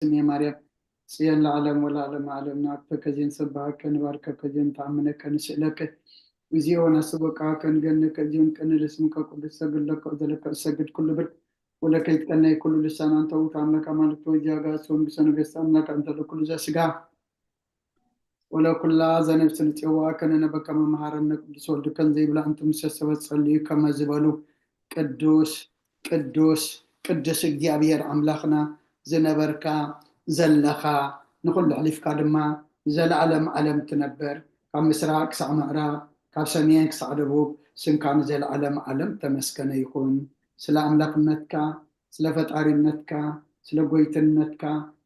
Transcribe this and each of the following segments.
ስሜ ማርያም ጽዮን ለዓለም ወለዓለመ ዓለም። ንኣክብርከ ዜን ሰብሃከ ንባርከከ ዜን ተኣምነከ ንስእለከ እግዚኦ ወናስበቃከ ንገነከ ዜን ቅንል ስምከ ቅዱስ ሰግድ ለከ ዘለከ እሰግድ ኩሉ ብር ወለከ ይትቀነይ ኩሉ ልሳን ኣንተ ውእቱ ኣምላክ ኣማልክት ወእግዚእ ኣጋእዝት ወንጉሰ ነገስት ኣምላክ ኣንተ ለኩሉ ዘስጋ ወለኩላ ዘነፍስ ንጽዋ ከነነበከ መመሃረነ ቅዱስ ወልድከን ዘይብላ እንተ ምሰ ሰበት ጸልዩ ከመ ዝበሉ ቅዱስ ቅዱስ ቅዱስ እግዚኣብሔር ኣምላኽና ዝነበርካ ዘለኻ ንኹሉ ኣሕሊፍካ ድማ ንዘለኣለም ዓለም ትነብር ካብ ምስራቅ ክሳዕ ምዕራብ ካብ ሰሜን ክሳዕ ደቡብ ስምካ ንዘለኣለም ዓለም ተመስገነ ይኹን። ስለ ኣምላኽነትካ ስለ ፈጣሪነትካ ስለ ጎይትነትካ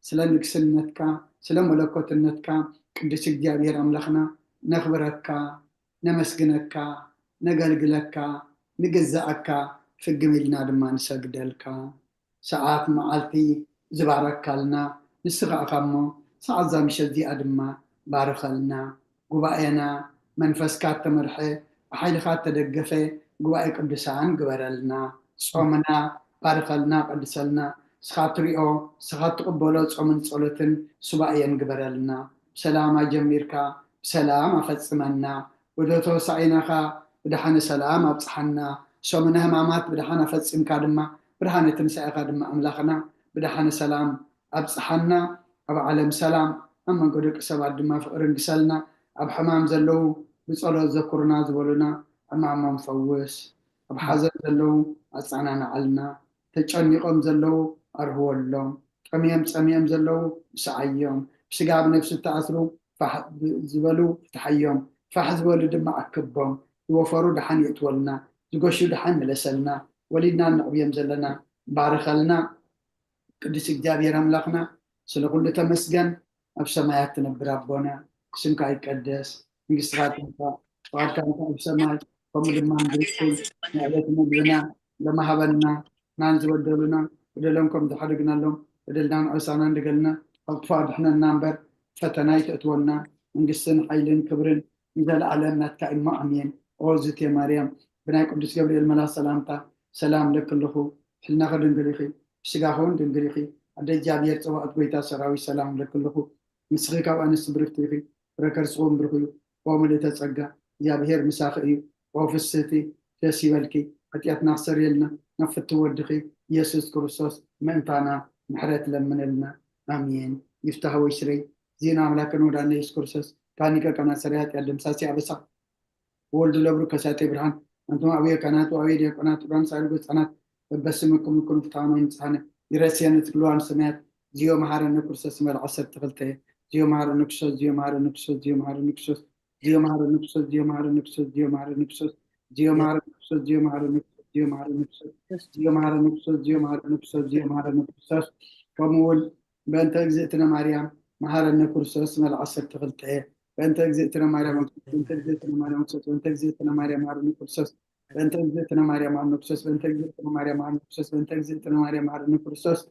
ስለ ንግስነትካ ስለ መለኮትነትካ ቅዱስ እግዚኣብሔር ኣምላኽና ነኽብረካ ነመስግነካ ነገልግለካ ንግዛኣካ ፍግም ኢልና ድማ ንሰግደልካ። ሰዓት መዓልቲ ዝባረካልና ንስኻ ኢኻ እሞ ሰዓት እዛ ምሸት እዚኣ ድማ ባርኸልና። ጉባኤና መንፈስካ እተመርሐ ብሓይልኻ እተደገፈ ጉባኤ ቅዱሳን ግበረልና። ጾምና ባርኸልና ቀድሰልና። ንስኻ ትሪኦ ንስኻ ትቕበሎ ጾምን ጸሎትን ሱባኤን ግበረልና። ብሰላም ኣጀሚርካ ብሰላም ኣፈጽመና። ወደ ተወሳኢናኻ ብድሓነ ሰላም ኣብጽሓና። ሰሙነ ሕማማት ብድሓን ኣፈጺምካ ድማ ብድሓነ ትንሳኤኻ ድማ ኣምላኽና ብድሓነ ሰላም ኣብጽሓና። ኣብ ዓለም ሰላም ኣብ መንጎ ደቂ ሰባት ድማ ፍቕሪ ንግሰልና። ኣብ ሕማም ዘለዉ ብጸሎት ዘኩርና ዝበሉና ሕማሞም ፈውስ። ኣብ ሓዘን ዘለዉ ኣጸናንዓልና። ተጨኒቖም ዘለዉ ኣርህወሎም። ጠምዮም ጸሚኦም ዘለዉ ምስዓዮም። ብስጋ ብነፍሲ እተኣስሩ ፋሕ ዝበሉ ፍትሓዮም። ፋሕ ዝበሉ ድማ ኣክቦም። ዝወፈሩ ደሓን የእትወልና። ዝገሹ ደሓን ምለሰልና። ወሊድና እነዕብዮም ዘለና ባርኸልና። ቅዱስ እግዚኣብሔር ኣምላኽና ስለ ኩሉ ተመስገን። ኣብ ሰማያት ትነብር ኣቦና ስምካ ይቀደስ፣ መንግስትኻ ትምጻእ፣ ፍቓድካ እንተ ኣብ ሰማይ ከምኡ ድማ ምድሪ ትኩን። ንዕለት መግብና ለማሃበና ናን ዝበደሉና በደሎም ከም ዝሓደግናሎም በደልና ንዕሳና እንደገልና ካብ ክፋ ድሕነና እምበር ፈተና ይተእትወና። መንግስትን ሓይልን ክብርን ንዘለኣለም ናትካ እሞ ኣሜን። ኦ ዝቴ ማርያም ብናይ ቅዱስ ገብርኤል መላ ሰላምታ ሰላም ለክልኹ ሕልናኸ ድንግል ኢኺ ብስጋኸውን ድንግል ኢኺ ኣደ እግዚኣብሔር ጸዋዕት ጎይታ ሰራዊት ሰላም ለክልኹ ንስኺ ካብ ኣንስቲ ብርክቲ ኢኺ ፍረ ከርስኹም ብሩኽ እዩ። ኦ ምልእተ ጸጋ እግዚኣብሔር ምሳኺ እዩ። ኦ ፍስህቲ ደስ ይበልኪ። ሓጢኣትና ክሰርየልና ናብ ፍትው ወድኺ ኢየሱስ ክርስቶስ ምእንታና ምሕረት ለምንልና። ኣሜን። ይፍታህ ወይ ስረይ ዜና ኣምላክን ወዳነ ኢየሱስ ክርስቶስ ካኒቀ ቀና ሰሪ ሓጢኣት ደምሳሲ ኣበሳ ወልድ ለብሩ ከሳቴ ብርሃን ኣንቱም ኣብየ ካህናት ወኣብየ ዲያቆናት ዑራን ሳልጎ ህፃናት በበስምኩም ይኩን ፍትሐ ማይ ንጽሐነ ይረስየነ ትክልዋን ሰማያት ዚዮ መሃረነ ክርስቶስ መል ዓሰርተ ክልተ ዚዮ መሃረነ ክርስቶስ ዚዮ መሃረነ ክርስቶስ ዚዮ መሃረነ ክርስቶስ ዚዮ መሃረነ ክርስቶስ ዚዮ መሃረነ ክርስቶስ ዚዮ መሃረነ ክርስቶስ ዚዮ መሃረነ ክርስቶስ ዚዮ መሃረነ ክርስቶስ ዚዮ መሃረነ ክርስቶስ ዚዮ መሃረነ ክርስቶስ ዚዮ መሃረነ ክርስቶስ ዚዮ መሃረነ ክርስቶስ ከምኡ እውን በእንተ እግዝእትነ ማርያም መሃረነ ክርስቶስ መል ዓሰርተ ክልተ በእንተ እግዝእትነ ማርያም በእንተ እግዝእትነ ማርያም ክርስቶስ በእንተ እግዝእትነ ማርያም መሃረነ ክርስቶስ በእንተ እግዝእትነ ማርያም መሃረነ ክርስቶስ በእንተ እግዝእትነ ማርያም መሃረነ ክርስቶስ በእንተ እግዝእትነ ማርያም መሃረነ ክርስቶስ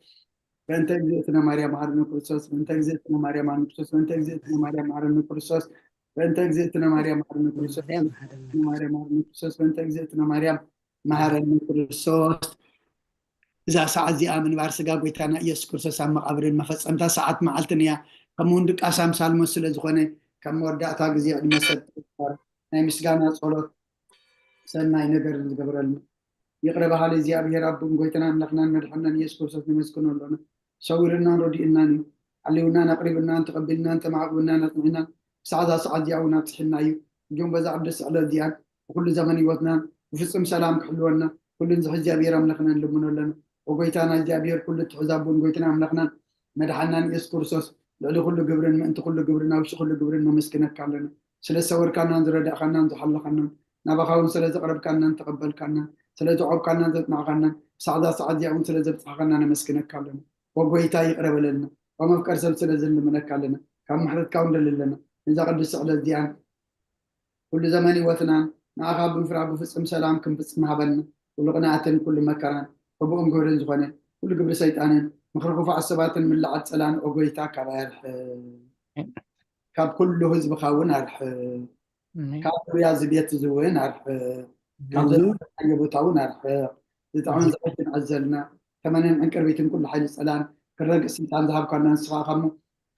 በእንተ እግዝእትነ ማርያም መሃረነ ክርስቶስ በእንተ እግዝእትነ ማርያም መሃረነ ክርስቶስ በእንተ እግዝእትነ ማርያም መሃረነ ክርስቶስ በእንተ እግዝእትነ ማርያም መሃረነ ክርስቶስ በእንተ እግዝእትነ ማርያም መሃረነ ክርስቶስ በእንተ እግዝእትነ ማርያም መሃረነ ክርስቶስ እዛ ሰዓት እዚኣ ምንባር ስጋ ጎይታና ኢየሱስ ክርስቶስ ኣብ መቓብርን መፈጸምታ ሰዓት መዓልትን እያ። ከምኡ እውን ድቃስ ኣምሳል ሞት ስለ ዝኾነ ካብ መወዳእታ ግዜ ዕድመ ሰብ ናይ ምስጋና ጸሎት ሰናይ ነገር ዝገብረልና ይቕረ በሃሊ እግዚኣብሔር ኣቦን ጎይታና ኣምላኽናን መድሓናን ኢየሱስ ክርስቶስ ነመስግኖ ኣሎና። ሰዊርናን ረዲእናን እዩ። ሓልውናን ኣቕሪብናን ተቐቢልናን ተማዕቑብናን ኣጽኒዕናን ክሳዕ እዛ ሰዓት እዚኣ እውን ኣብፅሕና እዩ። እጆም በዛ ቅድስቲ ዕለት እዚኣን ብኩሉ ዘመን ህይወትናን ብፍጹም ሰላም ክሕልወና ኩሉ ንዝሕ እግዚኣብሔር ኣምላኽና ንልምኖ ኣለና። ኦጎይታና እግዚኣብሔር ኩሉ እትሕዝ ኣቦን ጎይትና ኣምላኽናን መድሓናን ኢየሱስ ክርስቶስ ልዕሊ ኩሉ ግብርን ምእንቲ ኩሉ ግብርን ኣብ ውሽጢ ኩሉ ግብርን ነመስግነካ ኣለና። ስለ ዝሰወርካናን ዝረዳእካናን ዝሓለኻናን ናባኻ እውን ስለ ዘቕረብካናን ተቐበልካናን ስለ ዘቆምካናን ዘጽናዕካናን ክሳዕ እዛ ሰዓት እዚኣ እውን ስለ ዘብጽሓኻና ነመስግነካ ኣለና። ኦጎይታ ይቕረ በለልና። ኦመፍቀር ሰብ ስለ ዝንልምነካ ኣለና። ካብ ምሕረትካ እውን ደሊ ኣለና። ነዛ ቅድስቲ ዕለት እዚኣን ኩሉ ዘመን ህይወትናን ንኣኻ ብምፍራህ ብፍጹም ሰላም ክንፍጽም ሃበና። ኩሉ ቅንኣትን ኩሉ መከራን ሕቡእን ግብርን ዝኾነ ኩሉ ግብሪ ሰይጣንን ምኽሪ ክፉኣት ሰባትን ምልዓል ጸላን ኦጎይታ ካብ ኣርሕ ካብ ኩሉ ህዝብኻ እውን ኣርሕ ካብ ዙርያ እዚ ቤት እዚ እውን ኣርሕ ካብ ዘለናዮ ቦታ እውን ኣርሕ ዝጣዕምን ዝሕትን ኣዘልና ተመንን ዕንቅርቢትን ኩሉ ሓይሊ ጸላን ረግእ ስልጣን ዝሃብካና ንስኻ ኢኻ እሞ፣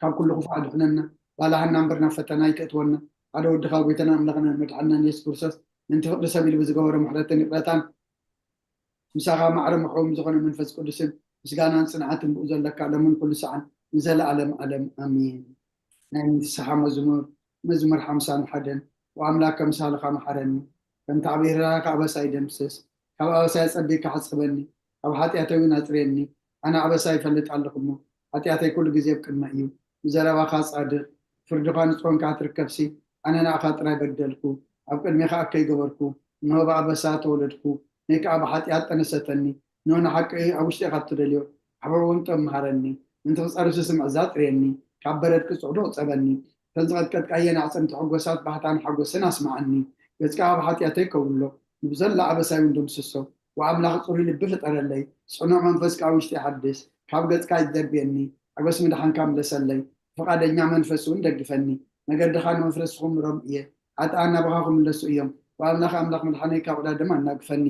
ካብ ኩሉ ክፉእ ኣድሕነና። ባላሃና እምበር ናብ ፈተና ኣይተእትወና። ሓደ ወድኻ ጎይታና ኣምላኽና መድሓንናን የሱስ ክርስቶስ፣ ምእንቲ ፍቕሪ ሰብ ኢሉ ብዝገበሮ ምሕረትን ይቕረታን፣ ምሳኻ ማዕረ ምሕው ብዝኾነ መንፈስ ቅዱስን ምስጋናን ጽንዓትን ብኡ ዘለካ፣ ሎምን ኩሉ ሰዓን ንዘለኣለም ዓለም። ኣሜን። ናይ ንስሓ መዝሙር፣ መዝሙር ሓምሳን ሓደን። ወኣምላክ ከም ሳልኻ መሓረኒ፣ ከምቲ ዓብዪ ርህራሄኻ ኣበሳይ ደምስስ። ካብ ኣበሳይ ኣጸቢካ ሕጸበኒ፣ ካብ ሓጢኣተይ እውን ኣጽርየኒ። ኣነ ኣበሳይ ይፈልጥ ኣለኹ እሞ፣ ሓጢኣተይ ኩሉ ግዜ ኣብ ቅድመይ እዩ። ብዘረባኻ ጻድቕ፣ ፍርድኻ ንጹህ ኾንካ ትርከብሲ። ኣነ ንኣኻ ጥራይ በደልኩ፣ ኣብ ቅድሜኻ እከይ ገበርኩ። እንሆ ብኣበሳ ተወለድኩ፣ ነይ ከኣ ብሓጢኣት ጠነሰተኒ። እንሆ ንሓቂ ኣብ ውሽጢ ኢኻ እትደልዮ፣ ኣሕብሮ እውን ጥበብ ምሃረኒ። ምእንቲ ክጸርሱ ስምዒ ኣጽርየኒ፣ ካብ በረድ ቅጹዕ ዶ ጸበኒ። እተን ዝቐጥቀየን ኣዕጽምቲ ሕጎሳት ባህታን ሓጎስን ኣስምዓኒ። ገጽካ ኣብ ሓጢኣተይ ከውሎ፣ ንብዘላ ኣበሳይ እውን ደምስሶ። ወኣምላኽ ጽሩይ ልቢ ፍጠረለይ፣ ጽኑዕ መንፈስ ከኣ ውሽጢ ሓድስ። ካብ ገጽካ ኣይትደርብየኒ፣ ሓጎስ ምድሓንካ ምለሰለይ። ፍቓደኛ መንፈስ እውን ደግፈኒ፣ መገድኻ ንመፍረስኹም ሮም እየ። ሓጥኣን ናባኻ ክምለሱ እዮም፣ ወኣምላኽ ኣምላኽ ምድሓነይ ካብ ዕዳ ደም ኣናግፈኒ።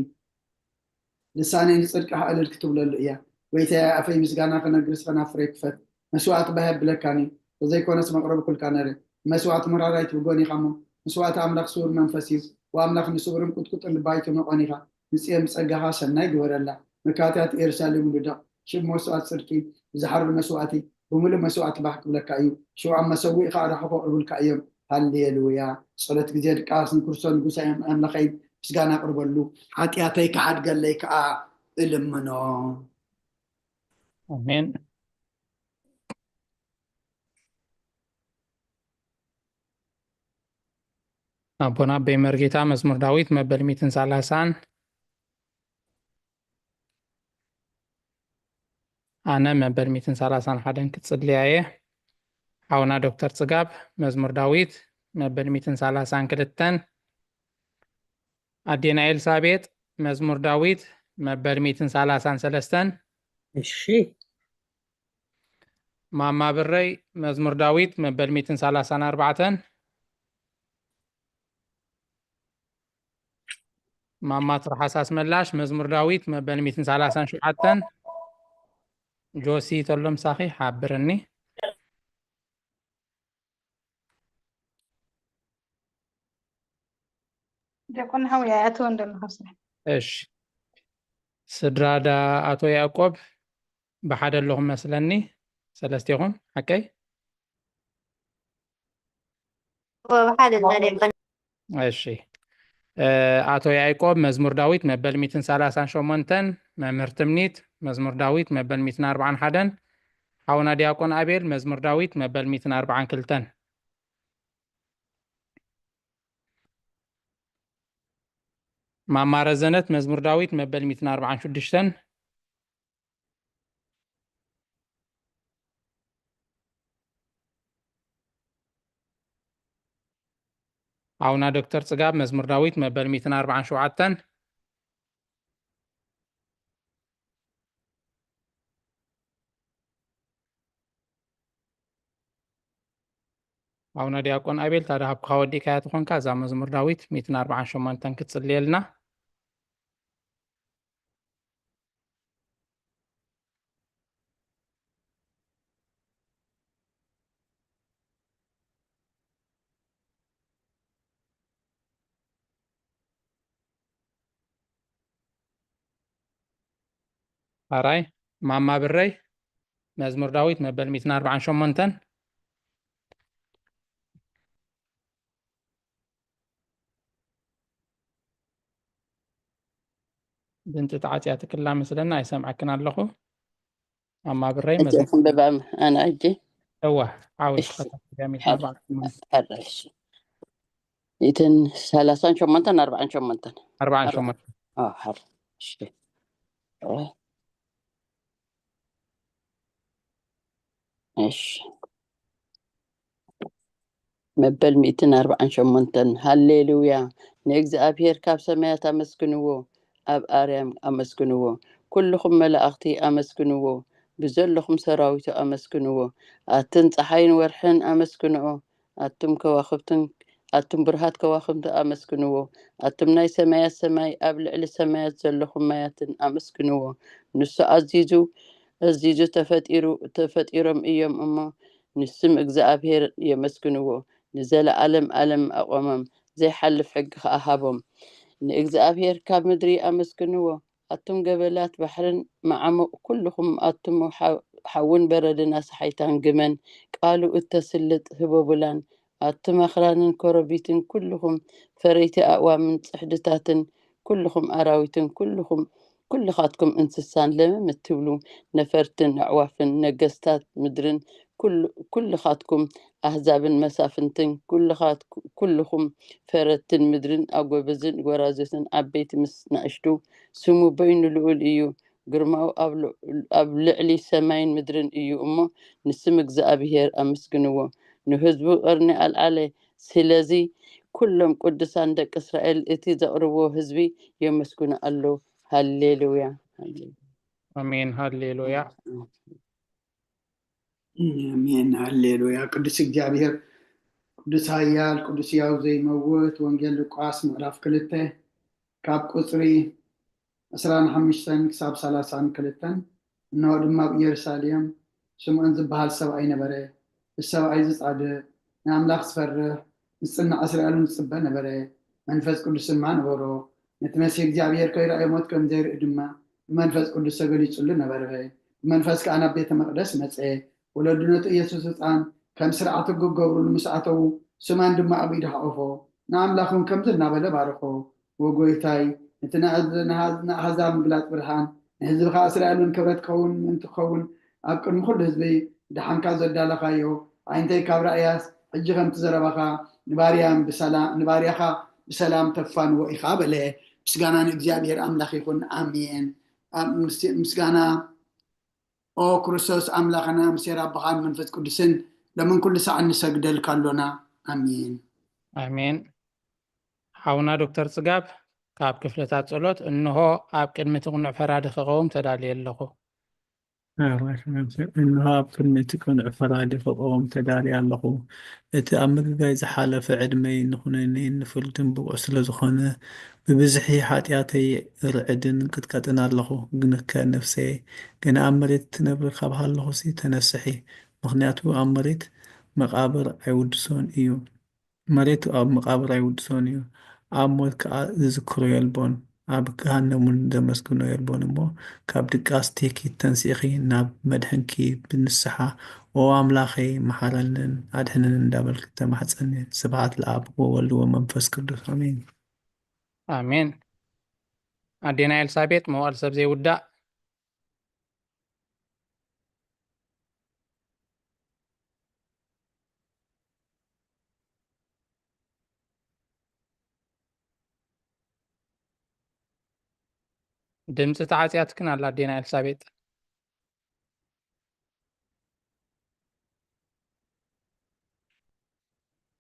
ልሳነይ ንጽድቅኻ እልል ክትብለሉ እያ። ጎይታየ፣ ኣፈይ ምስጋና ክነግርስ ከናፍረይ ክፈት። መስዋእቲ ባህ የብለካን እዩ፣ ተዘይኮነስ መቕረቢ ኩልካ ነረ። መስዋእቲ መራር ኣይትብጎን ኢኻ እሞ፣ መስዋእቲ ኣምላኽ ስዉር መንፈስ እዩ። ወኣምላኽ ንስውርን ቁጥቁጥን ልቢ ኣይትንቖን ኢኻ። ንጽዮን ብጸጋኻ ሰናይ ግበረላ፣ መካትያት ኢየሩሳሌም ውልዳ። ሽም መስዋእቲ ጽድቂ ብዝሓርር መስዋእቲ ብምሉእ መስዋእቲ ባህ ክብለካ እዩ። ሽው ኣብ መሰውኢ ከኣ ራሕኹ ክቕርቡልካ እዮም። ሃሌሉያ። ጸሎት ግዜ ድቃስ ንክርስቶስ ንጉሳይ ኣምላኸይ ምስጋና ኣቕርበሉ። ሓጢኣተይ ክሓድገለይ ከኣ እልምኖ። ኣሜን። ኣቦና ኣበይ መርጌታ መዝሙር ዳዊት መበል ሚእትን ሰላሳን። ኣነ መበል ሚእትን ሰላሳን ሓደን ክጽልያ እየ። ሓውና ዶክተር ጽጋብ መዝሙር ዳዊት መበል ሚእትን ሰላሳን ክልተን። ኣዴና ኤልሳቤጥ መዝሙር ዳዊት መበል ሚእትን ሰላሳን ሰለስተን። እሺ። ማማ ብረይ መዝሙር ዳዊት መበል ሚእትን ሰላሳን ኣርባዕተን። ማማ ትርሓስ ኣስመላሽ መዝሙር ዳዊት መበል ሚእትን ሰላሳን ሸውዓተን። ጆሲ ተሎ ምሳኺ ሓብርኒ። ዲያቆን ሓውያ፣ ኣይኣተወን ዘሎ ካብ ስራሕ። እሺ። ስድራ ዳ ኣቶ ያዕቆብ ብሓደ ኣለኹም መስለኒ፣ ሰለስቴኹም፣ ሓቀይ? እወ፣ ብሓደ ኣለና ዲያቆን። እሺ። እ፣ ኣቶ ያዕቆብ መዝሙር ዳዊት መበል ሚእትን ሰላሳን ሸሞንተን፣ መምህር ትምኒት መዝሙር ዳዊት መበል ሚእትን ኣርባዓን ሓደን፣ ሓውና ዲያቆን ኣቤል መዝሙር ዳዊት መበል ሚእትን ኣርባዓን ክልተን። ማማ ረዘነት መዝሙር ዳዊት መበል ሚእትን ኣርባዓን ሽዱሽተን። ሓውና ዶክተር ጽጋብ መዝሙር ዳዊት መበል ሚእትን ኣርባዓን ሸውዓተን። ሓውና ዲያቆን ኣቤል፣ ታዲያ ሃብካ ወዲእካያ ተኾንካ፣ እዛ መዝሙር ዳዊት ሚእትን ኣርባዓን ሸሞንተን ክትጽልየልና። ኣራይ፣ ማማ ብረይ፣ መዝሙር ዳዊት መበል ሚእትን ኣርባዓን ሸሞንተን። ድምፂ ተዓፅያ ትክላ መስለና፣ ኣይሰምዐክን ኣለኹ። ማማ ብረይ፣ ሕጂ መዝሙር ክንብብ ኣነ ሕጂ። እዋ፣ ዓወት እሺ። ተኸታተል፣ ሚእትን ኣርባዓን ሸሞንተን። ሕረ፣ እሺ። ሚእትን ሰላሳን ሸሞንተን፣ ኣርባዓን ሸሞንተን። ኣርባዓን ሸሞንተን። ኣዎ፣ ሕረ። እሺ። እሺ። መበል ሚእትን ኣርባዓን ሸሞንተን። ሃሌሉያ! ንእግዚኣብሄር ካብ ሰማያት ኣመስግንዎ፣ ኣብ ኣርያም ኣመስግንዎ። ኩልኹም መላእኽቲ ኣመስግንዎ፣ ብዘለኹም ሰራዊቱ ኣመስግንዎ። ኣትን ጸሓይን ወርሕን ኣመስግንኦ፣ ኣቱም ከዋኽብትን፣ ኣቱም ብሩሃት ከዋኽብቲ ኣመስግንዎ። ኣቱም ናይ ሰማያት ሰማይ፣ ኣብ ልዕሊ ሰማያት ዘለኹም ማያትን ኣመስግንዎ። ንሱ ኣዚዙ እዚዙ ተፈጢሩ ተፈጢሮም እዮም እሞ፣ ንስም እግዚኣብሔር የመስግንዎ። ንዘለዓለም ዓለም ኣቆሞም፣ ዘይሓልፍ ሕጊ ከኣ ሃቦም። ንእግዚኣብሔር ካብ ምድሪ ኣመስግንዎ። ኣቱም ገበላት ባሕርን መዓሙቕ ኩልኹም፣ ኣቱም ሓ- ሓውን በረድን ኣስሓይታን ግመን፣ ቃሉ እተስልጥ ህቦቡላን፣ ኣቱም ኣኽራንን ኮረቢትን ኩልኹም፣ ፈረይቲ ኣእዋምን ጽሕድታትን ኩልኹም ኣራዊትን ኩልኹም ኩልኻትኩም እንስሳን ለምም እትብሉ ነፈርትን ኣዕዋፍን ነገስታት ምድርን ኩሉ- ኩልኻትኩም ኣህዛብን መሳፍንትን ኩልኻት- ኩልኹም ፈረትን ምድርን ኣጎበዝን ጎራዙትን ዓበይቲ ምስ ናእሽቱ ስሙ በይኑ ልዑል እዩ። ግርማኡ ኣብ ል- ኣብ ልዕሊ ሰማይን ምድርን እዩ እሞ ንስም እግዚኣብሔር ኣመስግንዎ። ንህዝቡ ቀርኒ ኣልዓለ። ስለዚ ኩሎም ቅዱሳን ደቂ እስራኤል እቲ ዘቕርብዎ ህዝቢ የመስግኑ ኣለዉ። ሃሌሉያ። ሃሌሉያ። ኣሜን። ሃሌሉያ። ኣሜን። ሃሌሉያ። ቅዱስ እግዚኣብሔር፣ ቅዱስ ኃያል፣ ቅዱስ ሕያው ዘይመውት። ወንጌል ሉቃስ ምዕራፍ ክልተ ካብ ቁጽሪ ዕስራን ሓሙሽተን ክሳብ ሰላሳን ክልተን። እንሆ ድማ ኣብ ኢየሩሳሌም ስምዖን ዝበሃል ሰብኣይ ነበረ። እዚ ሰብኣይ እዚ ጻድቕ፣ ንኣምላኽ ዝፈርህ፣ ዝጽናዕ፣ እስራኤልን ዝጽበ ነበረ። መንፈስ ቅዱስ ድማ ነበሮ። ነቲ መሲሕ እግዚኣብሔር ከይረኣየ ሞት ከም ዘይርኢ ድማ ብመንፈስ ቅዱስ ተገሊጹሉ ነበረ። ብመንፈስ ከኣ ናብ ቤተ መቕደስ መጸ። ወለዱ ነቲ ኢየሱስ ህፃን ከም ስርዓት ሕጊ ክገብሩሉ ምስ ኣተዉ፣ ስምዖን ድማ ኣብ ኢዱ ሓቖፎ፣ ንኣምላኽ እውን ከምዚ እናበለ ባረኾ። ወጎይታይ፣ ነቲ ንኣዝ- ንሃዝ- ንኣህዛብ ምግላጽ ብርሃን፣ ንህዝብኻ እስራኤል እውን ክብረት ክኸውን ምእንቲ ክኸውን፣ ኣብ ቅድሚ ኩሉ ህዝቢ ደሓንካ ዘዳለኻዮ፣ ኣዒንተይ ካብ ራእያስ፣ ሕጂ ከምቲ ዘረባኻ ንባርያ ብሰላ- ንባርያኻ ብሰላም ተፋንዎ ኢኻ በለ። ምስጋና ንእግዚኣብሔር ኣምላኽ ይኹን። ኣሜን። ኣብ ምስ- ምስጋና ኦ ክርስቶስ ኣምላኽና፣ ምሴር ኣቦኻን መንፈስ ቅዱስን፣ ሎምን ኩሉ ሰዓት ንሰግደልካ ኣሎና። ኣሜን። ኣሜን። ሓውና ዶክተር ጽጋብ፣ ካብ ክፍልታት ጸሎት፣ እንሆ ኣብ ቅድሚ እቲ ቅኑዕ ፈራዲ ክቐውም ተዳልየ ኣለኹ። ኣራሽ መምህር፣ እንሆ ኣብ ቅድሚ እቲ ቅኑዕ ፈራዲ ክቐውም ተዳልየ ኣለኹ። እቲ ኣብ ምግጋይ ዝሓለፈ ዕድመይ ንኹነኔን ንፍርድን ብቑዕ ስለ ዝኾነ፣ ብብዝሒ ሓጢኣተይ እርዕድን እንቅጥቀጥን ኣለኹ። ግንከ ነፍሰየ፣ ገና ኣብ መሬት ትነብሪ ካብ ሃለኹሲ ተነስሒ፣ ምኽንያቱ ኣብ መሬት መቓብር ኣይውድሶን እዩ። መሬት ኣብ መቓብር ኣይውድሶን እዩ፣ ኣብ ሞት ከኣ ዝዝክሮ የልቦን፣ ኣብ ገሃነም እውን ዘመስግኖ የልቦን። እሞ ካብ ድቃስ ቴኪት ተንሲእኺ ናብ መድሕንኪ ብንስሓ፣ ኦ ኣምላኸይ፣ መሓረንን ኣድሕነንን እንዳበልኪ ተማሕጸኒ። ስብሐት ለኣብ ወወልድ ወመንፈስ ቅዱስ፣ ኣሜን። ኣሜን። ኣዴና ኤልሳቤጥ፣ መዋዕል ሰብ ዘይውዳእ። ድምፂ ተዓፅያትክን ኣላ ኣዴና ኤልሳቤጥ።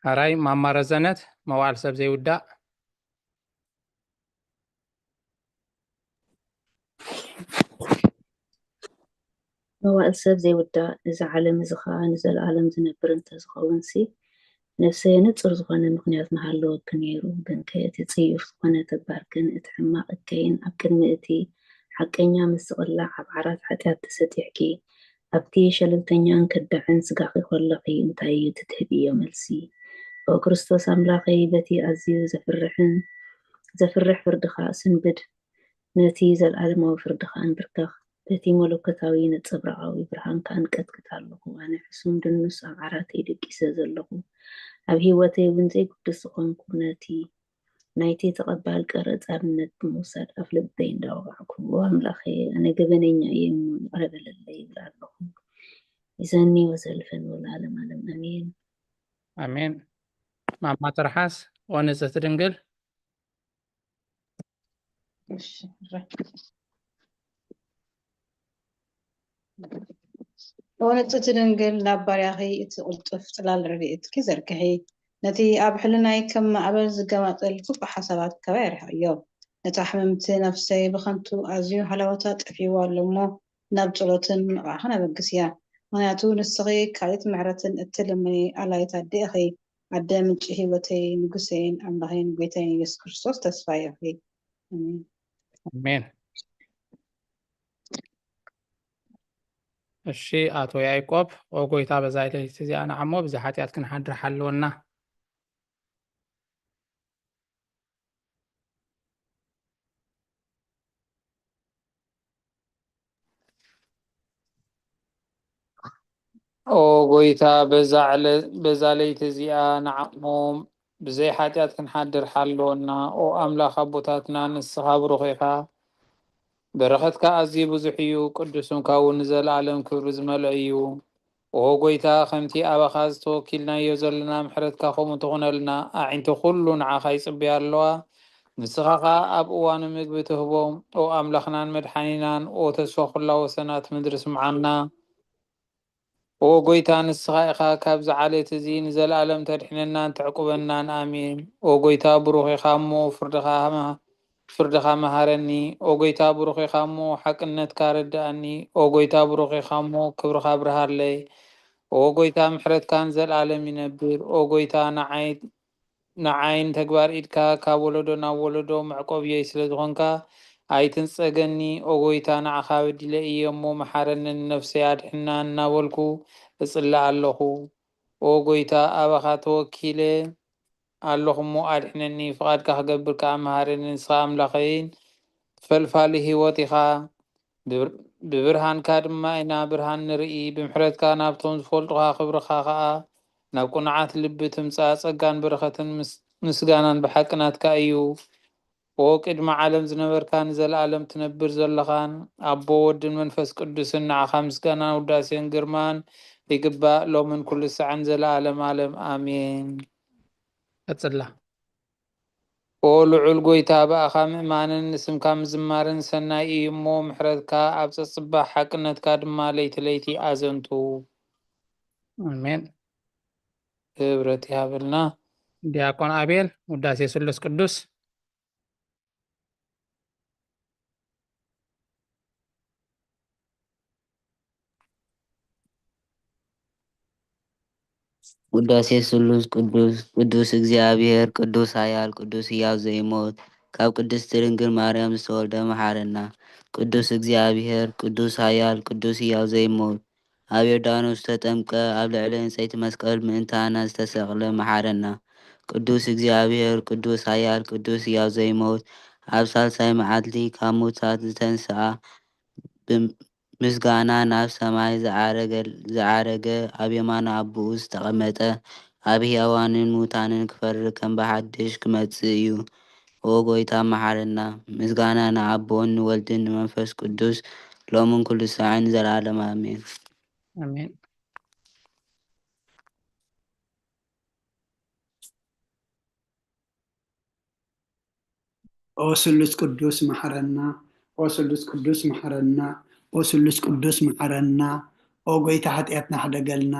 ሕራይ ማማ ረዘነት፣ መዋዕል ሰብ ዘይውዳእ። መዋእል ሰብ ዘይውዳእ፣ እዚ ዓለም እዚ ኸኣ ንዘለኣለም ዝነብር እንተዝኸውንሲ፣ ነፍሰየ ንጹር ዝኾነ ምኽንያት ምሃለወኪ ነይሩ፣ ግንከ እቲ ጽዩፍ ዝኾነ ተግባርክን እቲ ሕማቕ እከይን ኣብ ቅድሚ እቲ ሓቀኛ ምስቕላዕ ኣብ ዓራት ሓጢኣት ተሰጢሕኪ፣ ኣብቲ ሸለልተኛን ከዳዕን ስጋኺ ከሎኺ እንታይ እዩ እቲ ትህብዮ መልሲ? ኦ ክርስቶስ ኣምላኸይ፣ በቲ ኣዝዩ ዘፍርሕን ዘፍርሕ ፍርድኻ ስንብድ፣ ነቲ ዘለኣለማዊ ፍርድኻ ኣንብርከኽ፣ በቲ መለኮታዊ ነጸብራቓዊ ብርሃንካ ኣንቀጥቅጥ ኣለኹ። ኣነ ሕሱም ድኑስ ኣብ ዓራተይ ደቂሰ ዘለኹ፣ ኣብ ህይወተይ እውን ዘይግዱስ ዝኾንኩ፣ ነቲ ናይቲ ተቐባል ቀረጽ ኣብነት ብምውሳድ ኣፍ ልበይ እንዳወቓዕኩ፣ ኦ ኣምላኸይ፣ ኣነ ገበነኛ እየ እሞ ይቕረ በለለይ ይብል ኣለኹ። ይዘኒ ወዘልፈን ወለዓለም ዓለም ኣሜን። ኣሜን። ማማ ትርሓስ፣ ኦ ንጽሕቲ ድንግል። እሺ፣ እረ። ኦ ንጽሕቲ ድንግል፣ ናብ ባርያኺ እቲ ቅልጡፍ ጽላል ረድኤትኪ ዘርግሒ። ነቲ ኣብ ሕልናይ ከም ማዕበል ዝገማጠል ክፉእ ሓሳባት ካባይ ኣርሕቕዮ። ነታ ሕምምቲ ነፍሰይ ብኸንቱ ኣዝዩ ሃለዋታ ጠፊእዋ ኣሎ እሞ፣ ናብ ጸሎትን ምንቓሕን ኣበግስያ። ምኽንያቱ ንስኺ ካልኢት ምሕረትን እትልምኒ ኣላይት ኣደ ኢኺ። ኣደ ምንጪ ህይወተይ፣ ንጉሰይን ኣምላኸይን ጐይታይን ኢየሱስ ክርስቶስ ተስፋ ኢኺ። ኣሜን። ኣሜን። እሺ፣ ኣቶ ያዕቆብ፣ ኦ ጎይታ፣ በዛ ለይቲ እዚኣ ንዓሞ ብዘይ ሓጢኣት ክንሓድር ሓልወና። ኦ ጎይታ፣ በዛ ዕለ-፣ በዛ ለይቲ እዚኣ ንዓሞ ብዘይ ሓጢኣት ክንሓድር ሓልወና። ኦ ኣምላኽ ኣቦታትና፣ ንስኻ ብሩኽ ኢኻ። በረኸትካ ኣዝዩ ብዙሕ እዩ፣ ቅዱስ ስምካ እውን ንዘለኣለም ክብሪ ዝመልኦ እዩ። ኦ ጎይታ፣ ከምቲ ኣባኻ ዝተወኪልናዮ ዘለና፣ ምሕረትካ ከምኡ ትኹነልና። ኣዒንቲ ኩሉ ንዓኻ ይጽበያ ኣለዋ። ንስኻ ኸኣ ኣብ እዋኑ ምግቢ ትህቦም። ኦ ኣምላኽናን መድሓኒናን፣ ኦ ተስፋ ኩላ ወሰናት ምድሪ፣ ስምዓና። ኦ ጎይታ፣ ንስኻ ኢኻ ካብዚ ዓሌት እዚ ንዘለኣለም ተድሕነናን ተዕቁበናን። ኣሜን። ኦ ጎይታ፣ ብሩኽ ኢኻ እሞ ፍርድኻ መ-፣ ፍርድኻ መሃረኒ። ኦ ጎይታ፣ ብሩኽ ኢኻ እሞ ሓቅነትካ ረድኣኒ። ኦ ጎይታ፣ ብሩኽ ኢኻ እሞ ክብርኻ ኣብርሃለይ። ኦ ጎይታ፣ ምሕረትካ ንዘለኣለም ይነብር። ኦ ጎይታ፣ ንዓይ ንዓይን ተግባር ኢድካ ካብ ወለዶ ናብ ወለዶ መዕቆብየይ ስለ ዝኾንካ ኣይትንጸገኒ። ኦ ጎይታ፣ ንዓኻ በዲለ እየ እሞ መሓረኒ፣ ንነፍሰይ ኣድሕና እናበልኩ እጽሊ ኣለኹ። ኦ ጎይታ፣ ኣባኻ ተወኪለ ኣለኹ እሞ ኣድሕነኒ፣ ፍቓድካ ክገብር ከኣ መሃረኒ። ንስኻ ኣምላኸይን ፈልፋሊ ህይወት ኢኻ። ብብር-፣ ብብርሃንካ ድማ ኢና ብርሃን ንርኢ። ብምሕረትካ ናብቶም ዝፈልጡኻ ክብርኻ ኸኣ ናብ ቅኑዓት ልቢ ትምጻእ። ጸጋን በረኸትን ምስ-፣ ምስጋናን ብሓቂ ናትካ እዩ። ኦ ቅድሚ ዓለም ዝነበርካን ንዘለኣለም ትነብር ዘለኻን ኣቦ ወድን መንፈስ ቅዱስን ንዓኻ ምስጋናን ውዳሴን ግርማን ይግባእ፣ ሎምን ኩሉ ሳዕን ዘለኣለም ኣለም። ኣሜን። ቀጽላ። ኦ ልዑል ጐይታ፣ ብኣኻ ምእማንን ንስምካ ምዝማርን ሰናይ እዩ እሞ፣ ምሕረትካ ኣብ ጸጽባሕ፣ ሓቅነትካ ድማ ለይቲ ለይቲ ኣዘንቱ። ኣሜን። ክብረት ይሃበልና። ዲያቆን ኣቤል፣ ውዳሴ ስሉስ ቅዱስ። ውዳሴ ስሉስ ቅዱስ። ቅዱስ እግዚኣብሔር፣ ቅዱስ ኃያል፣ ቅዱስ ሕያው ዘይሞት፣ ካብ ቅድስት ድንግል ማርያም ዝተወልደ መሓረና። ቅዱስ እግዚኣብሔር፣ ቅዱስ ኃያል፣ ቅዱስ ሕያው ዘይሞት፣ ኣብ ዮርዳኖስ ዝተጠምቀ፣ ኣብ ልዕሊ ዕንጸይቲ መስቀል ምእንታና ዝተሰቕለ መሓረና። ቅዱስ እግዚኣብሔር፣ ቅዱስ ኃያል፣ ቅዱስ ሕያው ዘይሞት፣ ኣብ ሳልሳይ መዓልቲ ካብ ሙታት ዝተንስኣ፣ ብም-፣ ምስጋና ናብ ሰማይ ዝዓረገ፣ ዝዓረገ፣ ኣብ የማነ ኣቦኡ ዝተቐመጠ፣ ኣብ ሕያዋንን ሙታንን ክፈርድ ከም ብሓድሽ ክመጽእ እዩ። ኦ ጐይታ መሓረና። ምስጋና ንኣቦን ንወልድን ንመንፈስ ቅዱስ ሎምን ኩሉ ሳዕን ንዘለዓለም ኣሜን። ኣሜን። ኦ ስሉስ ቅዱስ መሓረና፣ ኦ ስሉስ ቅዱስ መሓረና፣ ኦ ስሉስ ቅዱስ መሓረና። ኦ ጐይታ ሓጢኣትና ሕደገልና፣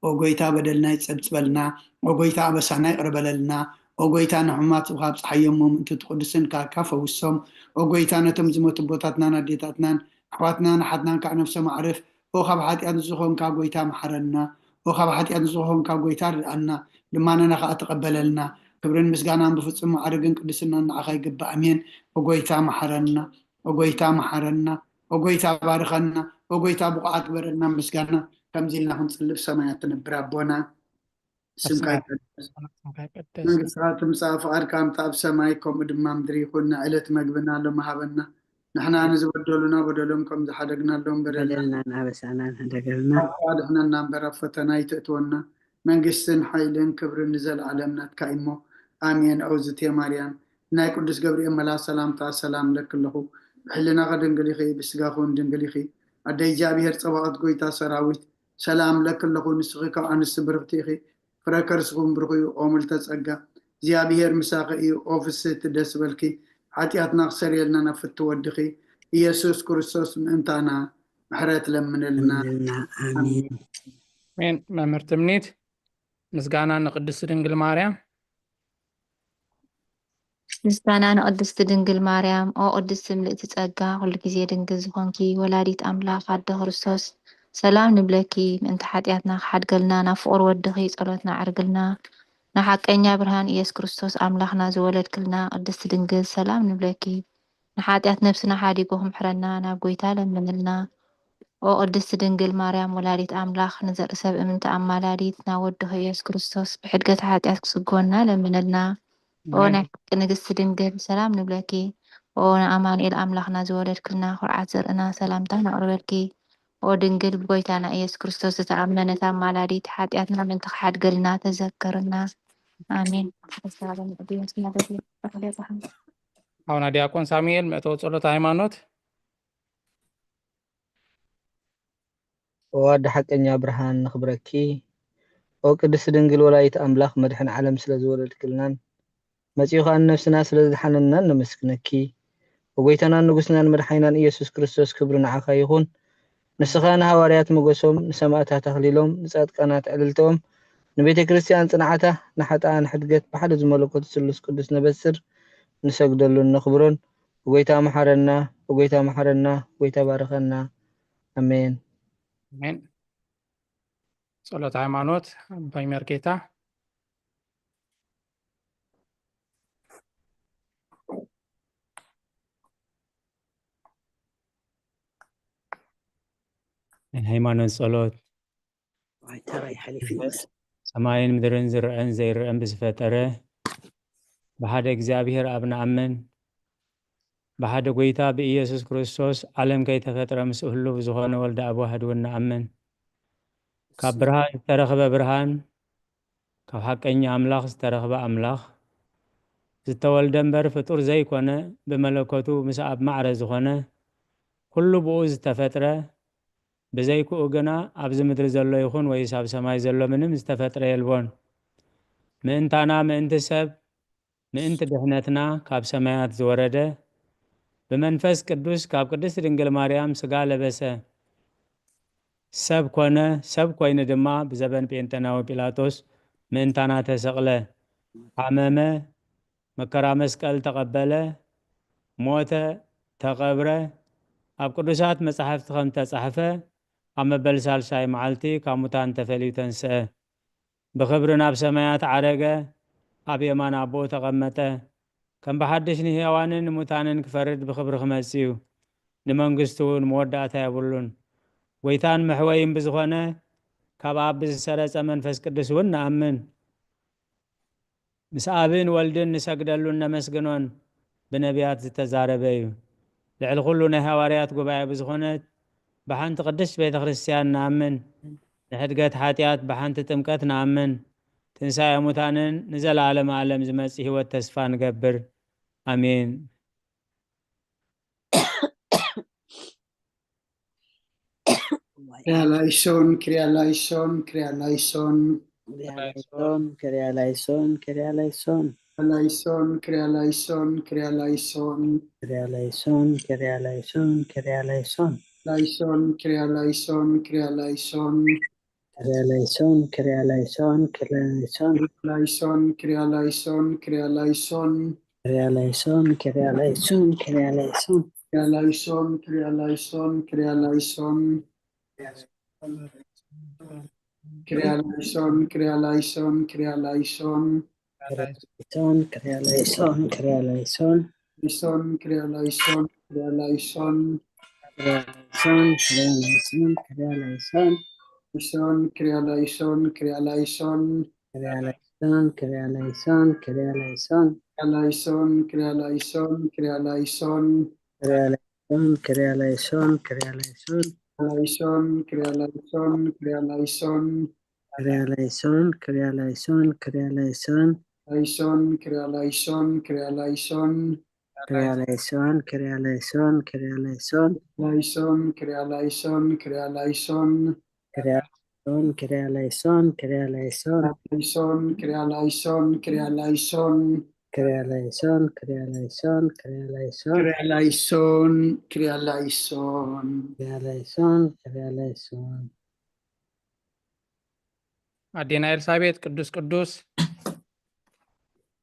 ኦ ጐይታ በደልና ይጸብጽበልና፣ ኦ ጐይታ ኣበሳና ይቕረ በለልና፣ ኦ ጐይታ ንሕሙማት ስብኻ ኣብጽሓዮም፣ እሞ ምእንቲ እቲ ቅዱስ ስምካ ፈውሶም። ኦ ጐይታ ነቶም ዝሞቱ ኣቦታትናን ኣዴታትናን ኣሕዋትናን ኣሓትናን ከኣ ነፍሶም ኣዕርፍ። ኦ ካብ ሓጢኣት ንዝኾንካ ጐይታ መሓረና፣ ኦ ካብ ሓጢኣት ንዝኾንካ ጐይታ ርድኣና፣ ልማናና ከኣ ተቐበለልና። ክብርን ምስጋናን ብፍጹም ማዕርግን ቅድስናን ንዓኻ ይግባእ። ኣሜን። ኦ ጐይታ መሓረና፣ ኦ ጐይታ መሓረና፣ ኦ ጐይታ ባርኸና፣ ኦ ጐይታ ብቑዓት ግበረና። ምስጋና ከምዚ ኢልና ክንጽልእ ብሰማያት ትነብር ኣቦና፣ ስምካ ሰማያት ይቀደስ። ስምካ ይቀደስ። መንግስትኻ ትምጻእ፣ ፍቓድካ ከምቲ ኣብ ሰማይ ከምኡ ድማ ምድሪ ይኹን። ንዕለት መግብና ሎሚ ሃበና። ንሕና ንዝበደሉና በደሎም ከም ዝሓደግናሎም በደልና በደልና ንኣበሳና ንሕደገልና። ኣድሕነና እምበር ኣብ ፈተና ኣይተእትወና። መንግስትን ሓይልን ክብርን ንዘለዓለም ናትካ እዩ እሞ። ኣሜን። ኦዝቴ ማርያም ናይ ቅዱስ ገብርኤል መልኣክ ሰላምታ ሰላም እለኪ ኣለኹ። ብሕልናኺ ድንግል ኢኺ፣ ብስጋኺ እውን ድንግል ኢኺ። ኣደ እግዚኣብሔር ጸባኦት ጐይታ ሰራዊት ሰላም እለኪ ኣለኹ። ንስኺ ካብ ኣንስቲ ብርኽቲ ኢኺ፣ ፍረ ከርስኹም ብሩኽ እዩ። ኦ ምልዕተ ጸጋ እግዚኣብሔር ምሳኺ እዩ። ኦ ፍስህቲ ደስ በልኪ፣ ሓጢኣትና ክሰርየልና ናብ ፍትው ወድኺ ኢየሱስ ክርስቶስ ምእንታና ምሕረት ለምንልና። ለምንልና። ኣሜን። ኣሜን። ኣሜን። መምህር ትምኒት፣ ምስጋና ንቅድስት ድንግል ማርያም። ምስጋና ንቅድስት ድንግል ማርያም። ኦ ቅድስቲ ምልእቲ ጸጋ፣ ኩሉ ግዜ ድንግል ዝኾንኪ ወላዲት ኣምላኽ ኣደ ክርስቶስ፣ ሰላም ንብለኪ። ምእንቲ ሓጢኣትና ክሓድገልና ናብ ፍቑር ወድኺ ጸሎትና ኣዕርግልና። ንሓቀኛ ብርሃን ኢየሱስ ክርስቶስ ኣምላኽና ዝወለድክልና ቅድስቲ ድንግል፣ ሰላም ንብለኪ። ንሓጢኣት ነፍስና ሓዲጉ ክምሕረና ናብ ጐይታ ለምንልና። ኦ ቅድስቲ ድንግል ማርያም ወላዲት ኣምላኽ፣ ንዘርኢ ሰብ እምንቲ ኣማላዲት ናብ ወድኺ ኢየሱስ ክርስቶስ ብሕድገት ሓጢኣት ክጽግወና ለምነልና። ኦ ናይ ሓቂ ንግስቲ ድንግል፣ ሰላም ንብለኪ። ኦ ንኣማኑኤል ኣምላኽና ዝወለድክልና፣ ኩርዓት ዘርእና፣ ሰላምታ ነቕርበልኪ። ኦ ድንግል፣ ብጎይታና ኢየሱስ ክርስቶስ ዝተኣመነት ኣማላዲት፣ ሓጢኣትና ምእንቲ ክሓድገልና ተዘከርና። ኣሜን። ሓውና ዲያቆን ሳሙኤል፣ መእተዊ ጸሎት ሃይማኖት። ኦ ኣደ ሓቀኛ ብርሃን፣ ነኽብረኪ። ኦ ቅድስቲ ድንግል ወላዲት ኣምላኽ፣ መድሕን ዓለም ስለ ዝወለድክልናን መጺኡ ኸኣ ንነፍስና ስለ ዝደሓነናን ነመስግነኪ። ኦ ጎይታናን ንጉስናን መድሓኒናን ኢየሱስ ክርስቶስ፣ ክብሪ ንዓኻ ይኹን። ንስኻ ንሃዋርያት ሞገሶም፣ ንሰማእታት ኣኽሊሎም፣ ንጻድቃናት ዕልልተኦም፣ ንቤተ ክርስቲያን ጽንዓታ፣ ንሓጥኣን ሕድገት ብሓደ ዝመለኮት ስሉስ ቅዱስ ነበስር፣ ንሰግደሉን ነኽብሮን። ኦ ጎይታ መሓረና፣ ኦ ጎይታ መሓረና፣ ኦ ጎይታ ባርኸና። ኣሜን። ኣሜን። ጸሎት ሃይማኖት ኣባይ መርጌታ። ናይ ሃይማኖት ጸሎት። ዋይ፣ ተራይ ሓሊፉ እዩ። ሰማይን ምድርን ዝረአን ዘይረአን ብዝፈጠረ ብሓደ እግዚኣብሔር ኣብ ንኣምን። ብሓደ ጎይታ ብኢየሱስ ክርስቶስ ዓለም ከይተፈጥረ ምስኡ ህሉው ዝኾነ ወልደ ኣብ ዋህድ እውን ንኣምን። ካብ ብርሃን ዝተረኽበ ብርሃን፣ ካብ ሓቀኛ ኣምላኽ ዝተረኽበ ኣምላኽ፣ ዝተወልደ እምበር ፍጡር ዘይኮነ፣ ብመለኮቱ ምስ ኣብ ማዕረ ዝኾነ፣ ኩሉ ብኡ ዝተፈጥረ፣ ብዘይክኡ ግና ኣብዚ ምድሪ ዘሎ ይኹን ወይስ ኣብ ሰማይ ዘሎ ምንም ዝተፈጥረ የልቦን። ምእንታና ምእንቲ ሰብ፣ ምእንቲ ድሕነትና ካብ ሰማያት ዝወረደ፣ ብመንፈስ ቅዱስ ካብ ቅድስት ድንግል ማርያም ሥጋ ለበሰ፣ ሰብ ኮነ፣ ሰብ ኮይኑ ድማ ብዘበን ጴንጠናዊ ጲላጦስ ምእንታና ተሰቕለ፣ ሓመመ፣ መከራ መስቀል ተቐበለ፣ ሞተ፣ ተቐብረ፣ ኣብ ቅዱሳት መጻሕፍቲ ከም ተጻሕፈ ኣብ መበል ሳልሳይ መዓልቲ ካብ ሙታን ተፈልዩ ተንስአ። ብኽብሪ ናብ ሰማያት ዓረገ፣ ኣብ የማን ኣቦኡ ተቐመጠ። ከም ብሓድሽ ንሕያዋንን ንሙታንን ክፈርድ ብኽብሪ ክመጽእ እዩ። ንመንግስቱ እውን መወዳእታ የብሉን። ጎይታን መሕወይን ብዝኾነ ካብ ኣብ ብዝሰረጸ መንፈስ ቅዱስ እውን ንኣምን። ምስ ኣብን ወልድን ንሰግደሉን ነመስግኖን ብነቢያት ዝተዛረበ እዩ። ልዕሊ ኩሉ ናይ ሃዋርያት ጉባኤ ብዝኾነት ብሓንቲ ቅድስት ቤተ ክርስቲያን ንኣምን። ንሕድገት ሓጢኣት ብሓንቲ ጥምቀት ንኣምን። ትንሳኤ ሙታንን ንዘለዓለመ ዓለም ዝመጽእ ህይወት ተስፋ ንገብር። ኣሜን። ክሪያላይሶን ክሪያላይሶን ክሪያላይሶን ክሪያላይሶን ክሪያላይሶን ክሪያላይሶን ክሪያላይሶን ክሪያላይሶን ክሪያላይሶን ክሪያላይሶን ክሪያላይሶን ክሪያላይሶን ላይሶን ክሪያላይሶን ክሪያላይሶን ክሪያላይሶን ክሪያላይሶን ክሪያላይሶን ላይሶን ክሪያላይሶን ክሪያላይሶን ክሪያላይሶን ክሪያላይሶን ክሪያላይሶን ክሪያላይሶን ክሪያላይሶን ክሪያላይሶን ክሪያላይሶን ክሪያላይሶን ክሪያላይሶን ክሪያላይሶን ክሪያላይሶን ክሪያላይሶን ላይሶን ክሪያላይሶን ክሪያላይሶን ክሪያላይሶን ክሪያላይሶን ክሪያላይሶን ላይሶን ክሪያላይሶን ክሪያላይሶን ክሪያላይሶን ክሪያላይሶን ክሪያላይሶን ላይሶን ክሪያላይሶን ክሪያላይሶን ክሪያላይሶን ክሪያላይሶን ክሪያላይሶን ላይሶን ክሪያላይሶን ክሪያላይሶን ክሪያላይሶን ክሪያላይሶን ክሪያላይሶን ላይሶን ክሪያላይሶን ክሪያላይሶን ክሪያላይሶን ክሪያላይሶን ክሪያላይሶን ላይሶን ክሪያላይሶን ክሪያላይሶን ክሪያላይሶን ክሪያላይሶን ክሪያላይሶን ላይሶን ክሪያላይሶን ክሪያላይሶን ክሪያላይሶን ክሪያላይሶን ክሪያላይሶን ክሪያላይሶን ክሪያላይሶን ክሪያላይሶን ክሪያላይሶን ኣዴና ኤልሳቤጥ ቅዱስ ቅዱስ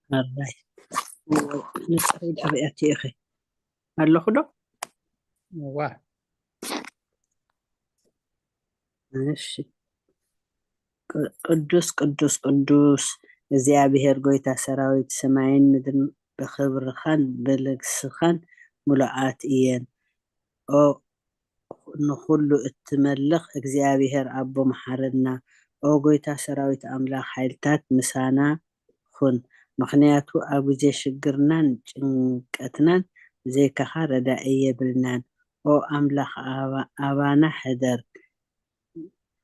ኣራይ ንፅሪ ዳበያት ኢኺ ኣለኹ ዶ? እዋ እሺ። ቅ- ቅዱስ ቅዱስ ቅዱስ እግዚኣብሔር ጎይታ ሰራዊት፣ ሰማይን ምድርን ብኽብርኻን ብልግስኻን ምሉኣት እየን። ኦ ንኹሉ እትመልኽ እግዚኣብሔር ኣቦ መሓረና። ኦ ጎይታ ሰራዊት ኣምላኽ ሓይልታት ምሳና ኩን። ምኽንያቱ ኣብ ግዜ ሽግርናን ጭንቀትናን ብዘይካኻ ረዳኢ የብልናን። ኦ ኣምላኽ ኣባ- ኣባና ሕደር።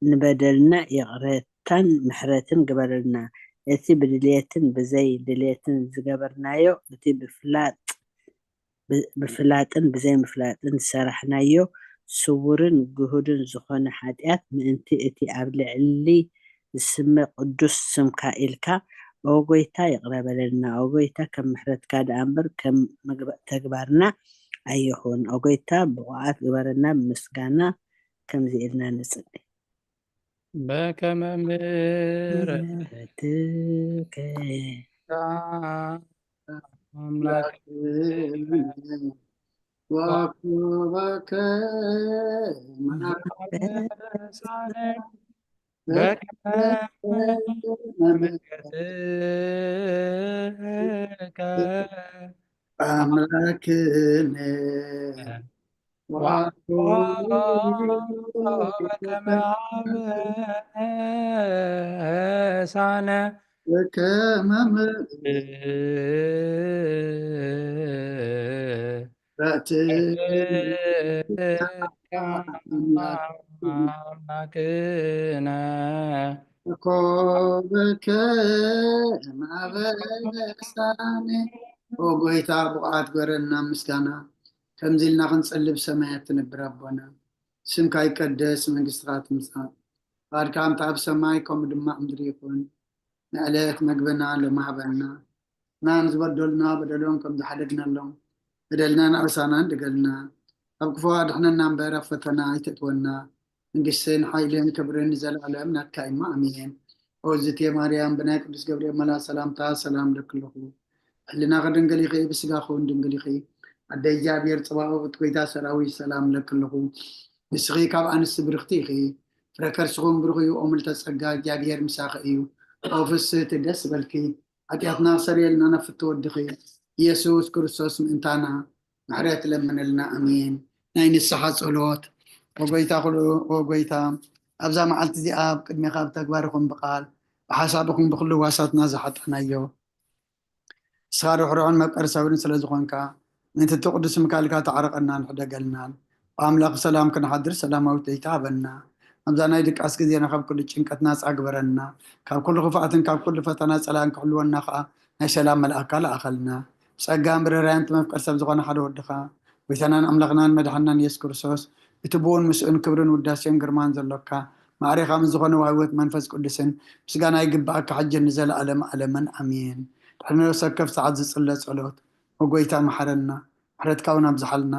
ንበደልና ይቕረታን ምሕረትን ግበረልና። እቲ ብድልየትን ብዘይ ድልየትን ዝገበርናዮ እቲ ብፍላጥ ብፍላጥን ብዘይምፍላጥን ዝሰራሕናዮ ስውርን ግሁድን ዝኾነ ሓጢኣት ምእንቲ እቲ ኣብ ልዕሊ ዝስመ ቅዱስ ስምካ ኢልካ ኦ ጎይታ ይቕረ በለልና። ኦ ጎይታ ከም ምሕረትካ ደኣ እምበር ከም ተግባርና ኣይኹን። ኦ ጎይታ ብቑዓት ግበረና። ብምስጋና ከምዚ ኢልና ንጽሊ። በከመ ምሕረትከ ኣምላክ ወኩበከ በከመ ምሕረትከ ኣምላክነ ወከመ አበሳነ ከመ አምላክነ ኮበከ ማበሳነ ኦ ጎይታ ብቕዓት ግበረልና ምስጋና ከምዚ ኢልና ክንጸልብ ሰማያት ትነብር ኣቦና ስምካ ይቀደስ መንግስትኻ ትምጻእ ፍቃድካ ከምቲ ኣብ ሰማይ ከምኡ ድማ ኣብ ምድሪ ይኹን ንዕለት መግበና ሎሚ ሃበና ንሕናን ዝበደሉና በደሎም ከም ዝሓደግናሎም በደልና ንኣሳና እንድገልና ካብ ክፉ ኣድሕነና እምበር ኣብ ፈተና ኣይተእትወና መንግስትን ሓይልን ክብርን ንዘለኣለም ናትካ እማ ኣሜን ኦዝቴ ማርያም ብናይ ቅዱስ ገብርኤል መላ ሰላምታ ሰላም ለክልኹ ሕልናኺ ድንግል ኢኺ ብስጋኹን ድንግል ኢኺ ኣደ እግዚኣብሔር ጽባኦት ጎይታ ሰራዊት ሰላም ለክልኹ ንስኺ ካብ ኣንስቲ ብርኽቲ ኢኺ ፍረ ከርስኹም ብሩኽ እዩ ኦምልተ ጸጋ እግዚኣብሔር ምሳኺ እዩ ኦፍስህቲ ደስ በልኪ ሓጢኣትና ክሰርየልና ናብ ፍትወድኺ ኢየሱስ ክርስቶስ ምእንታና ምሕረት ለምንልና ኣሜን ናይ ንስሓ ጸሎት ወጎይታ ኩሉ ወጎይታ ኣብዛ መዓልቲ እዚኣ ኣብ ቅድሜኻ ብተግባርኹም ብቃል ብሓሳብኹም ብኩሉ ዋሳትና ዝሓጣናዮ ንስኻ ርሕሩሕን መፍቀሪ ሰብርን ስለ ዝኾንካ ምእንቲ እቲ ቅዱስ ምካልካ ተዓረቐናን ሕደገልናን ብኣምላኽ ሰላም ክንሓድር ሰላማዊት ለይቲ ሃበና ኣብዛ ናይ ድቃስ ግዜና ካብ ኩሉ ጭንቀት ናፃ ግበረና ካብ ኩሉ ክፍኣትን ካብ ኩሉ ፈተና ፀላእን ክሕልወና ከዓ ናይ ሰላም መልኣካ ለኣኸልና ብፀጋን ብርራያን እቲ መፍቀር ሰብ ዝኾነ ሓደ ወድኻ ጎይታናን ኣምላኽናን መድሓናን የሱስ ክርስቶስ እቲ ብውን ምስኡን ክብርን ውዳሴን ግርማን ዘሎካ ማዕሬኻ ምስ ዝኾነ ዋህወት መንፈስ ቅዱስን ምስጋና ይግብኣካ ሕጂ ንዘለኣለም ኣለምን ኣሜን ድሕሪ ነብሰ ከፍ ሰዓት ዝጽለ ጸሎት ኦጎይታ መሓረና ምሕረትካ እውን ኣብዝሓልና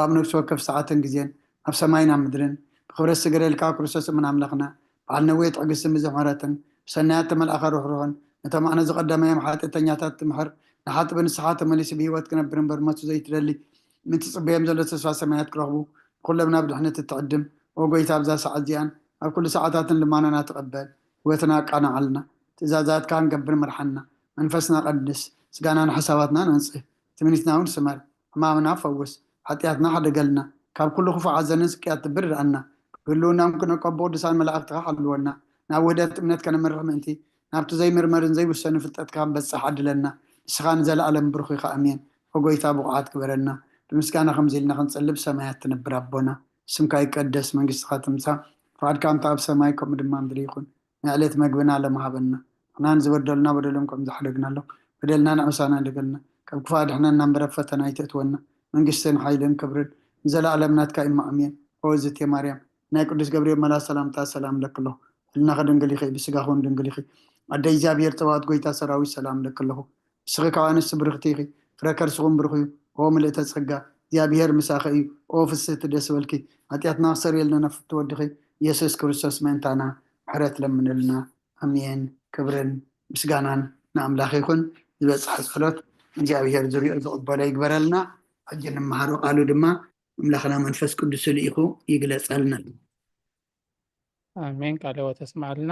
ኣብ ነብሲ ወከፍ ሰዓትን ግዜን ኣብ ሰማይን ኣብ ምድርን ብኽብረት ስገደልካ ክርስቶስ እምን ኣምላኽና በዓል ነዊት ዕግስትን ብዙሕ ምሕረትን ብሰናያት ተመልኣኻ ርሕሩሕን ነቶም ኣነ ዝቐደመዮም ሓጢኣተኛታት ትምሕር ንሓጥቢ ንስሓ ተመሊሱ ብህይወት ክነብር እምበር መቱ ዘይትደሊ ምትጽበዮም ዘሎ ተስፋ ሰማያት ክረኽቡ ብኩሎም ናብ ድሕነት እትዕድም ኦጎይታ ኣብዛ ሰዓት እዚኣን ኣብ ኩሉ ሰዓታትን ልማናና ተቐበል ህይወትና ኣቃናዓልና ትእዛዛትካ ንገብር ምርሓና መንፈስና ቀድስ ስጋናን ሓሳባትናን ኣንጽህ ትምኒትና እውን ስመር ሕማምና ፈውስ ሓጢኣትና ሓደገልና ካብ ኩሉ ክፉእ ሓዘንን ስቅያት ትብር ርኣና ብህልውናም ክነቀቡ ቅዱሳን መላእክትኻ ሓልወና ናብ ውህደት እምነት ከነምርሕ ምእንቲ ናብቲ ዘይምርመርን ዘይውሰንን ፍልጠትካ ክንበጽሕ ዓድለና ንስኻ ንዘለኣለም ብሩኽ ኢኻ ኣሜን ኦጎይታ ብቑዓት ግበረና ብምስጋና ከምዚ ኢልና ክንጸልብ ሰማያት ትነብር ኣቦና ስምካ ይቀደስ መንግስትኻ ትምጻእ ፍቃድካ ከምቲ ኣብ ሰማይ ከምኡ ድማ ምድሪ ይኹን ናይ ዕለት መግብና ሎም ሃበና ንሕናን ዝበደሉና በደሎም ከም ዝሓደግናሎም በደልና ንዕሳና ደገልና ካብ ክፉ ኣድሕነና እምበር ኣብ ፈተና ኣይተእትወና መንግስትን ሓይልን ክብርን ንዘለኣለም ናትካ እዩ ኣሜን ኦ ዝቴ ማርያም ናይ ቅዱስ ገብርኤል መላ ሰላምታ ሰላም ለክሎ ሕልናኸ ድንግል ኢኺ ብስጋኹን ድንግል ኢኺ ኣደ እግዚኣብሔር ጸባኦት ጎይታ ሰራዊት ሰላም ለክለኹ ንስኺ ካብ ኣንስቲ ብርኽቲ ኢኺ ፍረ ከርስኹም ብሩኽ እዩ ኦ ምልእተ ጸጋ እግዚኣብሔር ምሳኺ እዩ ኦ ፍስህቲ ደስ በልኪ ሓጢኣትና ክሰርየልና ናብ ፍትወድኺ ኢየሱስ ክርስቶስ ምእንታና ምሕረት ለምንልና ኣሜን ክብርን ምስጋናን ንኣምላኽ ይኹን ዝበፅሐ ጸሎት እግዚኣብሔር ዝሪኦ ዝቕበሎ ይግበረልና ሕጂ ንምሃሮ ቃሉ ድማ ኣምላኽና መንፈስ ቅዱስ ልኢኹ ይግለጸልና ኣሜን ቃለ ወተስማዕልና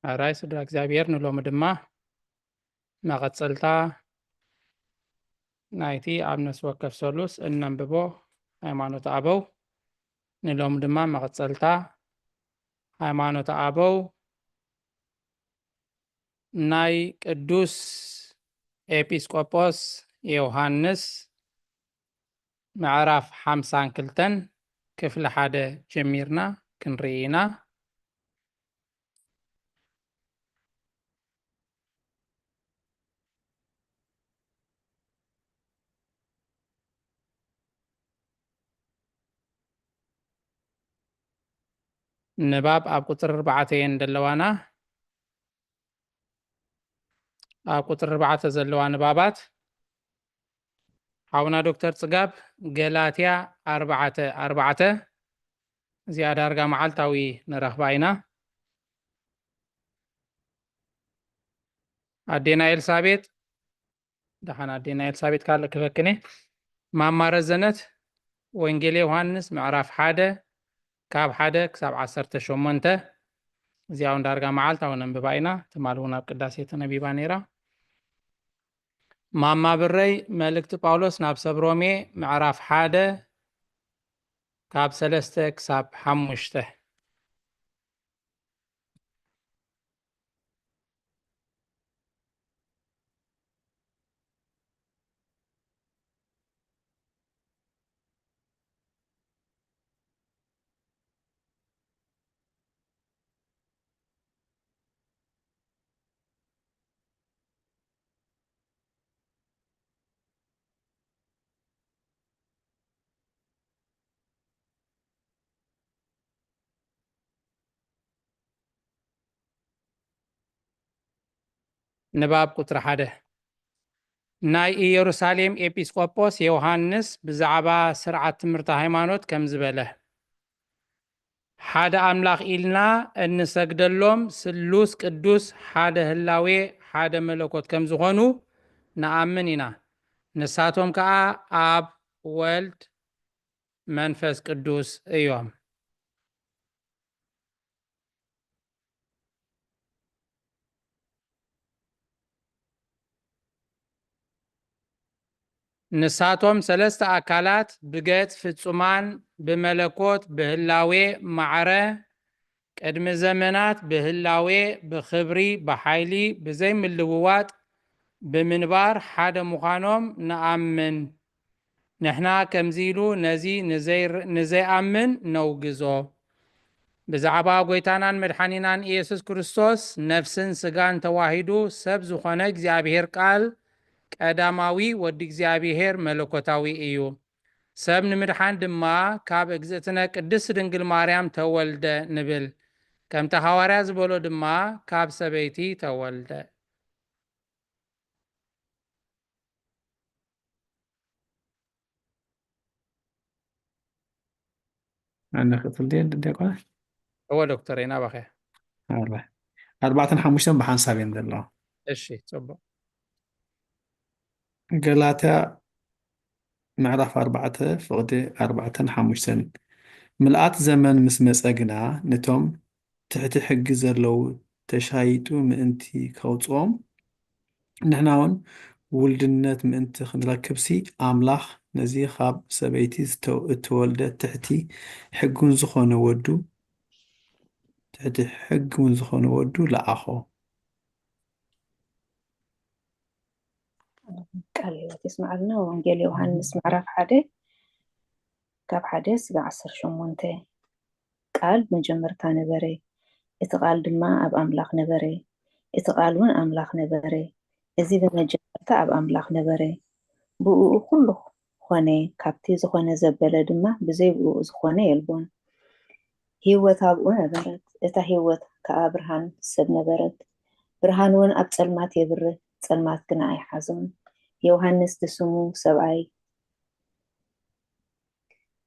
ሕራይ ስድራ እግዚኣብሔር፣ ንሎሚ ድማ መቐጸልታ ናይቲ ኣብ ነፍሲ ወከፍ ሰሉስ እነንብቦ ሃይማኖተ ኣበው፣ ንሎሚ ድማ መቐጸልታ ሃይማኖተ ኣበው ናይ ቅዱስ ኤጲስቆጶስ ዮሃንስ ምዕራፍ ሓምሳን ክልተን ክፍሊ ሓደ ጀሚርና ክንርኢ ኢና። ንባብ ኣብ ቁጽሪ ኣርባዕተ እየን ዘለዋና። ኣብ ቁጽሪ ኣርባዕተ ዘለዋ ንባባት ሓውና ዶክተር ጽጋብ፣ ገላትያ ኣርባዕተ ኣርባዕተ፣ እዚኣ ዳርጋ መዓልታዊ ንረኽባ ኢና። ኣዴና ኤልሳቤጥ፣ ደሓን ኣዴና ኤልሳቤጥ፣ ካልእ ክበክኔ። ማማ ረዘነት፣ ወንጌል ዮሃንስ ምዕራፍ ሓደ ካብ ሓደ ክሳብ ዓሰርተ ሸሞንተ፣ እዚኣ እውን ዳርጋ መዓልታዊ ነንብባ ኢና። ትማል እውን ኣብ ቅዳሴ ተነቢባ ነይራ። ማማ ብረይ፣ መልእክቲ ጳውሎስ ናብ ሰብ ሮሜ ምዕራፍ ሓደ ካብ ሰለስተ ክሳብ ሓሙሽተ። ንባብ ቁጽሪ ሓደ። ናይ ኢየሩሳሌም ኤጲስቆጶስ ዮሃንስ ብዛዕባ ስርዓት ትምህርቲ ሃይማኖት ከምዚ በለ፣ ሓደ ኣምላኽ ኢልና እንሰግደሎም ስሉስ ቅዱስ ሓደ ህላዌ ሓደ መለኮት ከም ዝኾኑ ንኣምን ኢና። ንሳቶም ከኣ ኣብ ወልድ መንፈስ ቅዱስ እዮም። ንሳቶም ሰለስተ ኣካላት ብገጽ ፍጹማን ብመለኮት ብህላዌ ማዕረ ቅድሚ ዘመናት ብህላዌ ብኽብሪ ብሓይሊ ብዘይምልውዋጥ ብምንባር ሓደ ምዃኖም ንኣምን። ንሕና ከምዚ ኢሉ ነዚ ንዘይር-፣ ንዘይኣምን ነውግዞ። ብዛዕባ ጐይታናን መድሓኒናን ኢየሱስ ክርስቶስ ነፍስን ስጋን ተዋሂዱ ሰብ ዝኾነ እግዚኣብሔር ቃል ቀዳማዊ ወዲ እግዚኣብሔር መለኮታዊ እዩ። ሰብ ንምድሓን ድማ ካብ እግዝእትነ ቅድስት ድንግል ማርያም ተወልደ ንብል። ከምቲ ሃዋርያ ዝበሎ ድማ ካብ ሰበይቲ ተወልደ። ኣነ ክፍል ድየ ዲያቆን? እወ ዶክተር፣ ናባኸ። ኣረ፣ ኣርባዕተን ሓሙሽተን ብሓንሳብ እየን ዘለዋ። እሺ፣ ጽቡቕ። ገላትያ ምዕራፍ ኣርባዕተ ፍቕዲ ኣርባዕተን ሓሙሽተን። ምልኣት ዘመን ምስ መጸ ግና፣ ነቶም ትሕቲ ሕጊ ዘለዉ ተሻይጡ ምእንቲ ከውጽኦም፣ ንሕና እውን ውልድነት ምእንቲ ክንረክብሲ፣ ኣምላኽ ነዚ ካብ ሰበይቲ ዝተ-፣ እተወልደ ትሕቲ ሕጊ እውን ዝኾነ ወዱ፣ ትሕቲ ሕጊ እውን ዝኾነ ወዱ ለኣኾ። ቃል ህይወት የስምዓልና። ወንጌል ዮሃንስ ምዕራፍ ሓደ ካብ ሓደ ስጋ ዓሰርተ ሸሞንተ። ቃል መጀመርታ ነበረ፣ እቲ ቃል ድማ ኣብ ኣምላኽ ነበረ፣ እቲ ቃል እውን ኣምላኽ ነበረ። እዚ ብመጀመርታ ኣብ ኣምላኽ ነበረ። ብእኡ ኩሉ ኾነ፣ ካብቲ ዝኾነ ዘበለ ድማ ብዘይ ብእኡ ዝኾነ የልቦን። ህይወት ኣብኡ ነበረት፣ እታ ህይወት ከኣ ብርሃን ሰብ ነበረት። ብርሃን እውን ኣብ ጸልማት የብርህ፣ ጸልማት ግና ኣይሓዞን። ዮሃንስ ዝስሙ ሰብኣይ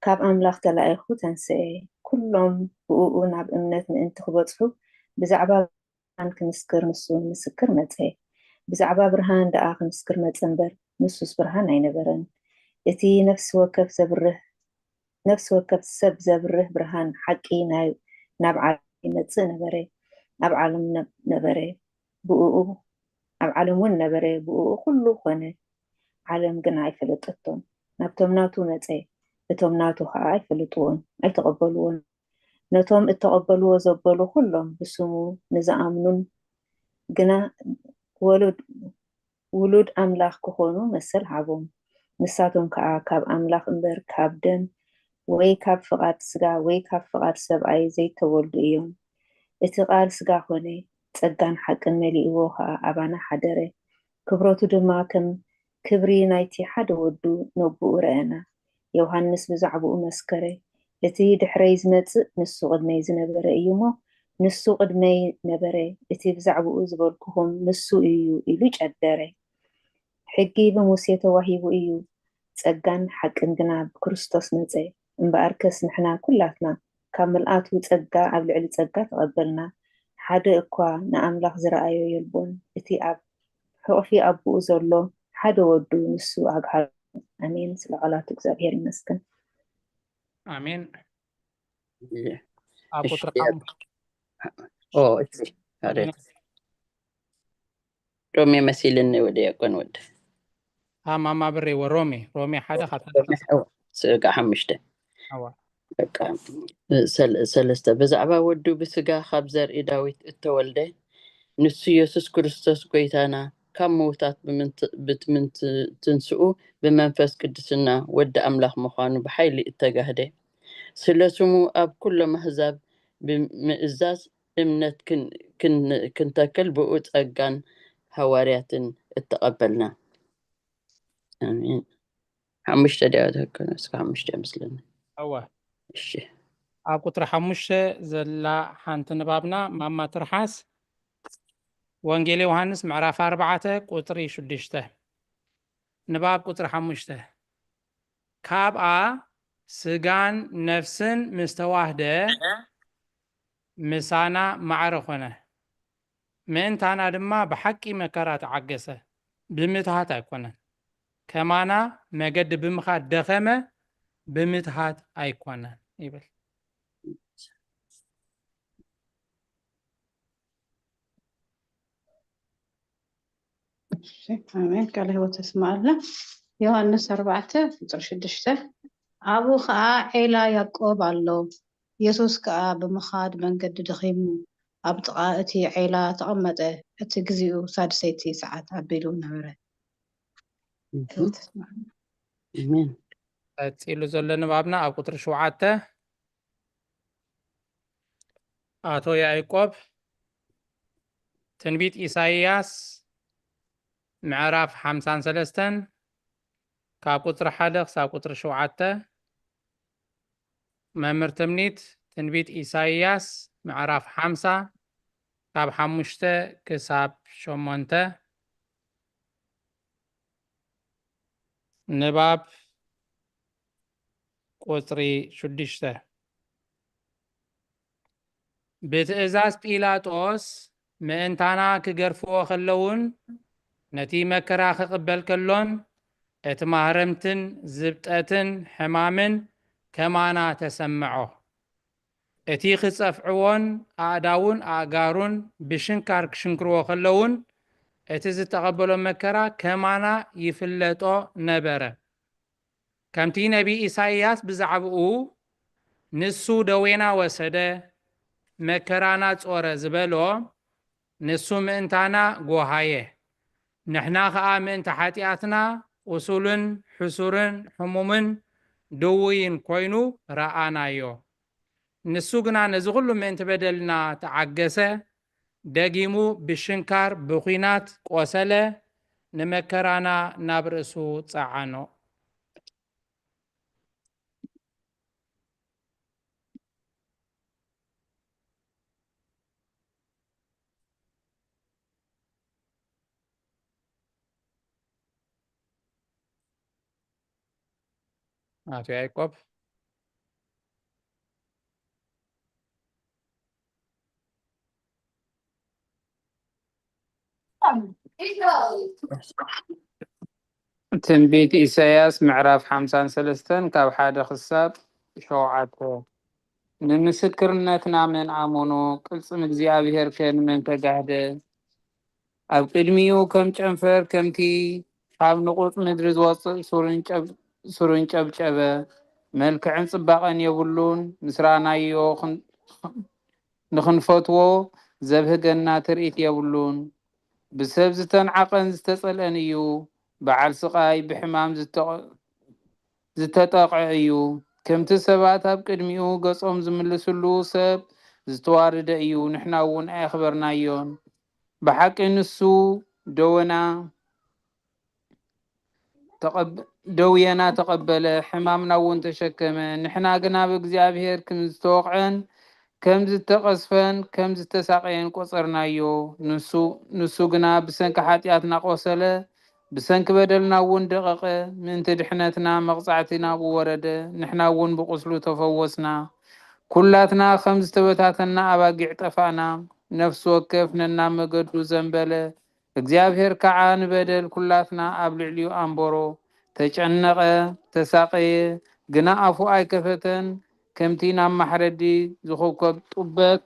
ካብ ኣምላኽ ተላኢኹ ተንስኤ። ኩሎም ብእኡ ናብ እምነት ምእንቲ ክበጽሑ ብዛዕባ ብርሃን ክምስክር ንሱ ንምስክር መጸ። ብዛዕባ ብርሃን ደኣ ክምስክር መጸ እምበር፣ ንሱስ ብርሃን ኣይነበረን። እቲ ነፍሲ ወከፍ ዘብርህ፣ ነፍሲ ወከፍ ሰብ ዘብርህ ብርሃን ሓቂ ናይ፣ ናብ ዓለም ይመጽእ ነበረ። ኣብ ዓለም ነ- ነበረ፣ ብእኡ ኣብ ዓለም እውን ነበረ፣ ብእኡ ኩሉ ኮነ። ዓለም ግን ኣይፈለጠቶን። ናብቶም ናቱ መጸ፣ እቶም ናቱ ከኣ ኣይፈለጥዎን፣ ኣይተቐበልዎን። ነቶም እተቐበልዎ ዘበሉ ኩሎም ብስሙ ንዝኣምኑን ግና ወሉድ ውሉድ ኣምላኽ ክኾኑ መሰል ሃቦም። ንሳቶም ከኣ ካብ ኣምላኽ እምበር ካብ ደም ወይ ካብ ፍቓድ ስጋ ወይ ካብ ፍቓድ ሰብኣይ ዘይተወልዱ እዮም። እቲ ቃል ስጋ ኾነ፣ ጸጋን ሓቅን መሊእዎ ኸኣ ኣባና ሓደረ። ክብረቱ ድማ ከም ክብሪ ናይቲ ሓደ ወዱ ነብኡ ረኣና። ዮሃንስ ብዛዕባኡ መስከረ፣ እቲ ድሕረይ ዝመጽእ ንሱ ቅድመይ ዝነበረ እዩ እሞ፣ ንሱ ቅድመይ ነበረ። እቲ ብዛዕባኡ ዝበልኩኹም ንሱ እዩ ኢሉ ጨደረ። ሕጊ ብሙሴ ተዋሂቡ እዩ፣ ጸጋን ሓቅን ግና ብክርስቶስ መጸ። እምበኣርከስ ንሕና ኩላትና ካብ ምልኣቱ ጸጋ ኣብ ልዕሊ ጸጋ ተቐበልና። ሓደ እኳ ንኣምላኽ ዝረኣዮ የልቦን። እቲ ኣብ ሕቑፊ ኣቦኡ ዘሎ ሓደ ወዱ ንሱ ኣግሃዱ። ኣሜን። ስለ ቃላቱ እግዚኣብሔር ይመስገን። ኣሜን። እየ። ኣብ እሺ፣ ቁጥሪ ያ- ሓሙሽተ ኦ፣ እሺ፣ ሓደ ሮሜ መሲልኒ ወደ ያቆን ወደ ሃማማ ብሬ ወሮሜ ሮሜ ሓደ ካብ ሮሜ፣ ኦ፣ ስጋ ሓሙሽተ ኣዋ በቃ፣ ሰል- ሰለስተ ብዛዕባ ወዱ ብስጋ ካብ ዘርኢ ዳዊት እተወልደ ንሱ የሱስ ክርስቶስ ጎይታና ካብ ምውታት ብምንት- ብትምንት- ትንስኡ ብመንፈስ ቅዱስና ወዲ ኣምላኽ ምዃኑ ብሓይሊ እተጋህደ፣ ስለ ስሙ ኣብ ኩሎም ኣህዛብ ብምእዛዝ እምነት ክን- ክን- ክንተክል ብኡ ጸጋን ሃዋርያትን እተቐበልና። ኣሜን። ሓሙሽተ ድያ ትክክል እስከ ሓሙሽተ ይመስለኒ። ኣዋ እሺ ኣብ ቁጥሪ ሓሙሽተ ዘላ ሓንቲ ንባብና ማማ ትርሓስ። ወንጌል ዮሃንስ ምዕራፍ ኣርባዕተ ቁጥሪ ሽዱሽተ። ንባብ ቁጥሪ ሓሙሽተ። ካብኣ ስጋን ነፍስን ምስ ተዋህደ ምሳና ማዕረ ኮነ፣ ምእንታና ድማ ብሓቂ መከራ ተዓገሰ። ብምትሃት ኣይኮነን፣ ከማና መገዲ ብምኻድ ደኸመ፣ ብምትሃት ኣይኮነን ይብል። እሺ፣ ኣሜን። ቃለ ህይወት የስምዓልና። ዮሃንስ ኣርባዕተ ቁፅሪ ሽዱሽተ። ኣብኡ ከዓ ዔላ ያዕቆብ ኣሎ። የሱስ ከዓ ብምኻድ መንገዲ ደኺሙ ኣብ ጥቓ እቲ ዔላ ተቐመጠ። እቲ ግዜኡ ሳድሰይቲ ሰዓት ኣቢሉ ነበረ። ኣሜን። ቀፂሉ ዘሎ ንባብና ኣብ ቁፅሪ ሸውዓተ። ኣቶ ያዕቆብ ትንቢት ኢሳይያስ ምዕራፍ ሓምሳን ሰለስተን ካብ ቁፅሪ ሓደ ክሳብ ቁፅሪ ሸውዓተ። መምህር ትምኒት ትንቢት ኢሳይያስ ምዕራፍ ሓምሳ ካብ ሓሙሽተ ክሳብ ሸሞንተ። ንባብ ቁፅሪ ሽዱሽተ። ብትእዛዝ ጲላጦስ ምእንታና ክገርፍዎ ከለውን ነቲ መከራ ክቕበል ከሎን እቲ ማህረምትን ዝብጠትን ሕማምን ከማና ተሰምዖ። እቲ ክጸፍዕዎን ኣእዳውን ኣእጋሩን ብሽንካር ክሽንክርዎ ከለውን እቲ ዝተቐበሎ መከራ ከማና ይፍለጦ ነበረ። ከምቲ ነቢ ኢሳይያስ ብዛዕባኡ ንሱ ደዌና ወሰደ፣ መከራና ጾረ ዝበሎ፣ ንሱ ምእንታና ጎሃየ። ንሕና ኸኣ ምእንቲ ሓጢኣትና ቁሱልን ሕሱርን ሕሙምን ድውይን ኮይኑ ረኣናዮ። ንሱ ግና ነዚ ኹሉ ምእንቲ በደልና ተዓገሰ፣ ደጊሙ ብሽንካር ብኲናት ቆሰለ፣ ንመከራና ናብ ርእሱ ጸዓኖ። ኣቶ ያዕቆብ። ትንቢት ኢሳያስ ምዕራፍ ሓምሳን ሰለስተን ካብ ሓደ ክሳብ ሸውዓተ። ንምስክርነትና መን ኣመኖ? ቅልጽም እግዚኣብሄርከ ንመን ተጋህደ? ኣብ ቅድሚኡ ከም ጨንፈር፣ ከምቲ ካብ ንቑጽ ምድሪ ዝወጽእ ሱር እንጨብ-፣ ሱር እንጨብጨበ። መልክዕን ጽባቐን የብሉን፣ ምስ ረኣናዮ ኽን-፣ ንኽንፈትዎ ዘብህገና ትርኢት የብሉን። ብሰብ ዝተንዓቐን ዝተጸልአን እዩ፣ በዓል ስቓይ፣ ብሕማም ዝተቐ-፣ ዝተጠቕዐ እዩ። ከምቲ ሰባት ኣብ ቅድሚኡ ገጾም ዝምልስሉ ሰብ ዝተዋረደ እዩ፣ ንሕና እውን ኣየኽበርናዮን። ብሓቂ ንሱ ደወና ተቐብ-፣ ደውየና ተቐበለ፣ ሕማምና እውን ተሸከመ። ንሕና ግና ብእግዚኣብሔር ከም ዝተወቕዐን ከም ዝተቐስፈን ከም ዝተሳቐየን ቆጸርናዮ። ንሱ፣ ንሱ ግና ብሰንኪ ሓጢኣትና ቆሰለ፣ ብሰንኪ በደልና እውን ደቐቐ። ምእንቲ ድሕነትና መቕጻዕቲ ናብኡ ወረደ፣ ንሕና እውን ብቁስሉ ተፈወስና። ኩላትና ከም ዝተበታተና ኣባጊዕ ጠፋእና፣ ነፍሲ ወከፍ ነናብ መገዱ ዘንበለ። እግዚኣብሔር ከዓ ንበደል ኩላትና ኣብ ልዕሊኡ ኣንበሮ። ተጨነቐ፣ ተሳቐየ፣ ግና ኣፉ ኣይከፈተን። ከምቲ ናብ ማሕረዲ ዝኹብከብ ጡበት፣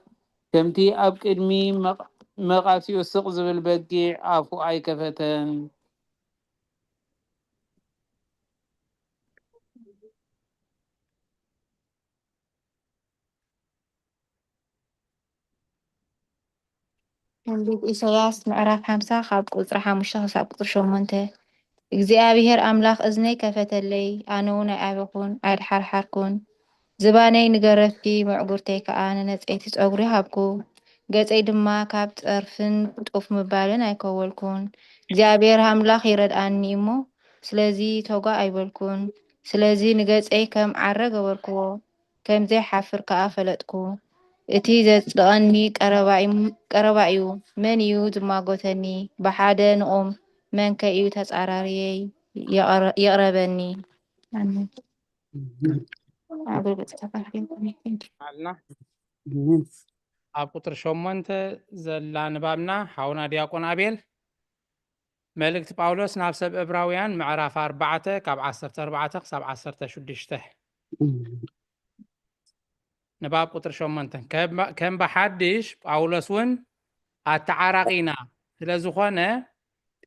ከምቲ ኣብ ቅድሚ መቕ-፣ መቓትኡ ስቕ ዝብል በጊዕ ኣፉ ኣይከፈተን። ትንቢት ኢሳይያስ ምዕራፍ ሓምሳ ካብ ቁጽሪ ሓሙሽተ ክሳብ ቁጽሪ ሸሞንተ። እግዚኣብሔር ኣምላኽ እዝነይ ከፈተለይ፣ ኣነ እውን ኣይኣበኹን፣ ኣይደሓርሓርኩን። ዝባነይ ንገረፍቲ፣ ምዕጉርተይ ከኣ ንነጸይቲ ጸጉሪ ሃብኩ። ገጸይ ድማ ካብ ጸርፍን ጡፍ ምባልን ኣይከወልኩን። እግዚኣብሔር ኣምላኽ ይረድኣኒ እሞ፣ ስለዚ ተጓ ኣይበልኩን። ስለዚ ንገጸይ ከም ዓረ ገበርክዎ፣ ከም ዘይሓፍር ከኣ ፈለጥኩ። እቲ ዘጽድቐኒ ቀረባ እዩ፣ ቀረባ እዩ። መን እዩ ዝማጎተኒ? ብሓደ ንቑም። መንከ እዩ ተጻራርየይ? የቕረ-፣ የቕረበኒ። ኣሜን። ኣሜን። ኣልና። ኣሜን። ኣብ ቁጥሪ ሸሞንተ ዘላ ንባብና ሓውና ዲያቆን ኣቤል፣ መልእክቲ ጳውሎስ ናብ ሰብ ዕብራውያን ምዕራፍ ኣርባዕተ ካብ ዓሰርተ ኣርባዕተ ክሳብ ዓሰርተ ሽዱሽተ። ንባብ ቁጥሪ ሸሞንተ። ከም፣ ከም ብሓድሽ ጳውሎስ እውን ኣተዓራቒና ስለ ዝኾነ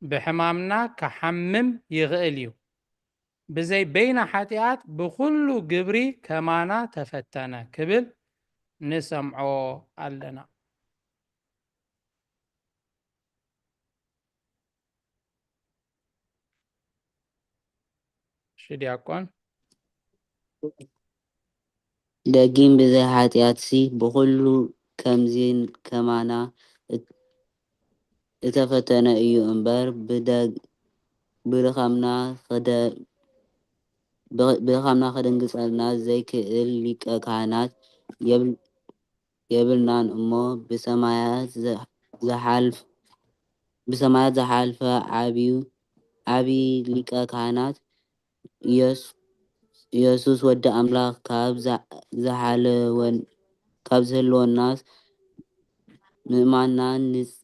ብሕማምና ክሓምም ይኽእል እዩ። ብዘይ በይና ሓጢኣት ብኹሉ ግብሪ ከማና ተፈተነ ክብል ንሰምዖ ኣለና። እሺ ዲያቆን። ደጊም ብዘይ ሓጢኣትሲ ብኹሉ ከምዚ ከማና እት-፣ እተፈተነ እዩ እምበር፣ ብደግ-፣ ብድኻምና ክደ-፣ ብ-፣ ብድኻምና ክድንግጸልና ዘይክእል ሊቀ ካህናት የብል-፣ የብልናን እሞ፣ ብሰማያት ዘ-፣ ዝሓልፍ-፣ ብሰማያት ዝሓልፈ ዓብዩ፣ ዓቢ ሊቀ ካህናት ኢየሱ-፣ ኢየሱስ ወዲ ኣምላኽ ካብ ዛ-፣ ዝሓለወን-፣ ካብ ዝህልወናስ ምእማንና ንጽ-፣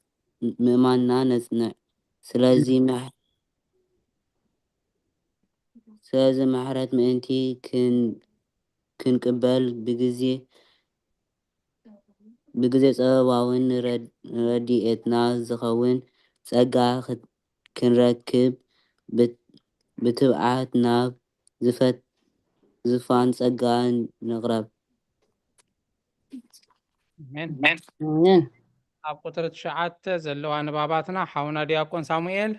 ምእማንና ነጽንዕ። ስለዚ ምሕ-፣ ስለዚ ምሕረት ምእንቲ ክን-፣ ክንቅበል ብግዜ፣ ብግዜ ጸበባውን ረድ-፣ ረድኤትና ዝኸውን ጸጋ ክት-፣ ክንረክብ ብት-፣ ብትብዓት ናብ ዝፈት-፣ ዝፋን ጸጋ ንቕረብ። ኣሜን። ኣሜን። ኣብ ቁጽሪ ትሽዓተ ዘለዋ ንባባትና ሓውና ዲያቆን ሳሙኤል፣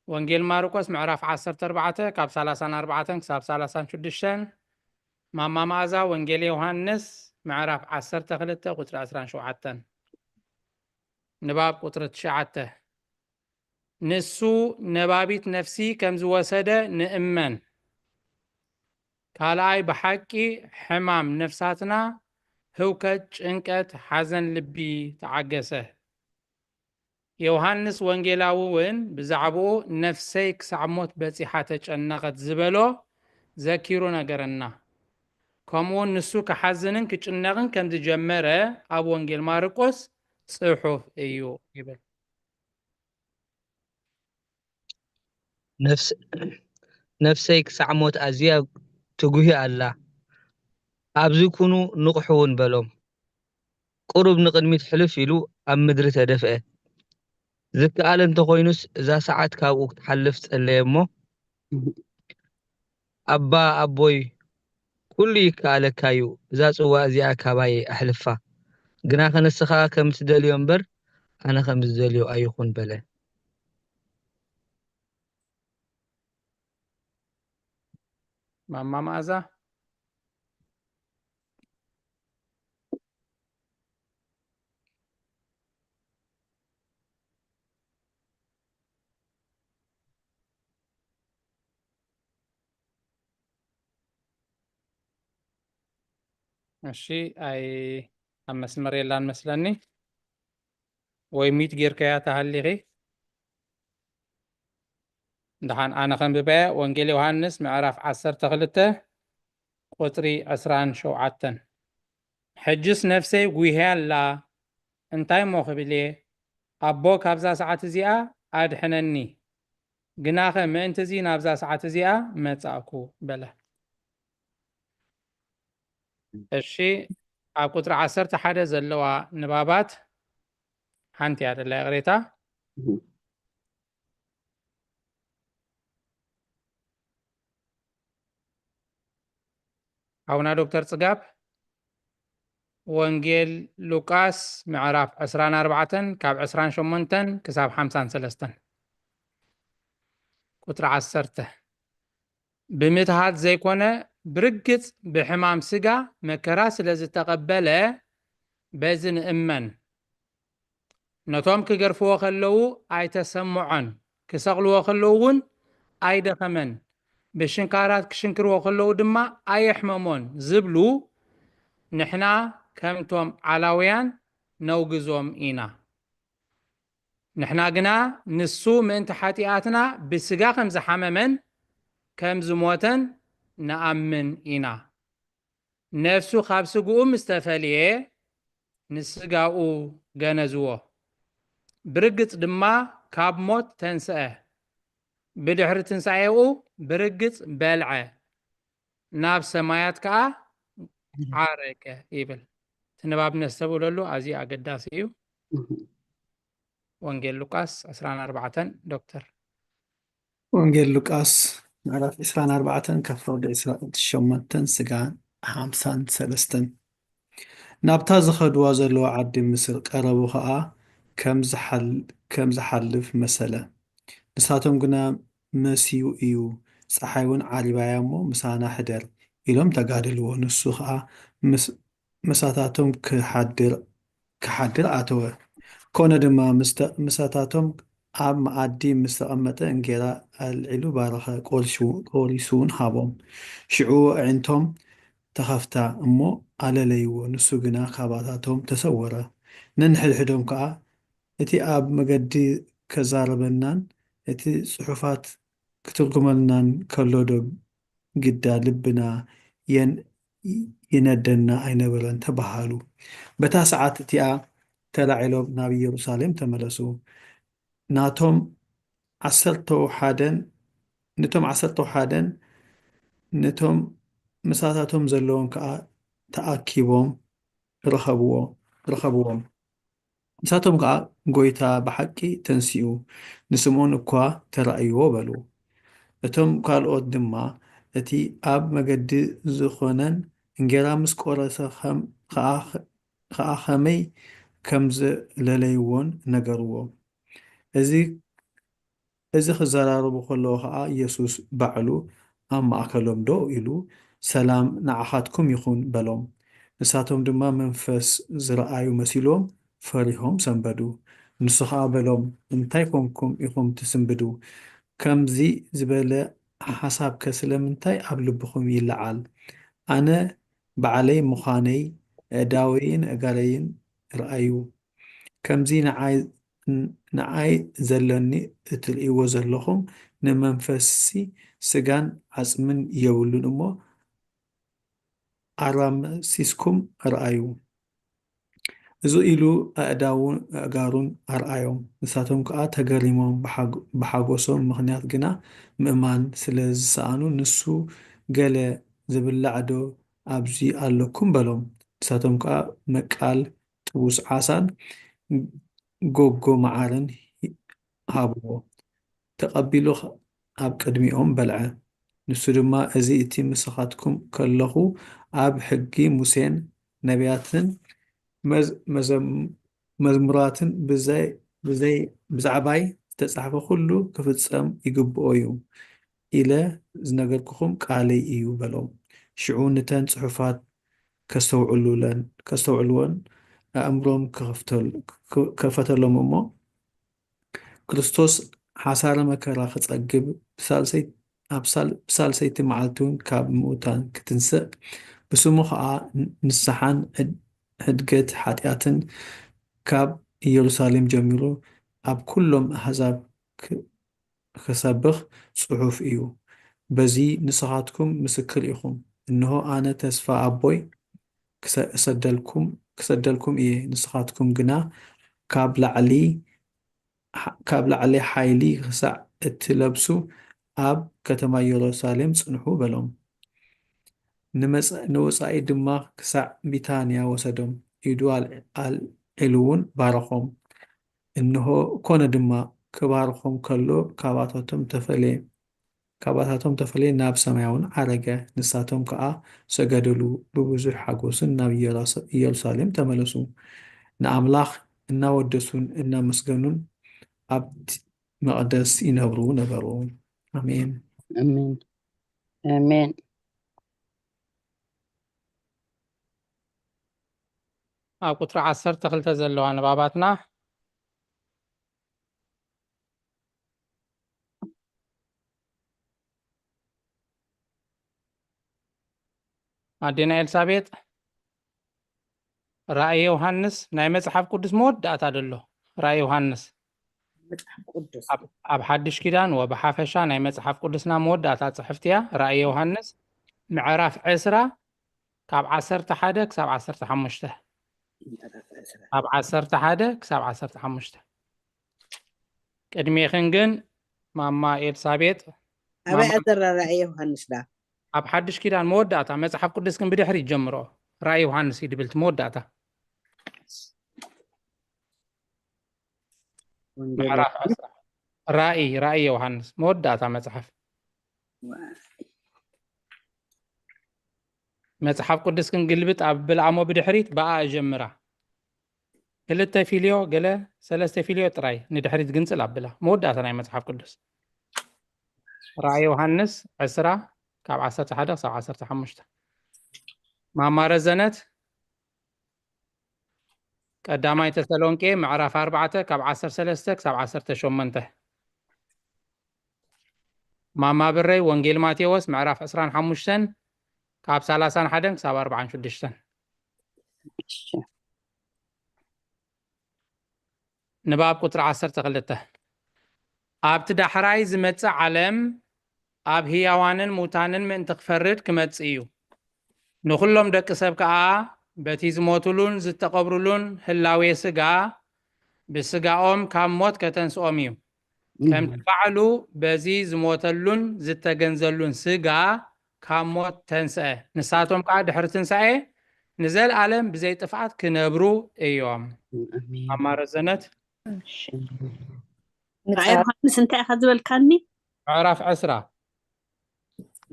ወንጌል ማርቆስ ምዕራፍ ዓሰርተ ኣርባዕተ ካብ ሰላሳን ኣርባዕተን ክሳብ ሰላሳን ሽዱሽተን፣ ማማ መኣዛ ወንጌል ዮሃንስ ምዕራፍ ዓሰርተ ክልተ ቁጽሪ ዕስራን ሸውዓተን። ንባብ ቁጽሪ ትሽዓተ። ንሱ ነባቢት ነፍሲ ከም ዝወሰደ ንእመን። ካልኣይ፣ ብሓቂ ሕማም ነፍሳትና፣ ህውከት፣ ጭንቀት፣ ሓዘን ልቢ ተዓገሰ። ዮሃንስ ወንጌላዊ እውን ብዛዕባኡ "ነፍሰይ ክሳዕ ሞት በጺሓ ተጨነቐት" ዝበሎ ዘኪሩ ነገረና። ከምኡውን ንሱ ክሓዝንን ክጭነቕን ከም ዝጀመረ ኣብ ወንጌል ማርቆስ ጽሑፍ እዩ ይብል። ነፍስ-፣ ነፍሰይ ክሳዕ ሞት ኣዝያ ትጉሂ ኣላ። ኣብዚ ኩኑ ንቕሑ እውን በሎም። ቁሩብ ንቕድሚት ሕልፍ ኢሉ ኣብ ምድሪ ተደፍአ። ዝከኣል እንተኾይኑስ እዛ ሰዓት ካብኡ ክትሓልፍ ጸለየ እሞ፣ ኣባ ኣቦይ፣ ኩሉ ይከኣለካ እዩ፣ እዛ ጽዋ እዚኣ ካባየ ኣሕልፋ፣ ግናኸ ንስኻ ከም ትደልዮ እምበር ኣነ ከም ዝደልዮ ኣይኹን በለ። ማማ መኣዛ። እሺ፣ ኣይ ኣብ መስመር የላን መስለኒ። ወይ ሚት ጌርካያ ተሃሊኺ። ደሓን ኣነ ከንብበያ። ወንጌል ዮሃንስ ምዕራፍ ዓሰርተ ክልተ ቁጽሪ ዕስራን ሸውዓተን። ሕጅስ ነፍሰይ ጉህያ ኣላ፣ እንታይ እሞ ክብል እየ? ኣቦ ካብዛ ሰዓት እዚኣ ኣድሕነኒ፣ ግናኸ ምእንቲ እዚ ናብዛ ሰዓት እዚኣ መጻእኩ በለ። እሺ፣ ኣብ ቁጽሪ ዓሰርተ ሓደ ዘለዋ ንባባት ሓንቲ እያ ደላ ይቕሬታ። ሓውና ዶክተር ጽጋብ፣ ወንጌል ሉቃስ ምዕራፍ ዕስራን ኣርባዕተን ካብ ዕስራን ሸሞንተን ክሳብ ሓምሳን ሰለስተን። ቁጽሪ ዓሰርተ፣ ብምትሃት ዘይኮነ ብርግጽ ብሕማም ስጋ መከራ ስለ ዝተቐበለ በዚ ንእመን። ነቶም ክገርፍዎ ከለዉ ኣይተሰምዖን፣ ክሰቕልዎ ከለዉ እውን ኣይደኸመን፣ ብሽንካራት ክሽንክርዎ ከለዉ ድማ ኣየሕመሞን ዝብሉ ንሕና ከምቶም ዓላውያን ነውግዞም ኢና። ንሕና ግና ንሱ ምእንቲ ሓጢኣትና ብስጋ ከም ዝሓመመን ከም ዝሞተን ንኣምን ኢና። ነፍሱ ካብ ስግኡ ምስ ተፈልየ ንስጋኡ ገነዝዎ፣ ብርግጽ ድማ ካብ ሞት ተንስአ። ብድሕሪ ትንሳኤኡ ብርግጽ በልዐ፣ ናብ ሰማያት ከኣ ዓረገ ይብል። እቲ ንባብ ነስተብህለሉ ኣዝዩ ኣገዳሲ እዩ። ወንጌል ሉቃስ ዕስራን ኣርባዕተን ዶክተር። ወንጌል ሉቃስ ምዕራፍ ዕስራን ኣርባዕተን ካብ ፍቕዲ ዕስራን ሸሞንተን ስጋ ሓምሳን ሰለስተን። ናብታ ዝኸድዋ ዘለዋ ዓዲ ምስ ቀረቡ ኸኣ ከም ዝሓል- ከም ዝሓልፍ መሰለ። ንሳቶም ግና መሲዩ እዩ፣ ጸሓይ እውን ዓሪባያ እሞ ምሳና ሕደር ኢሎም ተጋደልዎ። ንሱ ኸኣ ምስ ምሳታቶም ክሓድር ኣተወ። ኮነ ድማ፣ ምሳታቶም ኣብ መኣዲ ምስ ተቐመጠ፣ እንጌራ ኣልዒሉ ባረኸ፣ ቈሪሱ እውን ሃቦም። ሽዑ ኣዒንቶም ተኸፍታ እሞ ኣለለይዎ፣ ንሱ ግና ካባታቶም ተሰወረ። ነንሕድሕዶም ከኣ፣ እቲ ኣብ መገዲ ከዛርበናን እቲ ጽሑፋት ክትርጉመልናን ከሎዶ ግዳ ልብና ይነደና ኣይነበረን ተባሃሉ። በታ ሰዓት እቲኣ ተላዒሎም ናብ ኢየሩሳሌም ተመለሱ። ናቶም ዓሰርተው ሓደን ነቶም ዓሰርተው ሓደን ነቶም ምሳታቶም ዘለዎም ከኣ ተኣኪቦም ረኸብዎም። ንሳቶም ከኣ፣ ጐይታ ብሓቂ ተንሲኡ፣ ንስምኦን እኳ ተራእይዎ በሉ። እቶም ካልኦት ድማ፣ እቲ ኣብ መገዲ ዝኾነን እንጌራ ምስ ቈረሰ ኸኣ ኸመይ ከም ዘለለይዎን ነገርዎ። እዚ እዚ ክዘራረቡ ከለዉ ኸኣ፣ ኢየሱስ ባዕሉ ኣብ ማእከሎም ደው ኢሉ፣ ሰላም ንዓኻትኩም ይኹን በሎም። ንሳቶም ድማ መንፈስ ዝረኣዩ መሲልዎም ፈሪሆም ሰንበዱ። ንሱ ኸኣ በሎም፣ እንታይ ኰንኩም ኢኹም ትስንብዱ? ከምዚ ዝበለ ሓሳብከ ስለምንታይ ኣብ ልብኹም ይለዓል? ኣነ ባዕለይ ምዃነይ፣ ኣእዳወይን ኣእጋረይን ርኣዩ። ከምዚ ንዓይ ዘለኒ እትርእይዎ ዘለኹም ንመንፈስሲ ስጋን ዓጽምን የብሉን እሞ ኣራምሲስኩም ርኣዩ። እዚ ኢሉ ኣእዳዉን ኣእጋሩን ኣርኣዮም። ንሳቶም ከኣ ተገሪሞም፣ ብሓጎሶም ምኽንያት ግና ምእማን ስለ ዝሰኣኑ፣ ንሱ ገለ ዝብላዕ ዶ ኣብዚ ኣለኩም በሎም። ንሳቶም ከኣ መቃል ጥቡስ ዓሳን ጎጎ መዓርን ሃብዎ። ተቐቢሉ ኣብ ቅድሚኦም በልዐ። ንሱ ድማ፣ እዚ እቲ ምሳኻትኩም ከለኹ ኣብ ሕጊ ሙሴን ነቢያትን መዝ- መዘም- መዝሙራትን ብዘይ ብዘይ ብዛዕባይ ዝተጻሕፈ ኩሉ ክፍጸም ይግብኦ እዩ ኢለ ዝነገርኩኹም ቃለይ እዩ በሎም። ሽዑ ንተን ጽሑፋት ከስተውዕሉለን ከስተውዕልወን ኣእምሮም ከኸፍተል- ከፈተሎም እሞ ክርስቶስ ሓሳረ መከራ ክጸግብ ብሳልሰይ- ኣብ ሳል- ብሳልሰይቲ መዓልቲ እውን ካብ ምዉታን ክትንስእ ብስሙ ኸኣ ንስሓን ሕድ- ሕድገት ሓጢኣትን ካብ ኢየሩሳሌም ጀሚሩ ኣብ ኩሎም ኣህዛብ ክ- ክሰብኽ ጽሑፍ እዩ። በዚ ንስኻትኩም ምስክር ኢኹም። እንሆ ኣነ ተስፋ ኣቦይ ክሰ- እሰደልኩም ክሰደልኩም እየ። ንስኻትኩም ግና ካብ ላዕሊ ካብ ላዕሊ ሓይሊ ክሳዕ እትለብሱ ኣብ ከተማ የሩሳሌም ጽንሑ በሎም። ንመጻ- ንወጻኢ ድማ ክሳዕ ቢታንያ ወሰዶም። ኢዱ ኣል- ኣልዒሉ እውን ባረኾም። እንሆ ኮነ ድማ ክባርኾም ከሎ ካባታቶም ተፈለየ። ካባታቶም ተፈለየ ናብ ሰማይ እውን ዓረገ። ንሳቶም ከኣ ሰገደሉ። ብብዙሕ ሓጎስን ናብ ኢየራስ- ኢየሩሳሌም ተመለሱ። ንኣምላኽ እናወደሱን እናመስገኑን ኣብቲ መቕደስ ይነብሩ ነበሩ። ኣሜን። ኣሜን። ኣሜን። ኣብ ቁፅሪ ዓሰርተ ክልተ ዘለዋ ንባባትና ኣዴና ኤልሳቤጥ ራእይ ዮሃንስ ናይ መፅሓፍ ቅዱስ መወዳእታ ደሎ ራእይ ዮሃንስ መፅሓፍ ቅዱስ ኣብ ሓድሽ ኪዳን ወብሓፈሻ ናይ መፅሓፍ ቅዱስና መወዳእታ ፅሕፍቲ እያ። ራእይ ዮሃንስ ምዕራፍ ዕስራ ካብ ዓሰርተ ሓደ ክሳብ ዓሰርተ ሓሙሽተ ምዕራፍ ዕስራ ካብ ዓሰርተ ሓደ ክሳብ ዓሰርተ ሓሙሽተ ቅድሜኽን ግን ማማ ኤልሳቤጥ ኣበይ ማማ- ኣዘራራእየ ዮሃንስ ዳ ኣብ ሓድሽ ኪዳን መወዳእታ መፅሓፍ ቅዱስ ግን ብድሕሪት ጀምሮ ራእይ ዮሃንስ እዩ ድብልቲ መወዳእታ ወንጌል ምዕራፍ ዕስራ ራእይ ራእይ ዮሃንስ መወዳእታ መፅሓፍ መፅሓፍ ቅዱስ ግን ግልብጥ ኣብላ እሞ ብድሕሪት ብኣ እጀምራ ክልተ ፊልዮ ገለ ሰለስተ ፊልዮ ጥራይ ንድሕሪት ግንፅል ኣብላ መወዳእታ ናይ መፅሓፍ ቅዱስ ራእይ ዮሃንስ ዕስራ ካብ ዓሰርተ ሓደ ክሳብ ዓሰርተ ሓሙሽተ ማማ ረዘነት ቀዳማይ ተሰሎንቄ ምዕራፍ ኣርባዕተ ካብ ዓሰርተ ሰለስተ ክሳብ ዓሰርተ ሸሞንተ ማማ ብረይ ወንጌል ማቴዎስ ምዕራፍ ዕስራን ሓሙሽተን ካብ ሰላሳን ሓደን ክሳብ ኣርባዓን ሽዱሽተን ንባብ ቁፅሪ ዓሰርተ ክልተ ኣብቲ ዳሕራይ ዝመፅእ ዓለም ኣብ ህያዋንን ሙታንን ምእንቲ ክፈርድ ክመፅእ እዩ። ንኹሎም ደቂ ሰብ ከኣ በቲ ዝሞትሉን ዝተቐብሩሉን ህላዌ ስጋ ብስጋኦም ካብ ሞት ከተንስኦም እዩ። ከምቲ ባዕሉ በዚ ዝሞተሉን ዝተገንዘሉን ስጋ ካብ ሞት ተንስአ፣ ንሳቶም ከኣ ድሕሪ ትንሳኤ ንዘለኣለም ብዘይ ጥፍኣት ክነብሩ እዮም። ኣሜን። ማማ ረዘነት እሺ። ራእይ ዮሃንስ እንታይ ኢኻ ዝበልካኒ? ምዕራፍ ዕስራ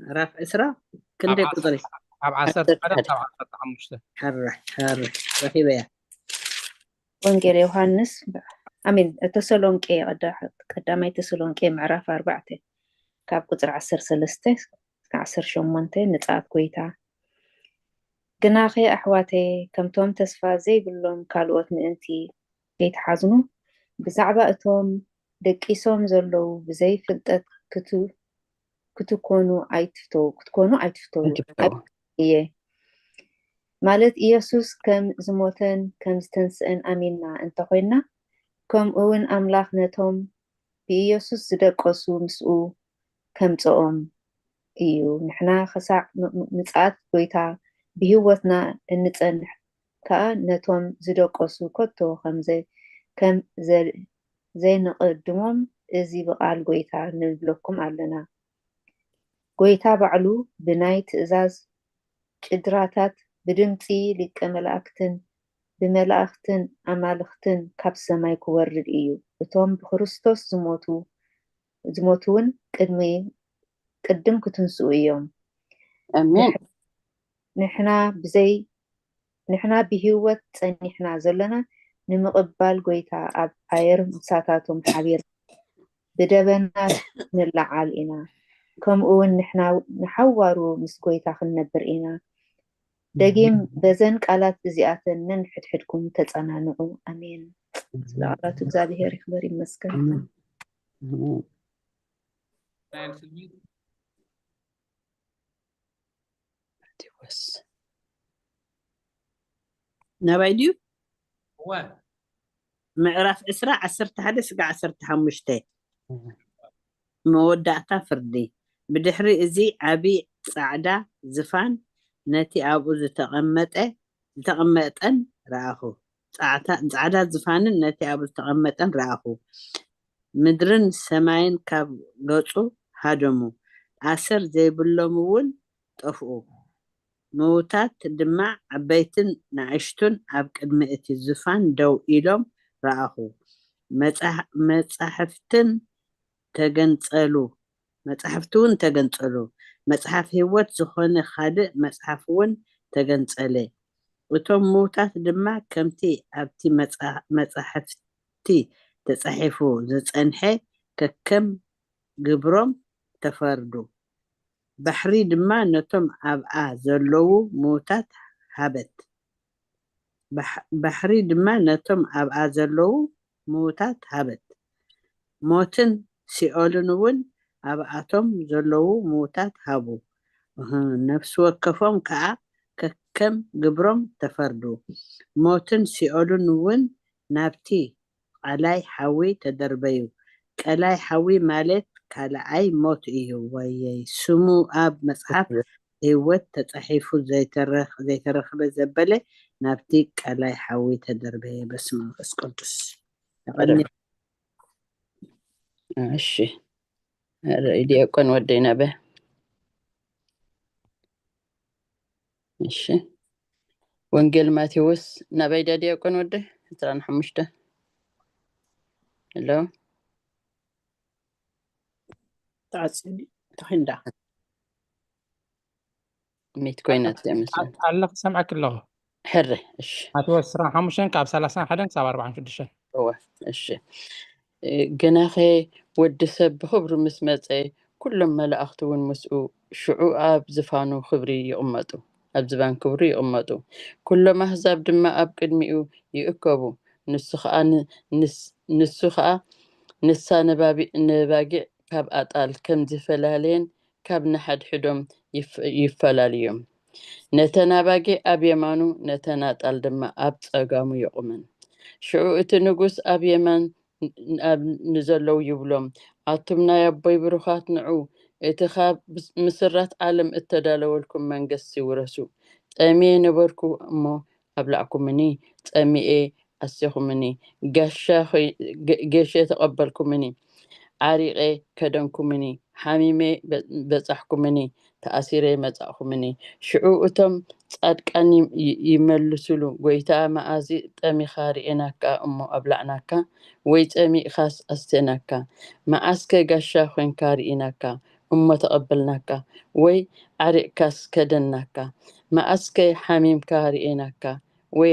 ምዕራፍ ዕስራ ክንደይ ቁፅሪ? ኣብ ዓሰርተ ሓደ ክሳብ ዓሰርተ ሓሙሽተ ሕራይ ሕራይ ረኺበያ። ወንጌል ዮሃንስ ኣሜን። ተሰሎንቄ ቀዳ- ቀዳማይ ተሰሎንቄ ምዕራፍ ኣርባዕተ ካብ ቁፅሪ ዓሰርተ ሰለስተ እስከ ዓሰርተ ሸሞንተ ንፅኣት ጎይታ ግናኸ ኣሕዋተየ ከምቶም ተስፋ ዘይብሎም ካልኦት ምእንቲ ከይትሓዝኑ ብዛዕባ እቶም ደቂሶም ዘለዉ ብዘይ ፍልጠት ክቱ- ክትኮኑ ኣይትፍተው ክትኮኑ ኣይትፍተው ኣይትፍተው። እየ ማለት ኢየሱስ ከም ዝሞተን ከም ዝተንስአን ኣሚንና እንተኾይንና ከምኡ እውን ኣምላኽ ነቶም ብኢየሱስ ዝደቀሱ ምስኡ ከምጽኦም እዩ። ንሕና ኽሳዕ ም- ም- ምጽኣት ጐይታ ብህይወትና እንጸንሕ ከኣ ነቶም ዝደቀሱ ከቶ ከም ዘ- ከም ዘ- ዘይንቕድሞም እዚ ብቓል ጐይታ ንብለኩም ኣለና። ጐይታ ባዕሉ ብናይ ትእዛዝ ጭድራታት ብድምጺ ሊቀ መላእክትን ብመላእኽትን ኣማልኽትን ካብ ሰማይ ክወርድ እዩ። እቶም ብክርስቶስ ዝሞቱ ዝሞቱ እውን ቅድሚ ቅድም ክትንስኡ እዮም። ኣሜን። ንሕና ብዘይ ንሕና ብህይወት ጸኒሕና ዘለና ንምቕባል ጎይታ ኣብ ኣየር ምሳታቶም ሓቢር ብደበና ንለዓል ኢና። ከምኡ እውን ንሕና ንሓዋሩ ምስ ጎይታ ክንነብር ኢና። ደጊም በዘን ቃላት እዚኣተን ነንሕድሕድኩም ተጸናንዑ። ኣሜን። ስለ ቃላቱ እግዚኣብሔር ይኽበር ይመስገን። ኣሜን። ማቴዎስ ናባይ ድዩ? እወ። ምዕራፍ ዕስራ ዓሰርተ ሓደ ስጋ ዓሰርተ ሓሙሽተ። መወዳእታ ፍርዲ። ብድሕሪ እዚ ዓቢ ጻዕዳ ዝፋን ነቲ ኣብኡ ዝተቐመጠ ዝተቐመጠን ረኣኹ። ጻዕዳ ዝፋንን ነቲ ኣብኡ ዝተቐመጠን ረኣኹ። ምድርን ሰማይን ካብ ገጹ ሃደሙ፣ ኣሰር ዘይብሎም እውን ጠፍኡ። ምዉታት ድማ ዓበይትን ንኣሽቱን ኣብ ቅድሚ እቲ ዝፋን ደው ኢሎም ረኣኹ። መጻሕፍትን ተገንጸሉ፣ መጻሕፍቲ እውን ተገንጸሉ። መጽሓፍ ህይወት ዝኾነ ካልእ መጽሓፍ እውን ተገንጸለ። እቶም ምዉታት ድማ ከምቲ ኣብቲ መጻሕፍቲ ተጻሒፉ ዝጸንሐ ከከም ግብሮም ተፈርዱ። ባሕሪ ድማ ነቶም ኣብኣ ዘለዉ ምዉታት ሃበት። ባሕሪ ድማ ነቶም ኣብኣ ዘለዉ ምዉታት ሃበት። ሞትን ሲኦልን እውን ኣብኣቶም ዘለዉ ምዉታት ሃቡ። ነፍሲ ወከፎም ከኣ ከከም ግብሮም ተፈርዱ። ሞትን ሲኦልን እውን ናብቲ ቀላይ ሓዊ ተደርበዩ። ቀላይ ሓዊ ማለት ካልኣይ ሞት እዩ። ወየይ ስሙ ኣብ መጽሓፍ ህይወት ተጻሒፉ ዘይተረኽበ ዘበለ ናብቲ ቀላይ ሓዊ ተደርበየ። በስመ መንፈስ ቅዱስ። እሺ፣ ዲያቆን ወደይ ናበ እሺ፣ ወንጌል ማቴዎስ ናበይ ድያ ዲያቆን ወደይ? ዕስራን ሓሙሽተ። ሄሎ፣ ተዓጽኒ ተኺንዳ። ሚት ኮይና ኣለኺ፣ ሰምዓኪ ኣለኹ። ሕረ። እሺ፣ ማቴዎስ ዕስራን ሓሙሽተን ካብ ሰላሳን ሓደን ክሳብ ኣርባዓን ሽዱሽተን። እወ። እሺ፣ ግናኸ ወዲ ሰብ ብኽብሪ ምስ መጸ፣ ኩሎም መላእኽቲ እውን ምስኡ፣ ሽዑ ኣብ ዝፋኑ ክብሪ ይቕመጡ፣ ኣብ ዝባን ክብሩ ይቕመጡ። ኩሎም ኣህዛብ ድማ ኣብ ቅድሚኡ ይእከቡ። ንሱ ኸኣ ን-፣ ንስ-፣ ንሱ ኸኣ ንሳ ነባቢ-፣ ነባጊዕ ካብ ኣጣል ከም ዝፈላለየን ካብ ንሓድሕዶም ይፍ-፣ ይፈላልዮም። ነተን ኣባጊዕ ኣብ የማኑ፣ ነተን ኣጣል ድማ ኣብ ጸጋሙ የቑመን። ሽዑ እቲ ንጉስ ኣብ የማን ኣብ ንዘለዉ ይብሎም፣ ኣቱም ናይ ኣቦይ ብሩኻት ንዑ፣ እቲ ካብ ምስራት ዓለም እተዳለወልኩም መንግስቲ ውረሱ። ጠምየ ነበርኩ እሞ ኣብላዕኩምኒ፣ ጸሚኤ ኣስቲኹምኒ፣ ጋሻ ጌሸ ተቐበልኩምኒ፣ ዓሪቐ ከደንኩምኒ፣ ሓሚመ በጻሕኩምኒ፣ ተኣሲረ መጻእኹምኒ። ሽዑ እቶም ጻድቃን ይመልስሉ፣ ጎይታ፣ መኣዚ ጠሚኻ ርኤናካ እሞ ኣብላዕናካ፣ ወይ ጸሚእኻስ ኣስቴናካ? መኣስከ ጋሻ ኾንካ ርኢናካ እሞ ተቐበልናካ፣ ወይ ዓሪቕካስ ከደንናካ? መኣስከ ሓሚምካ ርኤናካ፣ ወይ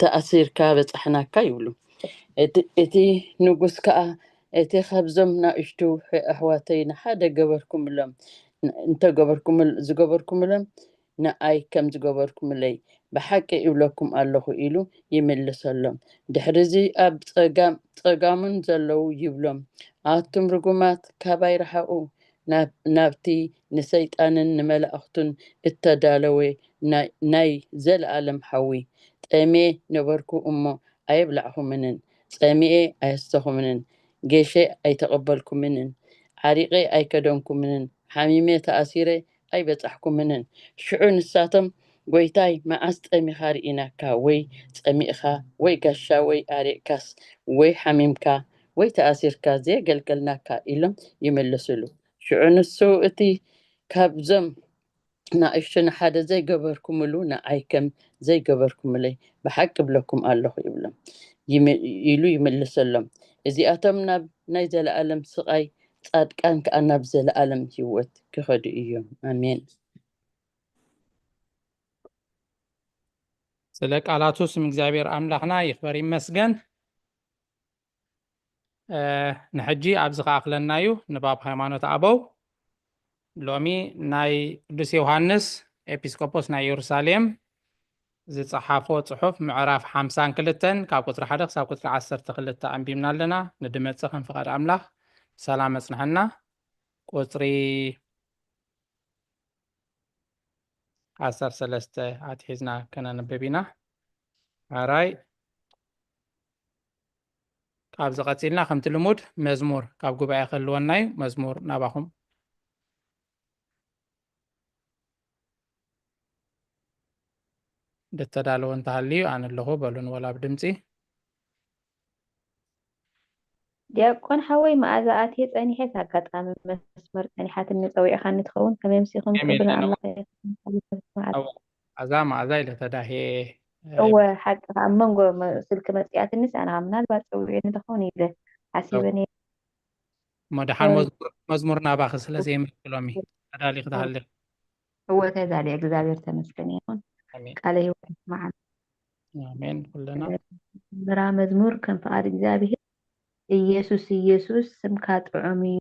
ተኣሲርካ በጻሕናካ? ይብሉ። እቲ ንጉስ ከኣ፣ እቲ ካብዞም ናእሽቱ ኣሕዋተይ ንሓደ ገበርኩምሎም፣ እንተ ዝገበርኩምሎም፣ ንኣይ ከም ዝገበርኩምለይ ብሓቂ እብለኩም ኣለኹ ኢሉ ይምልሰሎም። ድሕሪዚ ኣብ ጸጋም-፣ ጸጋሙን ዘለዉ ይብሎም፣ ኣቱም ርጉማት፣ ካባይ ርሓቑ፣ ናብ-፣ ናብቲ ንሰይጣንን ንመላእኽቱን እተዳለወ ናይ፣ ናይ ዘለኣለም ሓዊ። ጠምየ ነበርኩ እሞ ኣየብላዕኹምንን፣ ጸሚኤ ኣየስተኹምንን፣ ጌሸ ኣይተቐበልኩምንን፣ ዓሪቐ ኣይከደንኩምንን፣ ሓሚመ ተኣሲረ ኣይበጻሕኩምንን። ሽዑ ንሳቶም፣ ጎይታይ፣ መዓስ ጠሚኻ ርኢናካ፣ ወይ ጸሚእኻ፣ ወይ ጋሻ፣ ወይ ዓሪቕካስ፣ ወይ ሓሚምካ፣ ወይ ተኣሲርካ ዘየገልገልናካ? ኢሎም ይምልስሉ። ሽዑ ንሱ፣ እቲ ካብዞም ንኣሽቱ ንሓደ ዘይገበርኩምሉ ንዓይ ከም ዘይገበርኩምለይ ብሓቂ እብለኩም ኣለኹ ይብሎም። ይም-፣ ኢሉ ይምልሰሎም። እዚኣቶም ናብ ናይ ዘለኣለም ስቓይ፣ ጻድቃን ከኣ ናብ ዘለኣለም ህይወት ክኸዱ እዮም። ኣሜን። ስለ ቃላቱ ስም እግዚኣብሔር ኣምላኽና ይኽበር ይመስገን። እ፣ ንሕጂ ኣብዚ ከኣኽለና እዩ ንባብ ሃይማኖት ኣበው። ሎሚ ናይ ቅዱስ ዮሃንስ ኤጲስቆጶስ ናይ ኢየሩሳሌም ዝጸሓፎ ጽሑፍ ምዕራፍ ሓምሳን ክልተን ካብ ቁጽሪ ሓደ ክሳብ ቁጽሪ ዓሰርተ ክልተ ኣንቢብና ኣለና። ንድመጽ ከም ፍቓድ ኣምላኽ ሰላም መጽንሐና። ቁጽሪ ዓሰርተ ሰለስተ ኣትሒዝና ከነንብብ ኢና። ኣራይ ካብዚ ቀጺልና ከምቲ ልሙድ መዝሙር ካብ ጉባኤ ክህልወና እዩ። መዝሙር ናባኹም ደተዳለወ እንተሃልዩ ኣነ ኣለኹ በሉን ወላ ብድምፂ። ዲያቆን ሓወይ መኣዛ ኣትየ ጸኒሐ ኣጋጣሚ መስመር ጸኒሓትኒ ጸዊዕኻኒ ትኸውን ከመይ ምሲኹም ከመይ ክብል ኣለኹም? ኣምላኽ ይመስገን። ኣዛ መኣዛ ኢለ ተዳሄ እወ ሓቂ ኣብ መንጎ መ- ስልኪ መጽያትንስ ኣነ ምናልባት ጸዊዕኒ ትኸውን ኢለ ሓሲበ ነይረ። እሞ ደሓን መዝሙር መዝሙር ናባኺ ስለ ዘይመልክሎሚ ኣዳሊኺ ትሃሊ እወ ተዛሊ እግዚኣብሔር ተመስገን ይኹን። ኣሜን ቃለ ህይወት ይስማዓና። ኣሜን ኩልና ምራ መዝሙር ከም ፍቓድ እግዚኣብሔር። ኢየሱስ ኢየሱስ ስምካ ጥዑም እዩ፣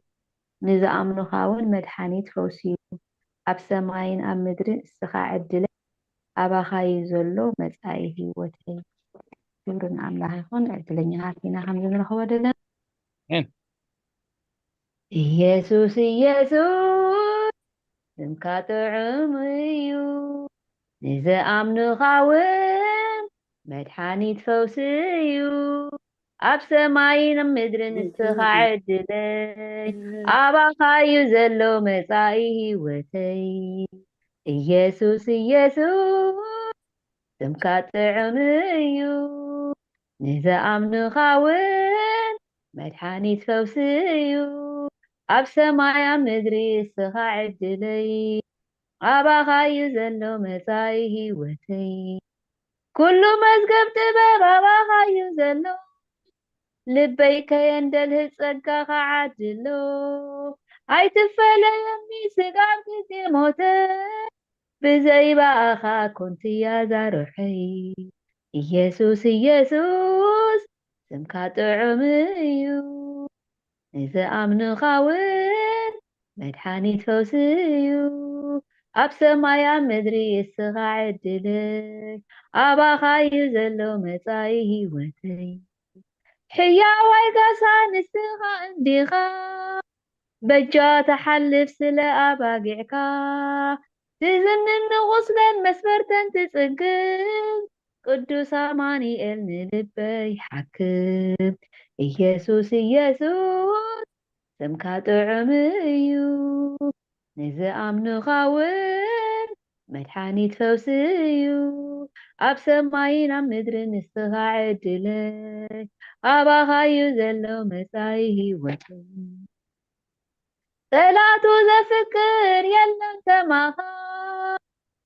ንዝኣምኑኻ እውን መድሓኒት ፈውሲ እዩ። ኣብ ሰማይን ኣብ ምድርን እስኻ ዕድለይ፣ ኣባኻ እዩ ዘሎ መጻኢ ህይወተይ። ክብሪ ንኣምላኽ ይኹን። ዕድለኛታት ኢና ከምዚ ንረኽቦ ዘለና። ኣሜን ኢየሱስ ኢየሱስ ስምካ ጥዑም እዩ፣ ንዝኣምኑኻ እውን መድሓኒት ፈውሲ እዩ። ኣብ ሰማይን ኣብ ምድርን ንስኻ ዕድለይ፣ ኣባኻ እዩ ዘሎ መጻኢ ህይወተይ። ኢየሱስ ኢየሱስ ስምካ ጥዑም እዩ፣ ንዝኣምኑኻ እውን መድሓኒት ፈውሲ እዩ። ኣብ ሰማይ ኣብ ምድሪ እስኻ ዕድለይ፣ ኣባኻ እዩ ዘሎ መጻኢ ህይወተይ። ኩሉ መዝገብ ጥበብ ኣባኻ እዩ ዘሎ፣ ልበይ ከየንደልህ ጸጋኻ ዓድሎ። ኣይትፈለየኒ ስጋ ኣብ ግዜ ሞተ፣ ብዘይ ብኣኻ ኮንትያ ዛርሖይ። ኢየሱስ ኢየሱስ ስምካ ጥዑም እዩ፣ ንዝኣምኑኻ እውን መድሓኒት ፈውሲ እዩ። ኣብ ሰማይ ኣብ ምድሪ እስኻ ዕድለይ፣ ኣባኻ እዩ ዘሎ መጻኢ ህይወተይ። ሕያዋይ ጋሳ ንስኻ እንዲኻ፣ በጃ ተሓልፍ ስለ ኣባጊዕካ፣ ትዝንን ንቑስለን መስበርተን ትጽግን፣ ቅዱስ ኣማኑኤል ንልበይ ሓክም። ኢየሱስ ኢየሱስ ስምካ ጥዑም እዩ፣ ንዝኣምኑኻ እውን መድሓኒት ፈውሲ እዩ። ኣብ ሰማይን ኣብ ምድርን ንስኻ ዕድለይ፣ ኣባኻ እዩ ዘሎ መጻኢ ህይወተይ። ጸላቱ ዘፍቅር የለን ከማኻ፣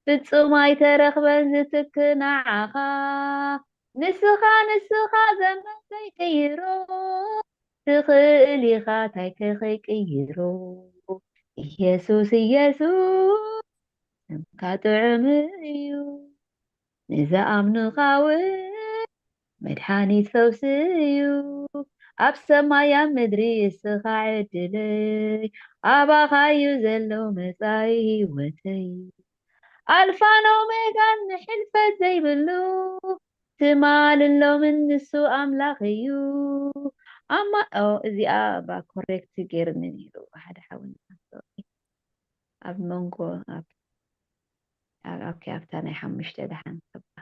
ፍጹም ኣይተረኽበን ዝትክ ንዓኻ። ንስኻ ንስኻ ዘመን ዘይቅይሮ፣ ትኽእል ኢኻ ታይከ ከይቅይሮ። ኢየሱስ ኢየሱስ ስምካ ጥዑም እዩ፣ ንዝኣምኑኻ እውን መድሓኒት ፈውሲ እዩ። ኣብ ሰማይ ኣብ ምድሪ እስኻ ዕድለይ፣ ኣባኻ እዩ ዘሎ መጻኢ ህይወተይ። ኣልፋን ኦሜጋን ንሕልፈት ዘይብሉ፣ ትማልን ሎምን ንሱ ኣምላኽ እዩ። ኣማ ኦ እዚኣ ባ ኮሬክት ገይርኒ ነይሩ ሓደ ሓውና። ሶሪ። ኣብ መንጎ ኣብ ኣብ ኣብቲ ኣብታ ናይ ሓሙሽተ ደሓን ገባ።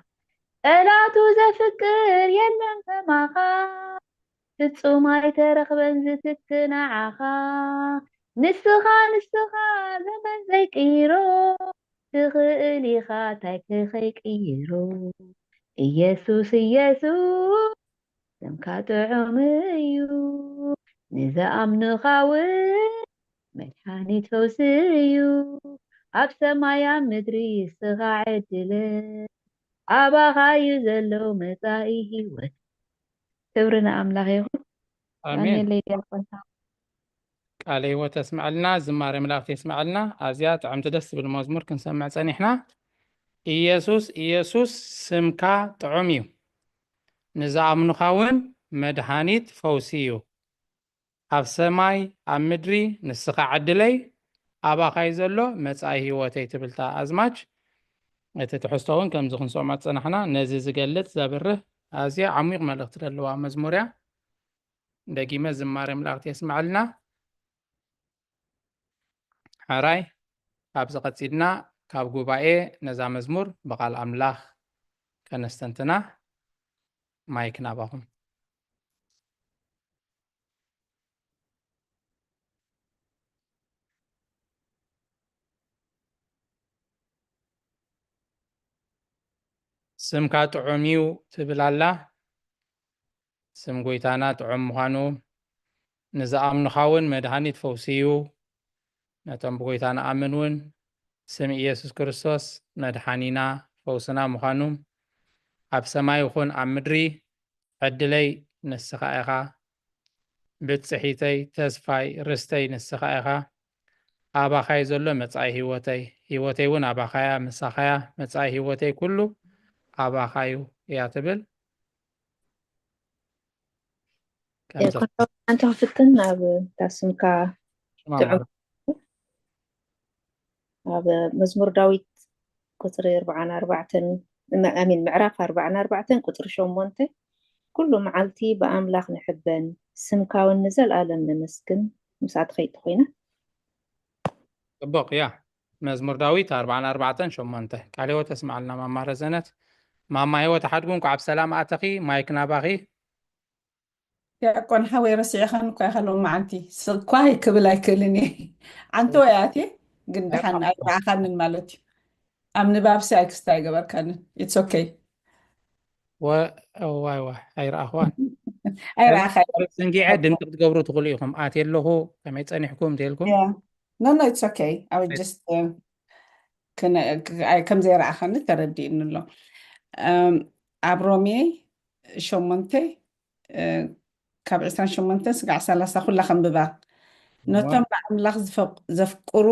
ጠላቱ ዘፍቅር የለን ከማኻ፣ ፍጹም ኣይተረኽበን ዝትክ ንዓኻ። ንስኻ ንስኻ ዘመን ዘይቅይሮ፣ ትኽእል ኢኻ ታይክ ከይቅይሮ። ኢየሱስ ኢየሱስ ስምካ ጥዑም እዩ፣ ንዝኣምኑኻ እውን መድሓኒት ፈውሲ እዩ። ኣብ ሰማይ ኣብ ምድሪ ንስኻ ዕድለ ኣባኻ እዩ ዘሎ መጻኢ ህይወት። ክብሪ ንኣምላኽ ይኹን። ኣሜን። ኣሜን። ቃለ ህይወት የስምዐልና፣ ዝማሬ መላእክት የስምዐልና። ኣዝያ ጥዕምቲ ደስ ትብል መዝሙር ክንሰምዕ ጸኒሕና። ኢየሱስ ኢየሱስ ስምካ ጥዑም እዩ፣ ንዝኣምኑኻ እውን መድሃኒት ፈውሲ እዩ። ኣብ ሰማይ ኣብ ምድሪ ንስኻ ዕድለይ፣ ኣባኻይ ዘሎ መጻኢ ህይወተይ ትብል እታ ኣዝማች። እቲ ትሕዝቶ እውን ከምዚ ክንሰምዖ ዝጸናሕና ነዚ ዝገልጽ ዘብርህ ኣዝያ ዓሚቕ መልእኽቲ ዘለዋ መዝሙር እያ። ደጊመ ዝማሬ መላእክት የስምዐልና። ሕራይ፣ ካብዚ ቀጺልና ካብ ጉባኤ ነዛ መዝሙር ብቓል ኣምላኽ ከነስተንትና። ማይክ ናባኹም። ስምካ ጥዑም እዩ ትብል ኣላ። ስም ጎይታና ጥዑም ምዃኑ፣ ንዝኣምኑኻ እውን መድሃኒት ፈውሲ እዩ። ነቶም ብጎይታ ንኣምን እውን ስም ኢየሱስ ክርስቶስ መድሓኒና ፈውስና ምዃኑ፣ ኣብ ሰማይ ይኹን ኣብ ምድሪ ዕድለይ ንስኻ ኢኻ፣ ብጽሒተይ፣ ተስፋይ፣ ርስተይ ንስኻ ኢኻ። ኣባኻይ ዘሎ መጻኢ ህይወተይ፣ ህይወተይ እውን ኣባኻያ፣ ምሳኻያ፣ መጻኢ ህይወተይ ኩሉ ኣባኻዩ እያ ትብል። ከምዚ ኮንዶ ሓንቲ ክፍትን ናብ እታ ስምካ ሽማ ጥዑም። ኣብ መዝሙር ዳዊት ቁፅሪ ኣርባዓን ኣርባዕተን፣ ኣሚን፣ ምዕራፍ ኣርባዓን ኣርባዕተን ቁፅሪ ሸሞንተ፣ ኩሉ መዓልቲ ብኣምላኽ ንሕበን፣ ስምካ እውን ንዘለኣለም ነመስግን። ምስኣ ትኸይድ ኮይና። ጽቡቕ እያ። መዝሙር ዳዊት ኣርባዓን ኣርባዕተን ሸሞንተ። ቃለ ህይወት ተስምዓልና ማማ ረዘነት። ማማ ህይወት ሓድጉ፣ እንኳዕ ብሰላም ኣተኺ። ማይክ ናባኺ። ዲያቆን ሓወይ፣ ረሲዕኻኒ እኮ ኢኻ ሎማዓንቲ። ስቕ እኳ ክብል ኣይክእልን እየ። ዓንተወ እየ ኣትየ፣ ግን ደሓን ኣይረኣኻንን ማለት እዩ። ኣብ ንባብሲ ኣይክስታ ኣይገበርካንን። It's okay። ወ- ዋይ ዋይ፣ ኣይረኣኽዋን። ኣይረኣኻይ። ሰንጊዐ ድምፂ ክትገብሩ ትኽእሉ ኢኹም። ኣትየ ኣለኹ፣ ከመይ ፀኒሕኩም እንተልኩም። Yeah. No, no, it's okay. I was just, uh, ክነ- ክ- ኣይ- ከም ዘይረኣኻኒ ተረዲእኒ ኣሎ። እም፣ ኣብ ሮሜ ሸሞንተ፣ እ፣ ካብ ዕስራን ሸሞንተን ስጋዕ ሰላሳ ኩላ ከንብባ። ነቶም ንኣምላኽ ዝፈቅ- ዘፍቅሩ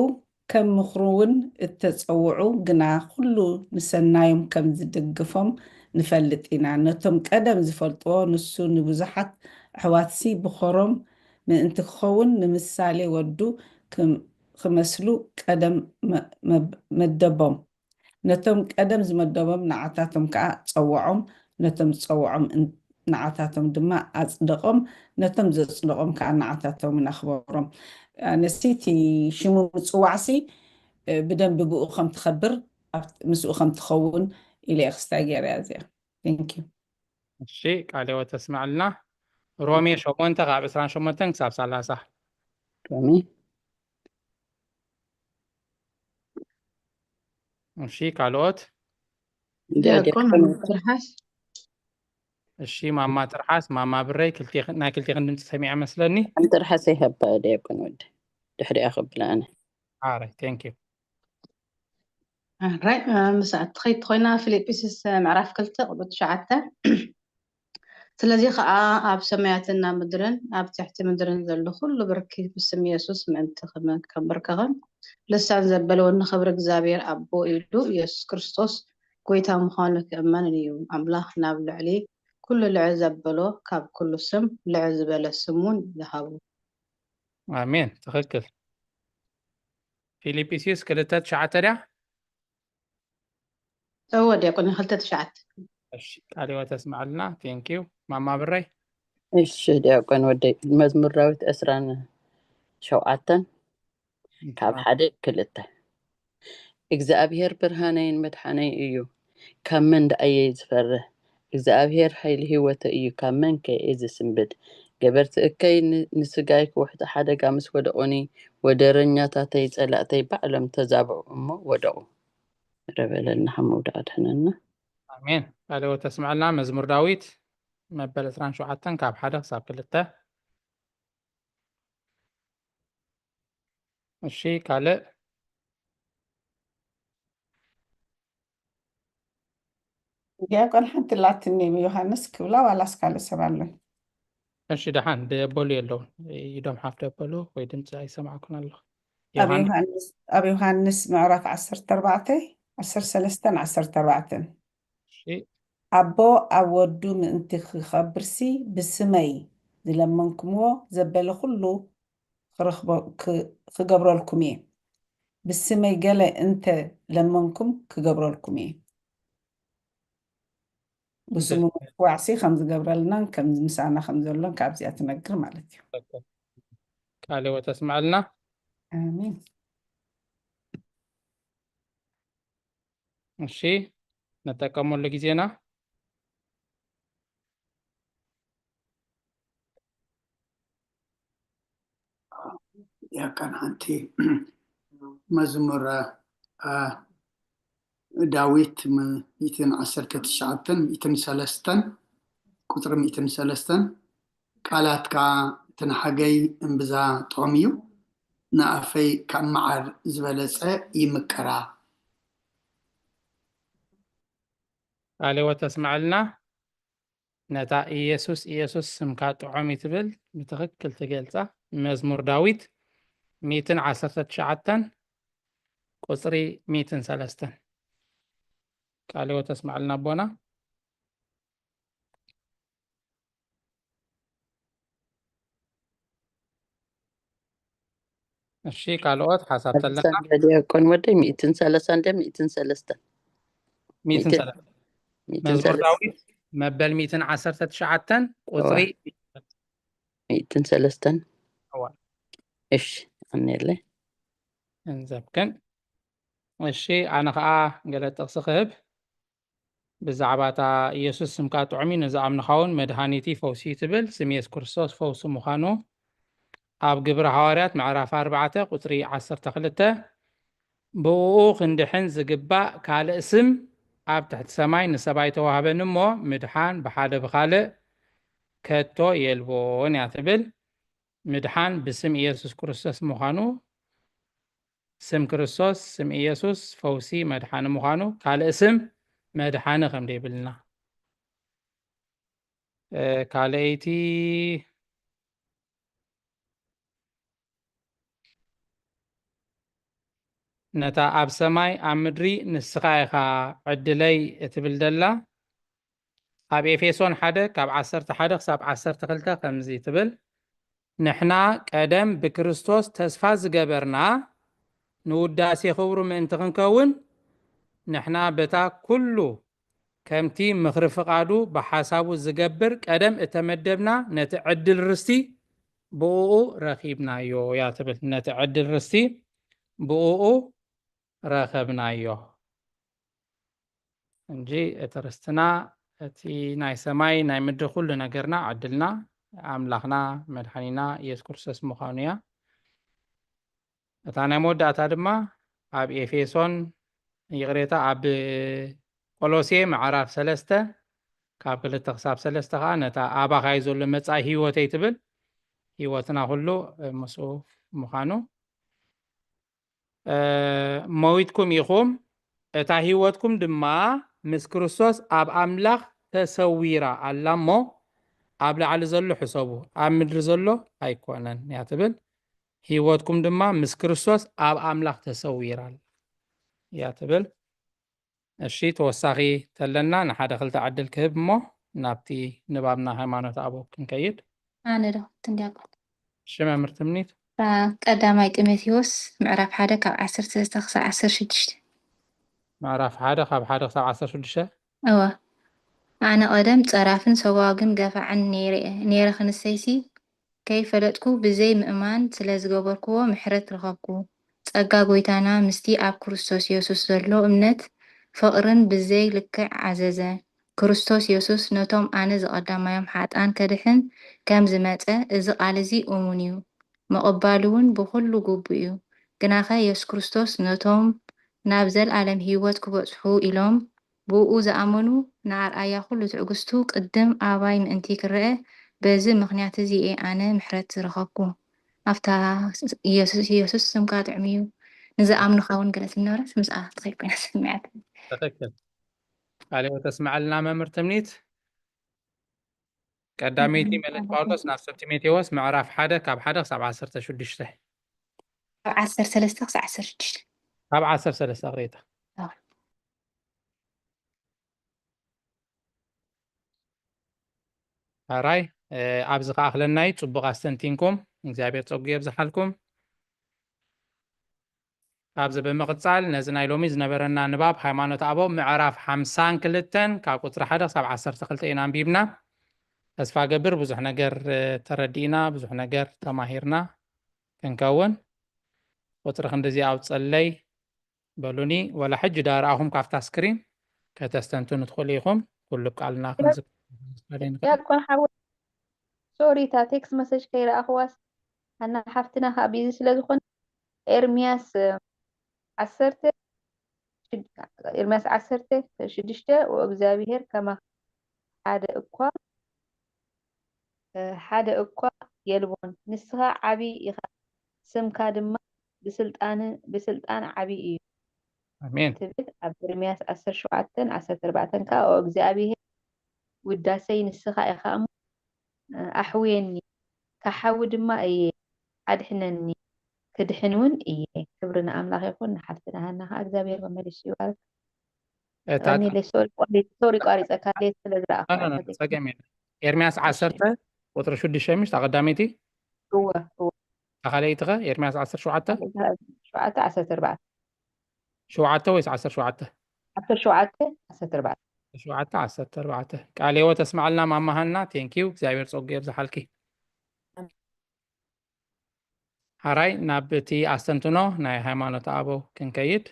ከም ምኽሩ እውን እተጸውዑ ግና፣ ኩሉ ንሰናዮም ከም ዝድግፎም ንፈልጥ ኢና። ነቶም ቀደም ዝፈልጥዎ፣ ንሱ ንብዙሓት ኣሕዋትሲ ብኾሮም ምእንቲ ክኸውን፣ ንምሳሌ ወዱ ክም- ክመስሉ ቀደም መ- መብ- መደቦም። ነቶም ቀደም ዝመደቦም ንዓታቶም ከኣ ጸውዖም፣ ነቶም ዝጸውዖም እን- ንዓታቶም ድማ ኣጽደቖም፣ ነቶም ዘጽደቖም ከኣ ንዓታቶም ኣኽበሮም። ኣነሲ እቲ ሽሙ ምጽዋዕሲ፣ እ፣ ብደንቢ ብኡ ከም ትኸብር፣ ኣብ- ምስኡ ከም ትኸውን ኢለ እየ ክስታይ ገይረ እያ እዚኣ። Thank you። እሺ፣ ቃለ ህይወት ተስምዐልና። ሮሜ ሸሞንተ ካብ ዕስራን ሸሞንተን ክሳብ ሰላሳ። ሮሜ እሺ፣ ካልኦት? ዲያቆን ዲያቆን ትርሓስ። እሺ፣ ማማ ትርሓስ፣ ማማ ብረይ፣ ክልቴ- ናይ ክልቴኽን ድምፂ ሰሚዐ መስለኒ። ኣንተ ርሓሰ ይሃባ ዲያቆን ወዲ። ድሕሪኣ ከብላ ኣነ። ሓራይ፣ thank you። ራይ ምስኣ ትኸይድ ኮይና፣ ፊልጵስዩስ ምዕራፍ ክልተ ቁፅሪ ትሽዓተ። ስለዚ ኸዓ ኣብ ሰማያትን ኣብ ምድርን ኣብ ትሕቲ ምድርን ዘሎ ኩሉ ብርኪ ብስም የሱስ ምእንቲ ክም- ከንብርከኽን ልሳን ዘበለ እውን ንኽብሪ እግዚኣብሔር ኣቦ ኢሉ የሱስ ክርስቶስ ጎይታ ምዃኑ ክእመን እዩ። ኣምላኽ ናብ ልዕሊ ኩሉ ልዕል ዘበሎ ካብ ኩሉ ስም ልዕል ዝበለ ስም እውን ይሃቡ። ኣሜን። ትኽክል። ፊልጵስዩስ ክልተ ትሽዓተ ድያ? እወ ዲያቆን፣ ክልተ ትሽዓተ። እሺ፣ ቃለ ህይወት ተስምዐልና። Thank you ማማ ብረይ። እሺ ዲያቆን ወደይ፣ መዝሙር ዳዊት ዕስራን ሸውዓተን ካብ ሓደ ክልተ። እግዚኣብሔር ብርሃነይን መድሓነይ እዩ፣ ካብ መን ደኣ እየ ዝፈርህ? እግዚኣብሔር ሓይሊ ህይወተይ እዩ፣ ካብ መን ከ እየ ዝስንብድ? ገበርቲ እከይ ን- ንስጋይ ክውሕጡ ሓደጋ ምስ ወደቑኒ፣ ወደረኛታተይ ጸላእተይ ባዕሎም ተዛብዑ እሞ ወደቑ። ረበለልና ካብ ምውዳቕ ኣድሕነና። ኣሜን። ቃለ ህይወት ተስምዐልና። መዝሙር ዳዊት መበል ዕስራን ሸውዓተን ካብ ሓደ ክሳብ ክልተ። እሺ፣ ካልእ? ዲያቆን ሓንቲ ላትኒ ዮሃንስ ክብላ ዋላስ ካልእ ሰብ ኣሎ? እሺ፣ ደሓን ደበሉ የለውን። ኢዶም ሓፍ ደበሉ ወይ ድምፂ ኣይሰማዕኩን ኣለኹ። ኣብ ዮሃንስ ዮሃንስ ኣብ ዮሃንስ ምዕራፍ ዓሰርተ ኣርባዕተ፣ ዓሰርተ ሰለስተን ዓሰርተ ኣርባዕተን። እሺ፣ ኣቦ ኣብ ወዱ ምእንቲ ክኸብርሲ ብስመይ ዝለመንኩምዎ ዘበለ ኩሉ ክረኽቦ- ክ- ክገብረልኩም እየ። ብስመይ ገለ እንተ ለመንኩም ክገብረልኩም እየ። ብስሙ ምጽዋዕሲ ከም ዝገብረልናን ከም ምሳና ከም ዘሎን ካብዚኣ ትነግር ማለት እዩ። ቃለ ሕይወት ኣስምዐልና። ኣሜን። እሺ፣ ንጠቀመሉ ግዜና። ዲያቆን ሓንቲ መዝሙር አ፣ ዳዊት ሚእትን ዓሰርተ ትሽዓተን ሚእትን ሰለስተን ቁፅሪ ሚእትን ሰለስተን ቃላትካ እቲ ንሓገይ እምብዛ ጥዑም እዩ፣ ንኣፈይ ካብ መዓር ዝበለፀ ይምቅራ። ቃለ ሕይወት ኣስምዐልና። ነታ ኢየሱስ ኢየሱስ ስምካ ጥዑም እዩ ትብል ብትኽክል ትገልጻ። መዝሙር ዳዊት ሚእትን ዓሰርተ ትሽዓተን ቁጽሪ ሚእትን ሰለስተን። ቃለ ሕይወት ኣስምዐልና ኣቦና። እሺ፣ ካልኦት ሓሳብ ተለና? ዲያቆን ወደይ ሚእትን ሰለሳን እንደ ሚእትን ሰለስተን ሚእትን ሚእትን- ሰለስተን። ሚእትን መዝሙር ሰለስተን ዳዊት መበል ሚእትን ዓሰርተ ትሽዓተን ቁጽሪ እዋ። ሚእትን ሰለስተን እዋ። እሺ። ኣነለ እንዘብክን። እሺ፣ ኣነ ኸዓ ገለ ጥቕሲ ክህብ። ብዛዕባ እታ ኢየሱስ ስምካ ጥዑም እዩ፣ ንዝኣምንኻ እውን መድሃኒት እዩ፣ ፈውሲ እዩ ትብል። ስም ኢየሱስ ክርስቶስ ፈውሲ ምዃኑ ኣብ ግብሪ ሃዋርያት ምዕራፍ ኣርባዕተ ቁጽሪ ዓሰርተ ክልተ፣ "ብእኡ ክንድሕን ዝግባእ ካልእ ስም ኣብ ትሕቲ ሰማይ ንሰብ ኣይተዋህበን እሞ፣ ምድሓን ብሓደ ብኻልእ ከቶ የልቦን" እያ ትብል። ምድሓን ብስም ኢየሱስ ክርስቶስ ምዃኑ፣ ስም ክርስቶስ፣ ስም ኢየሱስ ፈውሲ መድሓኒ ምዃኑ፣ ካልእ ስም መድሓኒ ከም ደይብልና። እ፣ ካልኣይቲ ነታ ኣብ ሰማይ ኣብ ምድሪ ንስኻ ኢኻ ዕድለይ እትብል ዘላ፣ ኣብ ኤፌሶን ሓደ ካብ ዓሰርተ ሓደ ክሳብ ዓሰርተ ክልተ ከምዚ ትብል፣ "ንሕና ቀደም ብክርስቶስ ተስፋ ዝገበርና ንውዳሴ ክብሩ ምእንቲ ክንከውን፣ ንሕና በታ ኩሉ ከምቲ ምኽሪ ፍቓዱ ብሓሳቡ ዝገብር ቀደም እተመደብና ነቲ ዕድል ርስቲ ብእኡ ረኺብናዮ" እያ ትብል። ነቲ ዕድል ርስቲ ብእኡ ረኸብናዮ። እንጂ እቲ ርስትና፣ እቲ ናይ ሰማይ ናይ ምድሪ ኩሉ ነገርና፣ ዕድልና፣ ኣምላኽና፣ መድሓኒና ኢየሱስ ክርስቶስ ምዃኑ እያ። እታ ናይ መወዳእታ ድማ ኣብ ኤፌሶን፣ ይቕሬታ፣ ኣብ ቆሎሴ ምዕራፍ ሰለስተ ካብ ክልተ ክሳብ ሰለስተ ኸዓ ነታ ኣባኻ እዩ ዘሎ መጻኢ ህይወተይ ትብል፣ ህይወትና ኩሉ ምስኡ ምዃኑ። እ፣ ሞይትኩም ኢኹም፣ እታ ህይወትኩም ድማ ምስ ክርስቶስ ኣብ ኣምላኽ ተሰዊራ ኣላ እሞ፣ ኣብ ላዕሊ ዘሎ ሕሰቡ፣ ኣብ ምድሪ ዘሎ ኣይኮነን እያ ትብል። ህይወትኩም ድማ ምስ ክርስቶስ ኣብ ኣምላኽ ተሰዊራ ኣላ እያ ትብል። እሺ፣ ተወሳኺ ተለና ንሓደ ክልተ ዕድል ክህብ እሞ ናብቲ ንባብና ሃይማኖት ኣበው ክንከይድ። ኣነ ዶ? ትንዲያቆን። እሺ፣ መምህር ትምኒት። አ፣ ቀዳማይ ጢሞቴዎስ ምዕራፍ ሓደ ካብ ዓሰርተ ሰለስተ ክሳብ ዓሰርተ ሽዱሽተ። ምዕራፍ ሓደ ካብ ሓደ ክሳብ ዓሰርተ ሽዱሽተ። እወ። ኣነ ቀደም ጸራፍን ሰጓግን ገፋዕን ነይረ እየ። ነይረ ክንሰይሲ ከይፈለጥኩ ብዘይ ምእማን ስለ ዝገበርኩዎ ምሕረት ረኸብኩ። ጸጋ ጐይታና ምስቲ ኣብ ክርስቶስ የሱስ ዘሎ እምነት ፍቕርን ብዘይ ልክዕ ዓዘዘ። ክርስቶስ የሱስ ነቶም ኣነ ዝቐዳማዮም ሓጥኣን ከድሕን ከም ዝመጸ እዚ ቃል እዚ እሙን እዩ። ምቕባሉ እውን ብኹሉ ግቡእ እዩ። ግናኸ የሱስ ክርስቶስ ነቶም ናብ ዘለኣለም ህይወት ክበጽሑ ኢሎም ብእኡ ዝኣመኑ ንኣርኣያ ኩሉ ትዕግስቱ ቅድም ኣባይ ምእንቲ ክረአ በዚ ምኽንያት እዚ እየ ኣነ ምሕረት ዝረኸብኩ። ኣብታ ኢየሱስ ኢየሱስ ስምካ ጥዑም እዩ ንዝኣምኑኻ እውን ገለ ትነበረት ምስኣ ትኸይድ ኮይና ሰሚዓት። ትኽክል። ቃለ ሕይወት ተስምዐልና መምህር ትምኒት። ቀዳመይቲ መልእክት ጳውሎስ ናብ ሰብ ጢሞቴዎስ ምዕራፍ ሓደ ካብ ሓደ ክሳብ ዓሰርተ ሽዱሽተ። ካብ ዓሰርተ ሰለስተ ክሳብ ዓሰርተ ሽዱሽተ። ካብ ዓሰርተ ሰለስተ ክሬታ። ሕራይ ኣብዚ ከኣኽለናይ ጽቡቕ ኣስተንቲንኩም እግዚኣብሔር ጸጉ የብዝሓልኩም። ካብዚ ብምቕጻል ነዚ ናይ ሎሚ ዝነበረና ንባብ ሃይማኖት ኣበው ምዕራፍ ሓምሳን ክልተን ካብ ቁጽሪ ሓደ ክሳብ ዓሰርተ ክልተ ኢና ኣንቢብና። ተስፋ ገብር ብዙሕ ነገር ተረዲእና ብዙሕ ነገር ተማሂርና ክንከውን። ቁጽሪ ክንድዚ ኣውጸለይ በሉኒ። ወላ ሕጂ ዳ ረኣኹም ካብታ ስክሪን ከተስተንትኑ ትኽእሉ ኢኹም። ኩሉ ቃልና ክንዝክር ዲያቆን ሓወ ሶሪ እታ ቴክስት መሰጅ ከይረኣኽዋስ ኣና ሓፍትና ከዓ ቢዚ ስለ ዝኾነ ኤርሚያስ ዓሰርተ ኤርሚያስ ዓሰርተ ሽዱሽተ ወእግዚኣብሔር ከማኻ ሓደ እኳ ሓደ እኳ የልቦን፣ ንስኻ ዓቢ ኢኻ፣ ስምካ ድማ ብስልጣን ዓቢ እዩ። ኣሜን። ትብል ኣብ ኤርምያስ ዓሰርተ ሸውዓተን ዓሰርተ ኣርባዕተን ከኣ ኦ እግዚኣብሄር ውዳሰይ ንስኻ ኢኻ እሞ ኣሕውየኒ፣ ክሓዊ ድማ እየ፣ ኣድሕነኒ፣ ክድሕን እውን እየ። ክብሪ ንኣምላኽ ይኹን። ንሓፍትና ሃና ከኣ እግዚኣብሄር መመሊሱ ይባርክ። እታ ሶሪ ቋሪፀካ ሌት ስለ ዝረኣኹ ጸገም የለ። ኤርምያስ ዓሰርተ ቁፅሪ ሽዱሽተ ምሽ ተቐዳመይቲ እወ እወ ተኻለይቲ ኸ ኤርምያስ ዓሰርተ ሸውዓተ ሸውዓተ ዓሰርተ ኣርባዕተ ሸውዓተ ወይስ ዓሰርተ ሸውዓተ ዓሰርተ ሸውዓተ ዓሰርተ ኣርባዕተ ሸውዓተ ዓሰርተ ኣርባዕተ ቃለ ህይወት ተስማዕልና ማማሃና ቴንኪዩ እግዚኣብሔር ፀጉ የብዝሓልኪ ሓራይ ናብ እቲ ኣስተንትኖ ናይ ሃይማኖት ኣበው ክንከይድ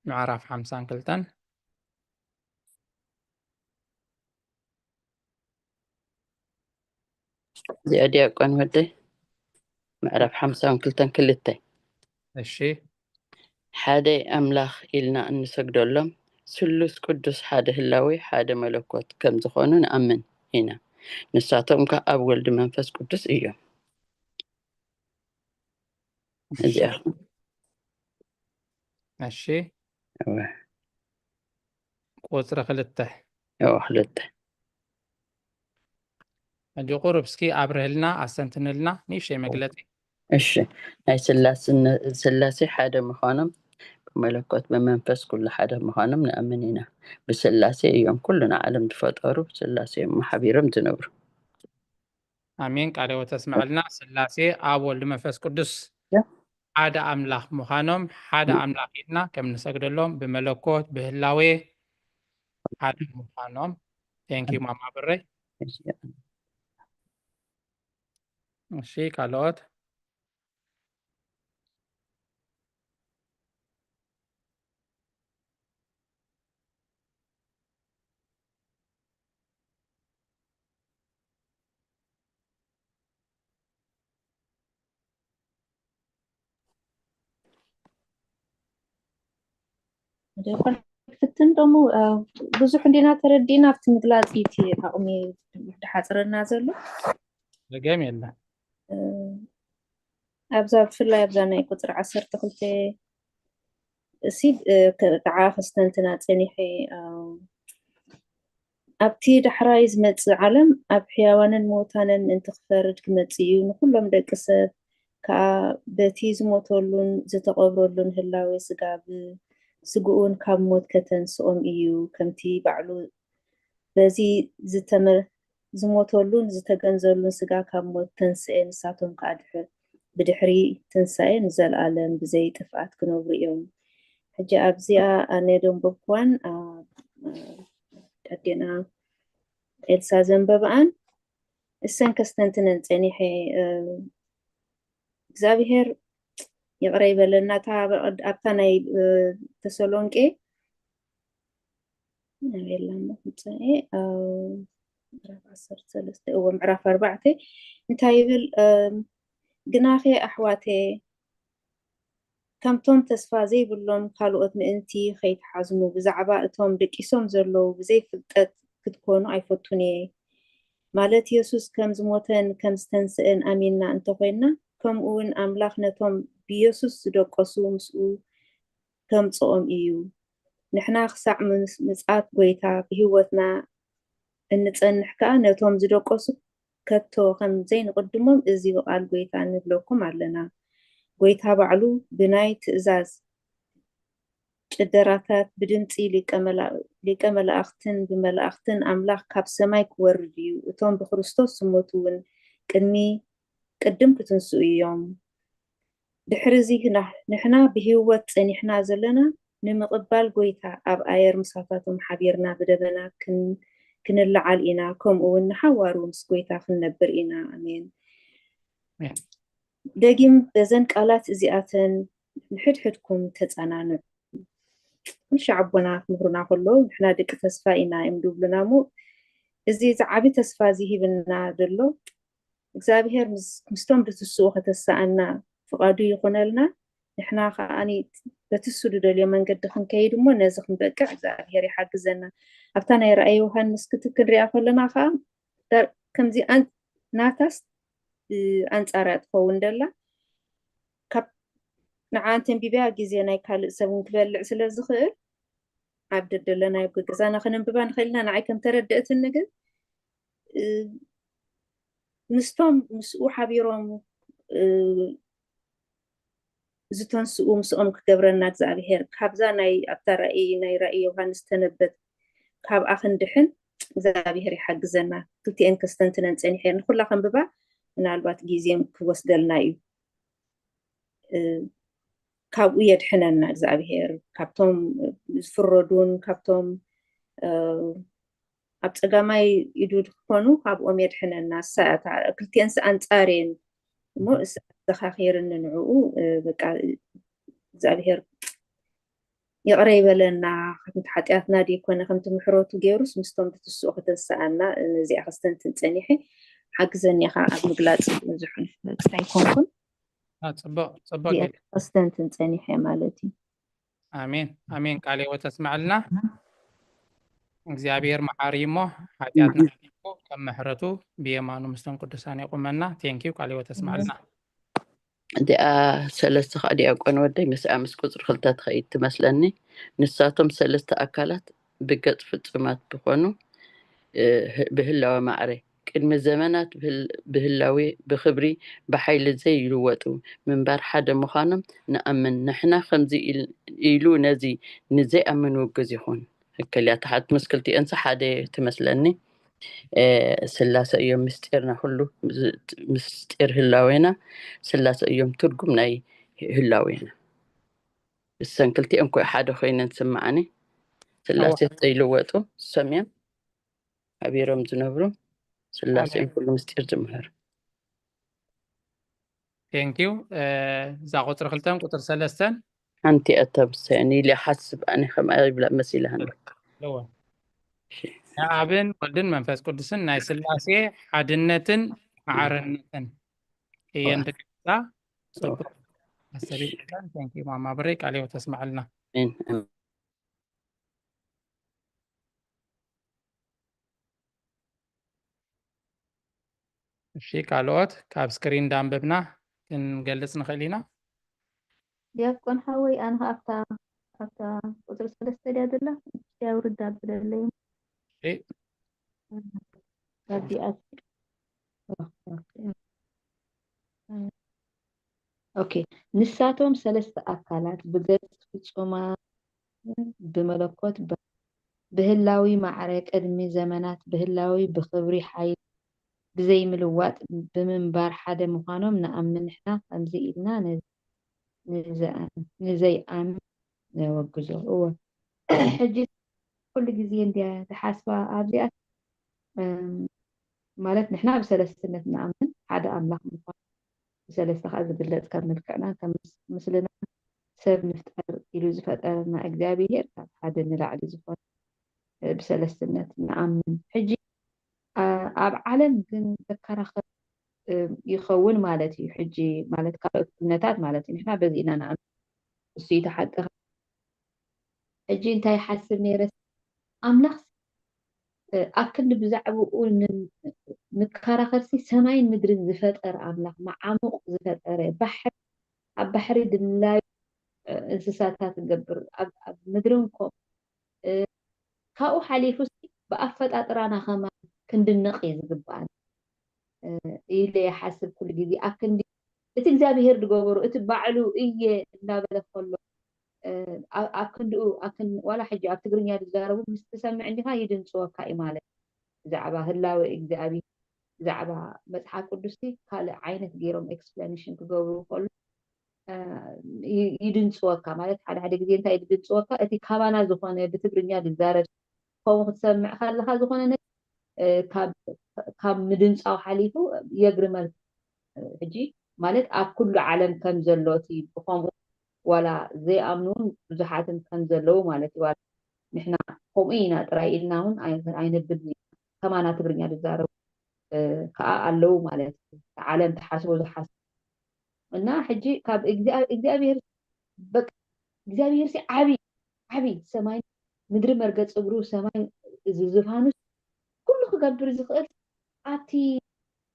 ምዕራፍ ሓምሳን ክልተን እዚኣ ዲያቆን ወደይ ምዕራፍ ሓምሳን ክልተን ክልተ እሺ ሓደ ኣምላኽ ኢልና እንሰግደሎም ስሉስ ቅዱስ ሓደ ህላዌ ሓደ መለኮት ከም ዝኾኑ ንኣምን ኢና። ንሳቶም ከ ኣብ ወልድ መንፈስ ቅዱስ እዮም። እዚኣ እሺ ቁፅሪ ክልተ እዎ ክልተ ሕጂ ቁሩብ እስኪ ኣብርህልና ኣስተንትንልና ንእሽተይ መግለፂ እሺ ናይ ስላስነ- ስላሴ ሓደ ምዃኖም ብመለኮት ብመንፈስ ኩሉ ሓደ ምዃኖም ንኣምን ኢና። ብስላሴ እዮም ኩሉ ንዓለም ዝፈጠሩ ብስላሴ እዮም ሓቢሮም ዝነብሩ። ኣሜን ቃለ ህይወት ተስምዐልና ስላሴ ኣብ ወልድ መንፈስ ቅዱስ ሓደ ኣምላኽ ምዃኖም ሓደ ኣምላኽ ኢልና ከም ንሰግደሎም ብመለኮት ብህላዌ ሓደ ምዃኖም thank you ማማ ብረይ እሺ ካልኦት ፍትን ደሞ ብዙሕ እንዲና ተረዲእና ኣብቲ ምግላፅ እቲ ኣቕሚ ድሓፅረና ዘሎ ጸገም የለን ኣብዛ ብፍላይ ኣብዛ ናይ ቁፅሪ ዓሰርተ ክልተ እሲ ከዓ ክስተንትና ፀኒሐ ኣብቲ ዳሕራይ ዝመፅእ ዓለም ኣብ ሕያዋንን ምዉታንን ምእንቲ ክፈርድ ክመፅእ እዩ። ንኹሎም ደቂ ሰብ ከኣ በቲ ዝሞተሉን ዝተቐብረሉን ህላዌ ስጋ ብስግኡን ካብ ሞት ከተንስኦም እዩ። ከምቲ ባዕሉ በዚ ዝተመ ዝሞተሉን ዝተገንዘሉን ስጋ ካብ ሞት ተንስኤ ንሳቶም ከኣ ድሕር ብድሕሪ ትንሳኤ ንዘለኣለም ብዘይ ጥፍኣት ክነብሩ እዮም። ሕጂ ኣብዚኣ ኣነ ደንበብክዋን ኣዴና ኤልሳ ዘንበብኣን እሰን ከስተንትነን ጸኒሐ እግዚኣብሔር ይቕረ ይበለና ኣብታ ናይ ተሰሎንቄ ናበየላ እሞ ክንፅንኤ ምዕራፍ ዓሰርተ ሰለስተ እዎ ምዕራፍ ኣርባዕተ እንታይ ይብል ግናኸ ኣሕዋተ ከምቶም ተስፋ ዘይብሎም ካልኦት ምእንቲ ኸይትሓዝኑ ብዛዕባ እቶም ደቂሶም ዘለዉ ብዘይ ፍልጠት ክትኮኑ ኣይፈቱን እየ ማለት የሱስ ከም ዝሞተን ከም ዝተንስአን ኣሚንና እንተኾይንና ከምኡ እውን ኣምላኽ ነቶም ብየሱስ ዝደቀሱ ምስኡ ከምጽኦም እዩ። ንሕና ክሳዕ ምጽኣት ጐይታ ብህይወትና እንጸንሕ ከኣ፣ ነቶም ዝደቀሱ ከቶ ከም ዘይንቕድሞም እዚ ቃል ጐይታ ንብለኩም ኣለና። ጐይታ ባዕሉ ብናይ ትእዛዝ ጭደራታት፣ ብድምጺ ሊቀ መላእኽትን ብመላእኽትን ኣምላኽ ካብ ሰማይ ክወርድ እዩ። እቶም ብክርስቶስ ዝሞቱ እውን ቅድሚ ቅድም ክትንስኡ እዮም። ድሕሪ እዚ ንሕና ብህይወት ጸኒሕና ዘለና ንምቕባል ጐይታ ኣብ ኣየር ምሳታቶም ሓቢርና ብደበና ክንለዓል ኢና፣ ከምኡ እውን ንሓዋሩ ምስ ጐይታ ክንነብር ኢና። ኣሜን። ደጊም በዘን ቃላት እዚኣተን ንሕድሕድኩም ተጸናንዑ። ምሽ ኣቦና ክምህሩና ከለዉ ንሕና ደቂ ተስፋ ኢና እዮም ዝብሉና እሞ፣ እዚ ዝዓቢ ተስፋ እዚ ሂብና ዘሎ እግዚኣብሔር ምስቶም ድትስኡ ከተሰኣና ፍቓዱ ይኹነልና። ንሕና ከዓኒ በቲ እሱ ዝደልዮ መንገዲ ክንከይድ እሞ ነዚ ክንበቅዕ እግዚኣብሔር ይሓግዘና። ኣብታ ናይ ራእይ ዮሃንስ ክትክንሪኣ ከለና ከዓ ከምዚ ናታስ ኣንጻርያ ትኸውን ደላ። ካብ ንዓን ተንቢብያ ግዜ ናይ ካልእ ሰብ እውን ክበልዕ ስለ ዝኽእል ኣብ ደደለናዮ ገዛና ከነንብባ ንኽእል ኢና። ንዓይ ከም ተረድእትኒ ግን ምስቶም ምስኡ ሓቢሮም ዝተንስኡ ምስኦም ክገብረና እግዚኣብሔር ካብዛ ናይ ኣብታ ራእይ ናይ ራእይ ዮሃንስ ተነበብት ካብኣ ክንድሕን እግዚኣብሔር ይሓግዘና። ክልቲኤን ከስተንትነን ጸኒሐ ንኩላ ከንብባ ምናልባት ግዜም ክወስደልና እዩ። ካብኡ የድሕነና እግዚኣብሔር ካብቶም ዝፍረዱን ካብቶም ኣብ ጸጋማይ ኢዱ ዝኾኑ ካብኦም የድሕነና። ክልቲኤንስ ኣንጻር እየን እሞ ዘኻኺርኒ ንዕኡ በቃ እግዚኣብሔር ይቕረ ይበለና። ከምቲ ሓጢኣትና ደይኮነ ከምቲ ምሕረቱ ገይሩስ ምስቶም ብትስኡ ከተንስኣና ነዚኣ ከስተንትን ጸኒሐ ሓግዘኒ ኢኻ ኣብ ምግላፅ ብዙሕ ንፈልጥ ኣይኮንኩን። ፅቡቅ ፅቡቅ ጌርካ ከስተንትን ጸኒሐ ማለት እዩ። ኣሜን ኣሜን። ቃለ ሕይወት ተስመዐልና። እግዚኣብሔር መሓሪ እሞ ሓጢኣትና ከም ምሕረቱ ብየማኑ ምስቶም ቅዱሳን የቁመና። ቴንኪዩ። ቃለ ሕይወት ተስመዐልና። እዚኣ ሰለስተ ከዓ ዲያቆን ወደይ ምስኣ ምስ ቁፅሪ ክልተ ትኸይድ ትመስለኒ። ንሳቶም ሰለስተ ኣካላት ብገፅ ፍፁማት ብኾኑ ብህላወ ማዕረ ቅድሚ ዘመናት ብህላዊ ብክብሪ ብሓይሊ ዘይልወጡ ምንባር ሓደ ምዃኖም ንኣምን። ንሕና ከምዚ ኢሉ ነዚ ንዘይኣምን ውግዝ ይኹን። እከልያ ተሓት ምስ ክልቲኤንስ ሓደ ትመስለኒ። ስላሰ እዮም ምስጢርና፣ ኩሉ ምስጢር ህላዌና ስላሰ እዮም፣ ትርጉም ናይ ህላዌና። እሰን ክልቲኤን ኮ ሓደ ኮይነን ስምዓኒ። ስላሴ ዘይልወጡ ሰም እዮም፣ ሓቢሮም ዝነብሩ። ስላሴ እዮም ኩሉ ምስጢር ዝምህር። ቴንኪዩ። እዛ ቁፅሪ ክልተን ቁፅሪ ሰለስተን ሓንቲ እያ ተምሰኒ ኢለ ሓስብ ኣነ ከምኣ ይብላ መሲላኒ ኣለዎ። ንኣብን ወልድን መንፈስ ቅዱስን ናይ ስላሴ ሓድነትን ማዕርነትን እየን ትገልፃ። ፅቡቅ ኣሰሪትለን። ቴንኪዩ ማማ ብሬ ቃለ ሕይወት ተስመዐልና። እሺ ካልኦት ካብ ስክሪን ዳንበብና ክንገልፅ ንኽእል ኢና። ዲያቆን ሓወይ ኣነ ኣብታ ኣብታ ቁፅሪ ሰለስተ ድያ ዘላ ያውርዳ ብለለይ። ኦኬ ንሳቶም ሰለስተ ኣካላት ብገጽ ፍጹማት ብመለኮት ብህላዊ ማዕረ ቅድሚ ዘመናት ብህላዊ ብኽብሪ ሓይሊ ብዘይምልዋጥ ብምንባር ሓደ ምዃኖም ንኣምን ንሕና ከምዚ ኢልና ንዘይኣምን ነወግዞ እወ ሕጂ ኩሉ ግዜ እንድያ ዝሓስባ ኣብዚኣ ማለት ንሕና ብሰለስትነት ንኣምን ሓደ ኣምላኽ ምዃን ብሰለስተ ከዓ ዝግለፅ ከም ምልክዕና ከም ምስልና ሰብ ንፍጠር ኢሉ ዝፈጠረና እግዚኣብሄር ካብ ሓደ ንላዕሊ ዝኾነ ብሰለስትነት ንኣምን ሕጂ ኣብ ዓለም ግን ተከራኸር ይኸውን ማለት እዩ ሕጂ ማለት ካልኦት እምነታት ማለት እዩ ንሕና በዚ ኢና ንኣምን እሱ እዩ ተሓቂ ሕጂ እንታይ ሓስብ ነይረ ኣምላኽ ኣብ ክንዲ ብዛዕባኡ ንከራኸርሲ ሰማይን ምድርን ዝፈጠረ ኣምላኽ መዓሙቕ ዝፈጠረ ባሕሪ ኣብ ባሕሪ ድላዩ እንስሳታት ንገብር ኣብ ኣብ ምድሪ እውን ከምኡ። እ፣ ካብኡ ሓሊፉ ሲ ብኣፈጣጥራና ከማን ክንድነቕ እዩ ዝግባኣና፣ እ፣ ኢለ ይሓስብ ኩሉ ግዜ። ኣብ ክንዲ እቲ እግዚኣብሄር ዝገበሮ፣ እቲ ባዕሉ እየ እናበለ ከሎ፣ እ፣ ኣብ ኣብ ክንድኡ፣ ኣብ ክን-፣ ዋላ ሕጂ ኣብ ትግርኛ ዝዛረቡ ምስ ትሰምዕ እንዲኻ ይድንጽወካ እዩ ማለት እዩ። ብዛዕባ ህላወ እግዚኣብሄር፣ ብዛዕባ መጽሓፍ ቅዱስ ሲ ካልእ ዓይነት ገይሮም ኤክስፕላኔሽን ክገብሩ ከሎ፣ እ፣ ይ-፣ ይድንጽወካ። ማለት ሓደ ሓደ ግዜ እንታይ ይድንጽወካ? እቲ ካባና ዝኾነ ብትግርኛ ዝዛረብ ከምኡ ክትሰምዕ ከለኻ ዝኾነ ነገር፣ እ፣ ካብ ካብ ምድንጻው ሓሊፉ የግርመልካ። ሕጂ ማለት ኣብ ኩሉ ዓለም ከም ዘሎ እቲ ብኸምኡ ዋላ ዘይኣምኑ እውን ብዙሓትን ከም ዘለዉ ማለት እዩ። ዋላ ንሕና ከምኡ ኢና ጥራይ ኢልና እውን ኣይ-፣ ኣይነብልን ኢና። ከማና ትግርኛ ዝዛረቡ፣ እ፣ ከኣ ኣለዉ ማለት እዩ። እቲ ዓለም ትሓስቦ ዝሓስብ እና ሕጂ ካብ እግዚኣብ-፣ እግዚኣብሔር በቃ እግዚኣብሔር ሲ ዓቢ ዓቢ ሰማይ ምድሪ መርገጽ እግሩ ሰማይ እዚ ዝፋኑስ ኩሉ ክገብር ዝኽእል ኣብቲ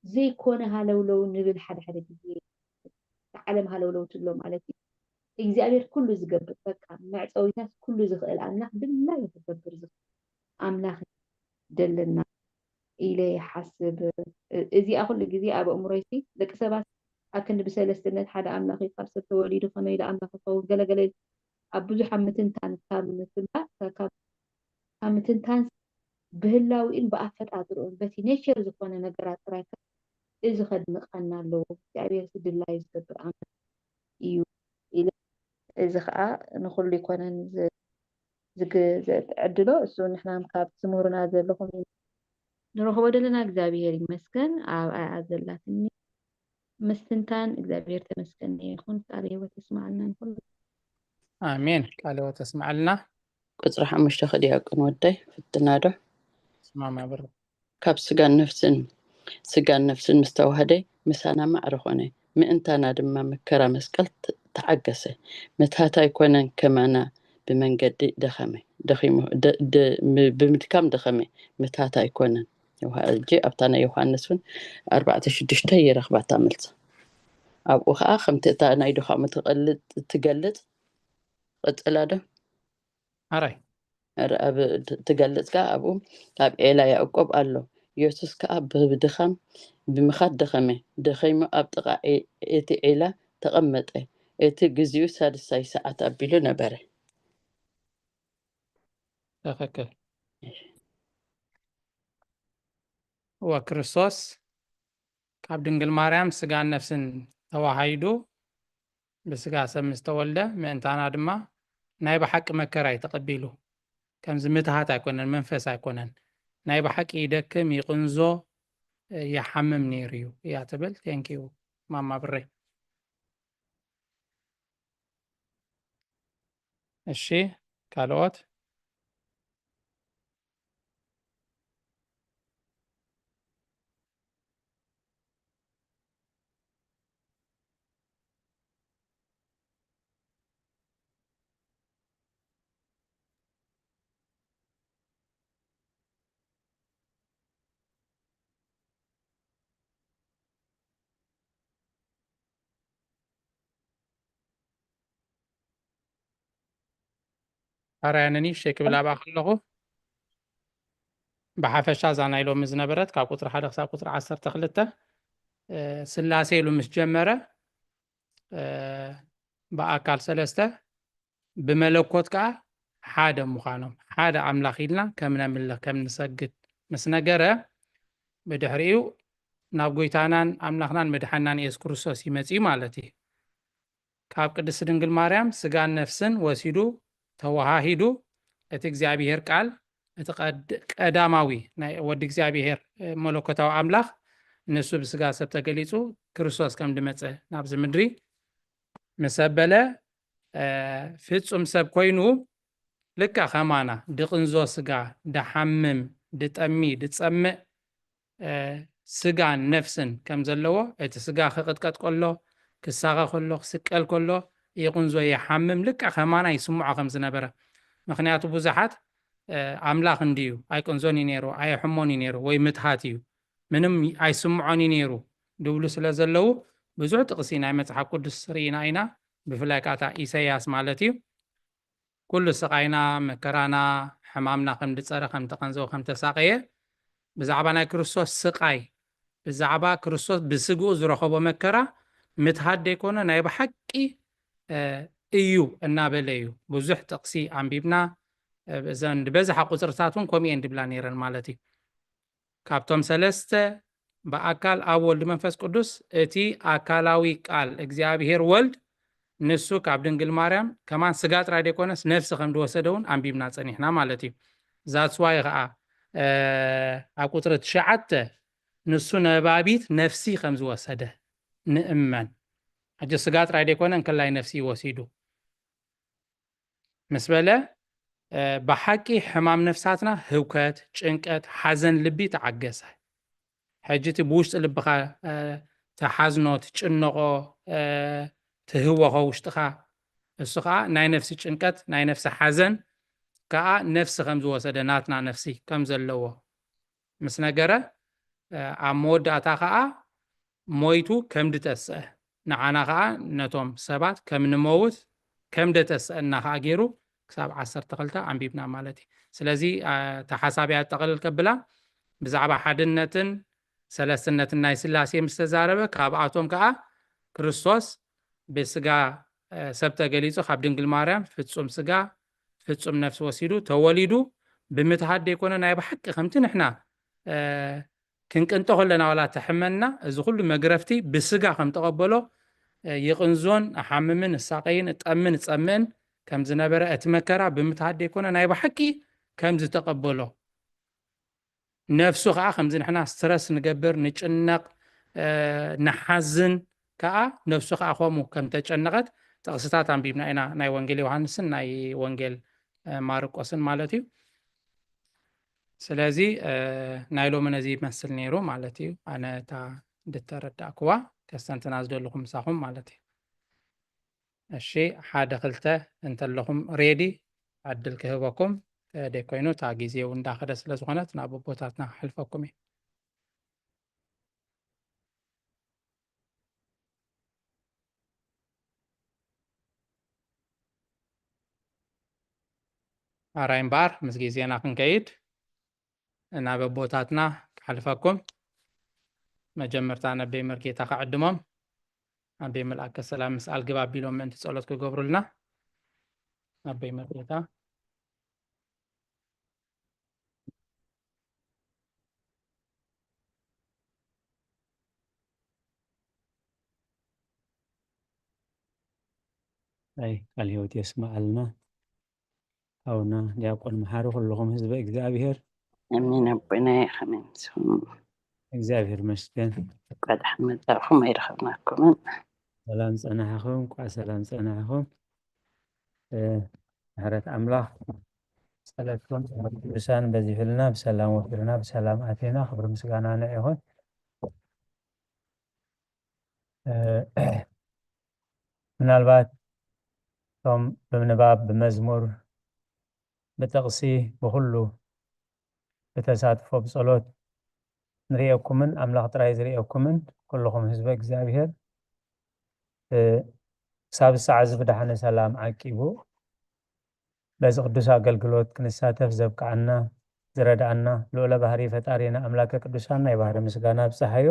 ዘይኮነ ሃለውለው ንብል ሓደ ሓደ ግዜ። እቲ ዓለም ሃለውለው ትብሎ ማለት እዩ። እግዚኣብሔር ኩሉ ዝገብር በቃ መዕጸዊታት ኩሉ ዝኽእል ኣምላኽ ድላዩ ክገብር ዝኽእል ኣምላኽ ደለና ኢለ ይሓስብ። እ-፣ እዚኣ ኩሉ ግዜ ኣብ ኣእምሮይ ሲ ደቂ ሰባት ኣብ ክንዲ ብሰለስትነት ሓደ ኣምላኽ እዩ ካብ ሰብ ተወሊዱ ከመይ ኢሉ ኣምላኽ ይኸውን ገለ ገለ ኢሉ ኣብ ብዙሕ ኣብ ምትንታን ካብ ምፍላጥ ካብ ካብ ምትንታን ብህላዊኡን ብኣፈጣጥርኡን በቲ ኔቸር ዝኾነ ነገራት ጥራይ ከ እዚ ከድንቐና ኣለዎ። እግዚኣብሔር እቲ ድላዩ ዝገብር ኣምላኽ እዩ ኢለ እዚ ኸኣ ንኹሉ ኣይኮነን ዝ-፣ ዝግ-፣ ዘዕድሎ እሱ ንሕና ካብ ትምህሩና ዘለኹም ንረኽቦ ዘለና እግዚኣብሔር ይመስገን። ኣብ ኣያ ዘላትኒ ምስትንታን እግዚኣብሔር ተመስገን ይኹን። ቃለ ህይወት የስማዓልና ንኹሉ። ኣሜን። ቃለ ህይወት የስማዓልና። ቁጽሪ ሓሙሽተ ከ ዲያቆን ወደይ ፍትና ዶ? ስማማ ብር። ካብ ስጋን ነፍስን፣ ስጋን ነፍስን ምስ ተዋህደ ምሳና ማዕረ ኾነ፣ ምእንታና ድማ መከራ መስቀል ተ-፣ ተዓገሰ። ምትሃት ኣይኮነን ከማና ብመንገዲ ደኸመ፣ ደኺሙ፣ ደ-፣ ደ-፣ ም-፣ ብምድካም ደኸመ፣ ምትሃት ኣይኮነን። ዮሃ-፣ እጂ ኣብታ ናይ ዮሃንስ እውን ኣርባዕተ ሽዱሽተ ይረኽባ እታ መልሲ። ኣብኡ ኸዓ ከምቲ እታ ናይ ድኻሙ ትቐልጥ-፣ ትገልጽ፣ ቀጽላ ዶ? ኣራይ። ር-፣ ኣብ ት-፣ ትገልጽ ከኣ ኣብኡ ኣብ ዔላ ያዕቆብ ኣሎ። የሱስ ከኣ ብ-፣ ብድኻም ብምኻድ ደኸመ። ደኺሙ ኣብ ጥቓ ዔ-፣ እቲ ዔላ ተቐመጠ። እቲ ግዜኡ ሳድሳይ ሰዓት ኣቢሉ ነበረ። ትኽክል። እወ፣ ክርስቶስ ካብ ድንግል ማርያም ስጋን ነፍስን ተዋሃይዱ ብስጋ ሰብ ምስ ተወልደ ምእንታና ድማ ናይ ብሓቂ መከራ እዩ ተቐቢሉ። ከምዚ ምትሃት ኣይኮነን፣ መንፈስ ኣይኮነን። ናይ ብሓቂ ይደክም፣ ይቕንዞ፣ ይሓምም ነይሩ እዩ እያ ትብል። ቴንኪዩ ማማ ብሬ። እሺ፣ ካልኦት? ኣርኣያ ንንእሽተይ ክብል ኣብኣ ከለኹ፣ ብሓፈሻ እዛ ናይ ሎሚ ዝነበረት ካብ ቁጽሪ ሓደ ክሳብ ቁጽሪ ዓሰርተ ክልተ፣ እ፣ ስላሴ ኢሉ ምስ ጀመረ፣ እ፣ ብኣካል ሰለስተ፣ ብመለኮት ከኣ ሓደ ምዃኖም፣ ሓደ ኣምላኽ ኢልና ከም ነምልኽ፣ ከም ንሰግድ ምስ ነገረ፣ ብድሕሪኡ ናብ ጎይታናን ኣምላኽናን መድሓናን የሱስ ክርስቶስ እዩ መጺኡ ማለት እዩ። ካብ ቅድስቲ ድንግል ማርያም ስጋን ነፍስን ወሲዱ ተወሃሂዱ፣ እቲ እግዚኣብሔር ቃል፣ እቲ ቀድ-፣ ቀዳማዊ ናይ ወዲ እግዚኣብሔር፣ እ፣ መለኮታዊ ኣምላኽ፣ ንሱ ብስጋ ሰብ ተገሊጹ፣ ክርስቶስ ከም ድመጸ ናብዚ ምድሪ ምስ ኣበለ፣ እ፣ ፍጹም ሰብ ኮይኑ፣ ልክዕ ከማና ድቕንዞ ስጋ፣ ድሓምም፣ ድጠሚ፣ ድጸምእ፣ እ፣ ስጋን ነፍስን ከም ዘለዎ፣ እቲ ስጋ ክቕጥቀጥ ከሎ፣ ክሳቐ ከሎ፣ ክስቀል ከሎ፣ ይቕንዞ፣ ይሓምም፣ ልክዕ ከማና ይስምዖ ከም ዝነበረ። ምኽንያቱ ብዙሓት፣ እ፣ ኣምላኽ እንድዩ፣ ኣይቅንዞን እዩ ነይሩ፣ ኣየሕሞን እዩ ነይሩ፣ ወይ ምትሃት እዩ፣ ምንም ኣይስምዖን እዩ ነይሩ ድብሉ ስለ ዘለዉ፣ ብዙሕ ጥቕሲ ናይ መጽሓፍ ቅዱስ ርኢና ኢና። ብፍላይ ከዓ እታ ኢሳያስ ማለት እዩ፣ ኩሉ ስቓይና፣ መከራና፣ ሕማምና ከም ዝጸረ፣ ከም ተቐንዘወ፣ ከም ተሳቐየ፣ ብዛዕባ ናይ ክርስቶስ ስቓይ፣ ብዛዕባ ክርስቶስ ብስግኡ ዝረኸቦ መከራ ምትሃድ ደይኮነ፣ ናይ ብሓቂ፣ እ፣ እዩ እናበለ እዩ። ብዙሕ ጥቕሲ ኣንቢብና፣ እ፣ እዘን ዝበዝሓ ቁጽርታት እውን ከምኡ እየን ድብላ ነይረን ማለት እዩ። ካብቶም ሰለስተ ብኣካል ኣብ ወልድ መንፈስ ቅዱስ፣ እቲ ኣካላዊ ቃል እግዚኣብሔር ወልድ ንሱ ካብ ድንግል ማርያም ከማን ስጋ ጥራይ ደይኮነስ ነፍሲ ከም ዝወሰደ እውን ኣንቢብና ጸኒሕና ማለት እዩ። That's why ኸዓ፣ እ፣ ኣብ ቁጽሪ ትሽዓተ ንሱ ነባቢት ነፍሲ ከም ዝወሰደ ንእመን። ሕጂ ስጋ ጥራይ ደይኮነ እንከላይ ነፍሲ ወሲዱ ምስ በለ፣ እ፣ ብሓቂ ሕማም ነፍሳትና ህውከት፣ ጭንቀት፣ ሓዘን ልቢ ተዓገሰ። ሕጂ እቲ ብውሽጢ ልብኻ፣ እ፣ ትሓዝኖ፣ ትጭነቖ፣ እ፣ ትህወኾ ውሽጥኻ፣ እሱ ኸዓ ናይ ነፍሲ ጭንቀት፣ ናይ ነፍሲ ሓዘን ከኣ ነፍሲ ከም ዝወሰደ፣ ናትና ነፍሲ ከም ዘለዎ ምስ ነገረ፣ እ፣ ኣብ መወዳእታ ኸዓ ሞይቱ ከም ዝተስአ፣ ንዓና ኸዓ ነቶም ሰባት ከም ንመውት ከም ደተስአና ኸዓ ገይሩ ክሳብ ዓሰርተ ክልተ ኣንቢብና ማለት እዩ። ስለዚ፣ እ፣ እታ ሓሳብ እያ ጠቕልል ከብላ፣ ብዛዕባ ሓድነትን ሰለስትነትን ናይ ስላሴ ምስ ተዛረበ፣ ካብኣቶም ከኣ ክርስቶስ ብስጋ፣ እ፣ ሰብ ተገሊጹ፣ ካብ ድንግል ማርያም ፍጹም ስጋ ፍጹም ነፍሲ ወሲዱ ተወሊዱ ብምትሃድ ደይኮነ፣ ናይ ብሓቂ ከምቲ ንሕና፣ እ፣ ክንቅንጦ ከለና ዋላ ተሕመና፣ እዚ ኩሉ መግረፍቲ ብስጋ ከም ተቐበሎ፣ እ፣ ይቕንዞን እሓምምን እሳቐይን እጠምን እጸምእን ከም ዝነበረ፣ እቲ መከራ ብምትሃድ ደይኮነ፣ ናይ ብሓቂ ከም ዝተቐበሎ፣ ነፍሱ ኸዓ ከምዚ ንሕና ስትረስ ንገብር፣ ንጭነቕ፣ እ፣ ንሓዝን ከኣ፣ ነፍሱ ኸዓ ከምኡ ከም ተጨነቐት ጥቕስታት ኣንቢብና ኢና፣ ናይ ወንጌል ዮሃንስን ናይ ወንጌል፣ እ፣ ማርቆስን ማለት እዩ። ስለዚ፣ እ፣ ናይ ሎሚ ነዚ ይመስል ነይሩ ማለት እዩ። ኣነ እታ እንድተረዳእክዋ፣ ከስተንትና ዝደለኹ ምሳኹም ማለት እዩ። እሺ፣ ሓደ ክልተ እንተለኹም ሬዲ ዕድል ክህበኩም፣ እ፣ ደይኮይኑ እታ ግዜ እውን እንዳኸደ ስለ ዝኾነት ናብ ኣቦታትና ክሕልፈኩም እዩ። ኣራይ እምበኣር፣ ምስ ግዜና ክንከይድ፣ ናብ ኣቦታትና ክሓልፈኩም። መጀመርታ ነቦይ መርጌታ ክዕድሞም፣ ኣቦይ መልኣከ ሰላም ምስ ኣልግብ ኣቢሎም ምእንቲ ጸሎት ክገብሩልና። ኣቦይ መርጌታ። ኣይ፣ ቃል ህይወት የስምዓልና። ኣቡና ዲያቆን መሓሪ፣ ኩልኹም ህዝበ እግዚኣብሔር። ኣሜን። ኣቦና ይኸመን ስሙ። እግዚኣብሔር ይመስገን። እንኳዕ ደሓን መጻእኹም፣ ኣይረኸብናኩምን። ሰላም ጸናሕኹም፣ እንኳዕ ሰላም ጸናሕኹም። እ፣ ምሕረት ኣምላኽ፣ ጸሎትኩም፣ ጸሎት ቅዱሳን በዚሑልና፣ ብሰላም ወፊርና፣ ብሰላም ኣቲና፣ ክብሪ ምስጋና ንዕ ይኹን። እ፣ ምናልባት እቶም ብምንባብ፣ ብመዝሙር፣ ብጥቕሲ፣ ብኹሉ ብተሳትፎ፣ ብጸሎት ንርእየኩምን ኣምላኽ ጥራይ ዝርእየኩምን ኩልኹም ህዝበ እግዚኣብሔር፣ እ፣ ክሳብ ሰዓት እዚ ብደሓነ ሰላም ዓቂቡ በዚ ቅዱስ ኣገልግሎት ክንሳተፍ ዘብቅዓና፣ ዝረድኣና ልዑለ ባህሪ ፈጣሪና ኣምላከ ቅዱሳን ናይ ባህሪ ምስጋና ኣብጽሓዮ።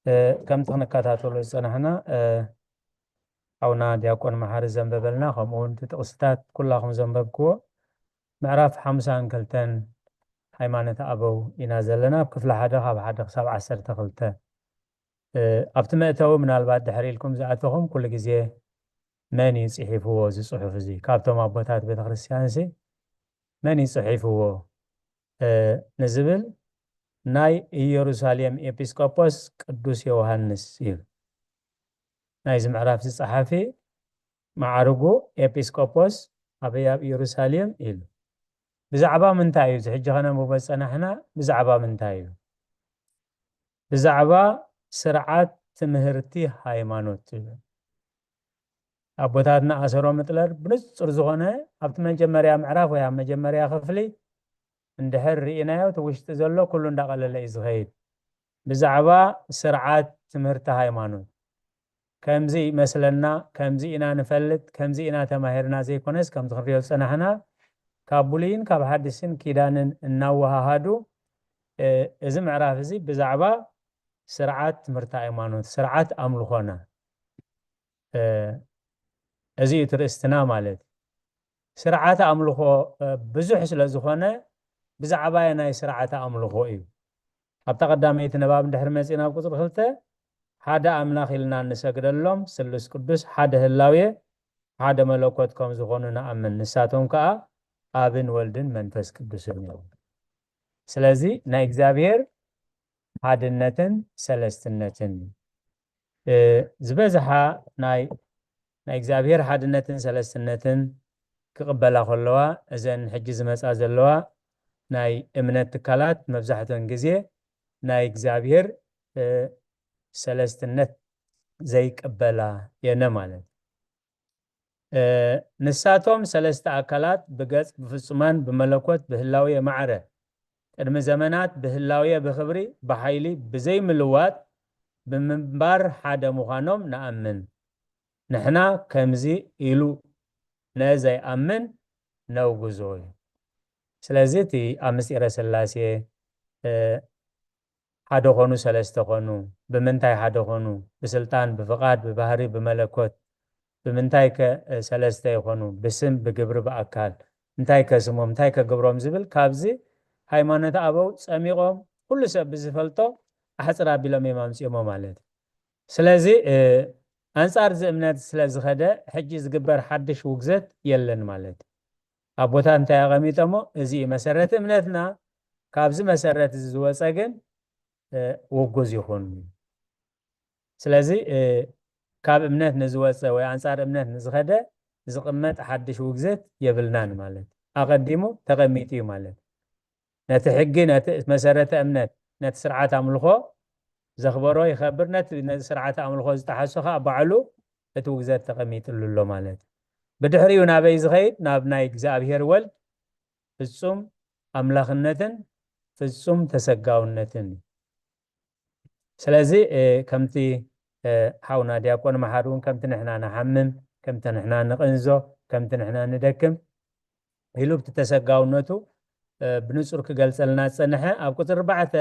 እ፣ ከምቲ ክንከታተሎ ዝጸናሕና፣ እ፣ ሓውና ዲያቆን መሓሪ ዘንበበልና፣ ከምኡ እውን እቲ ጥቕስታት ኩላኹም ዘንበብክዎ ምዕራፍ ሓምሳን ክልተን ሃይማኖተ ኣበው ኢና ዘለና፣ ኣብ ክፍሊ ሓደ ካብ ሓደ ክሳብ ዓሰርተ ክልተ። እ፣ ኣብቲ መእተዊ ምናልባት ድሕሪ ኢልኩም ዝኣተኹም ኩሉ ግዜ መን እዩ ጽሒፍዎ እዚ ጽሑፍ እዚ? ካብቶም ኣቦታት ቤተክርስትያንሲ መን እዩ ጽሒፍዎ? እ፣ ንዝብል ናይ ኢየሩሳሌም ኤጲስቆጶስ ቅዱስ ዮሃንስ እዩ። ናይዚ ምዕራፍ እዚ ጸሓፊ መዓርጉ ኤጲስቆጶስ ኣበይ ኣብ ኢየሩሳሌም ኢሉ። ብዛዕባ ምንታይ እዩ እዚ ሕጂ ከነንብቦ ዝጸናሕና? ብዛዕባ ምንታይ እዩ? ብዛዕባ ስርዓት ትምህርቲ ሃይማኖት ይብል። ኣቦታትና ኣሰሮም እጥለር ብንጹር ዝኾነ ኣብቲ መጀመርያ ምዕራፍ ወይ ኣብ መጀመርያ ክፍሊ እንድሕር ርኢናዮ፣ እቲ ውሽጢ ዘሎ ኩሉ እንዳቐለለ እዩ ዝኸይድ። ብዛዕባ ስርዓት ትምህርቲ ሃይማኖት፣ ከምዚ ይመስለና፣ ከምዚ ኢና ንፈልጥ፣ ከምዚ ኢና ተማሂርና ዘይኮነስ፣ ከምዚ ክንሪኦ ዝጸናሕና፣ ካብ ብሉይን ካብ ሓድስን ኪዳንን እናወሃሃዱ፣ እ፣ እዚ ምዕራፍ እዚ ብዛዕባ ስርዓት ትምህርቲ ሃይማኖት፣ ስርዓት ኣምልኾና፣ እ፣ እዚ እዩ ትርእስትና ማለት እዩ። ስርዓተ ኣምልኾ፣ እ፣ ብዙሕ ስለ ዝኾነ፣ ብዛዕባ ናይ ስርዓተ ኣምልኾ እዩ። ኣብታ ቀዳመይቲ ንባብ እንድሕር መጺእና፣ ኣብ ቁጽሪ ክልተ፣ ሓደ ኣምላኽ ኢልና እንሰግደሎም ስሉስ ቅዱስ ሓደ ህላዌ፣ ሓደ መለኮት ከም ዝኾኑ ንኣምን። ንሳቶም ከኣ ኣብን ወልድን መንፈስ ቅዱስን እዮም። ስለዚ ናይ እግዚኣብሔር ሓድነትን ሰለስትነትን፣ እ፣ ዝበዝሓ ናይ፣ ናይ እግዚኣብሔር ሓድነትን ሰለስትነትን ክቕበላ ከለዋ፣ እዘን ሕጂ ዝመጻ ዘለዋ ናይ እምነት ትካላት መብዛሕትኦን ግዜ ናይ እግዚኣብሔር፣ እ፣ ሰለስትነት ዘይቅበላ የነ ማለት። እ፣ ንሳቶም ሰለስተ ኣካላት ብገጽ ብፍጹማን ብመለኮት ብህላዌ ማዕረ ቅድሚ ዘመናት ብህላዌ ብኽብሪ ብሓይሊ ብዘይምልዋጥ ብምንባር ሓደ ምዃኖም ንኣምን። ንሕና ከምዚ ኢሉ ነዘይኣምን ነውግዞ እዩ። ስለዚ እቲ ኣብ ምስጢረ ስላሴ፣ እ፣ ሓደ ኾኑ ሰለስተ ኾኑ፣ ብምንታይ ሓደ ኾኑ? ብስልጣን፣ ብፍቓድ፣ ብባህሪ፣ ብመለኮት። ብምንታይ ከ፣ እ፣ ሰለስተ ይኾኑ? ብስም፣ ብግብሪ፣ ብኣካል። እንታይ ከ ስሞም፣ እንታይ ከ ግብሮም ዝብል ካብዚ ሃይማኖት ኣበው ጸሚቖም ኩሉ ሰብ ብዝፈልጦ ኣሕጽር ኣቢሎም እዮም ኣምጺኦሞ ማለት እዩ። ስለዚ፣ እ፣ ኣንጻር እዚ እምነት ስለ ዝኸደ ሕጂ ዝግበር ሓድሽ ውግዘት የለን ማለት እዩ። ኣቦታት እንታይ ኣቐሚጦሞ? እዚ እዩ መሰረት እምነትና። ካብዚ መሰረት እዚ ዝወጸ ግን፣ እ፣ ውጉዝ ይኹን። ስለዚ፣ እ፣ ካብ እምነት ንዝወጸ ወይ ኣንጻር እምነት ንዝኸደ ዝቕመጥ ሓድሽ ውግዘት የብልናን ማለት እዩ። ኣቐዲሙ ተቐሚጡ እዩ ማለት እዩ። ነቲ ሕጊ፣ ነቲ መሰረተ እምነት፣ ነቲ ስርዓት ኣምልኾ ዘኽበሮ ይኸብር፣ ነቲ ነዚ ስርዓት ኣምልኾ ዝጠሓሶ ኸኣ ባዕሉ እቲ ውግዘት ተቐሚጥሉ ኣሎ ማለት እዩ። ብድሕሪኡ ናበይ ዝኸይድ? ናብ ናይ እግዚኣብሔር ወልድ ፍጹም ኣምላኽነትን ፍጹም ተሰጋውነትን እዩ። ስለዚ፣ እ፣ ከምቲ፣ እ፣ ሓውና ዲያቆን መሓሪ እውን ከምቲ ንሕና ንሓምም፣ ከምቲ ንሕና ንቕንዞ፣ ከምቲ ንሕና ንደክም ኢሉ ብቲ ተሰጋውነቱ፣ እ፣ ብንጹር ክገልጸልና ዝጸንሐ፣ ኣብ ቁጽሪ ኣርባዕተ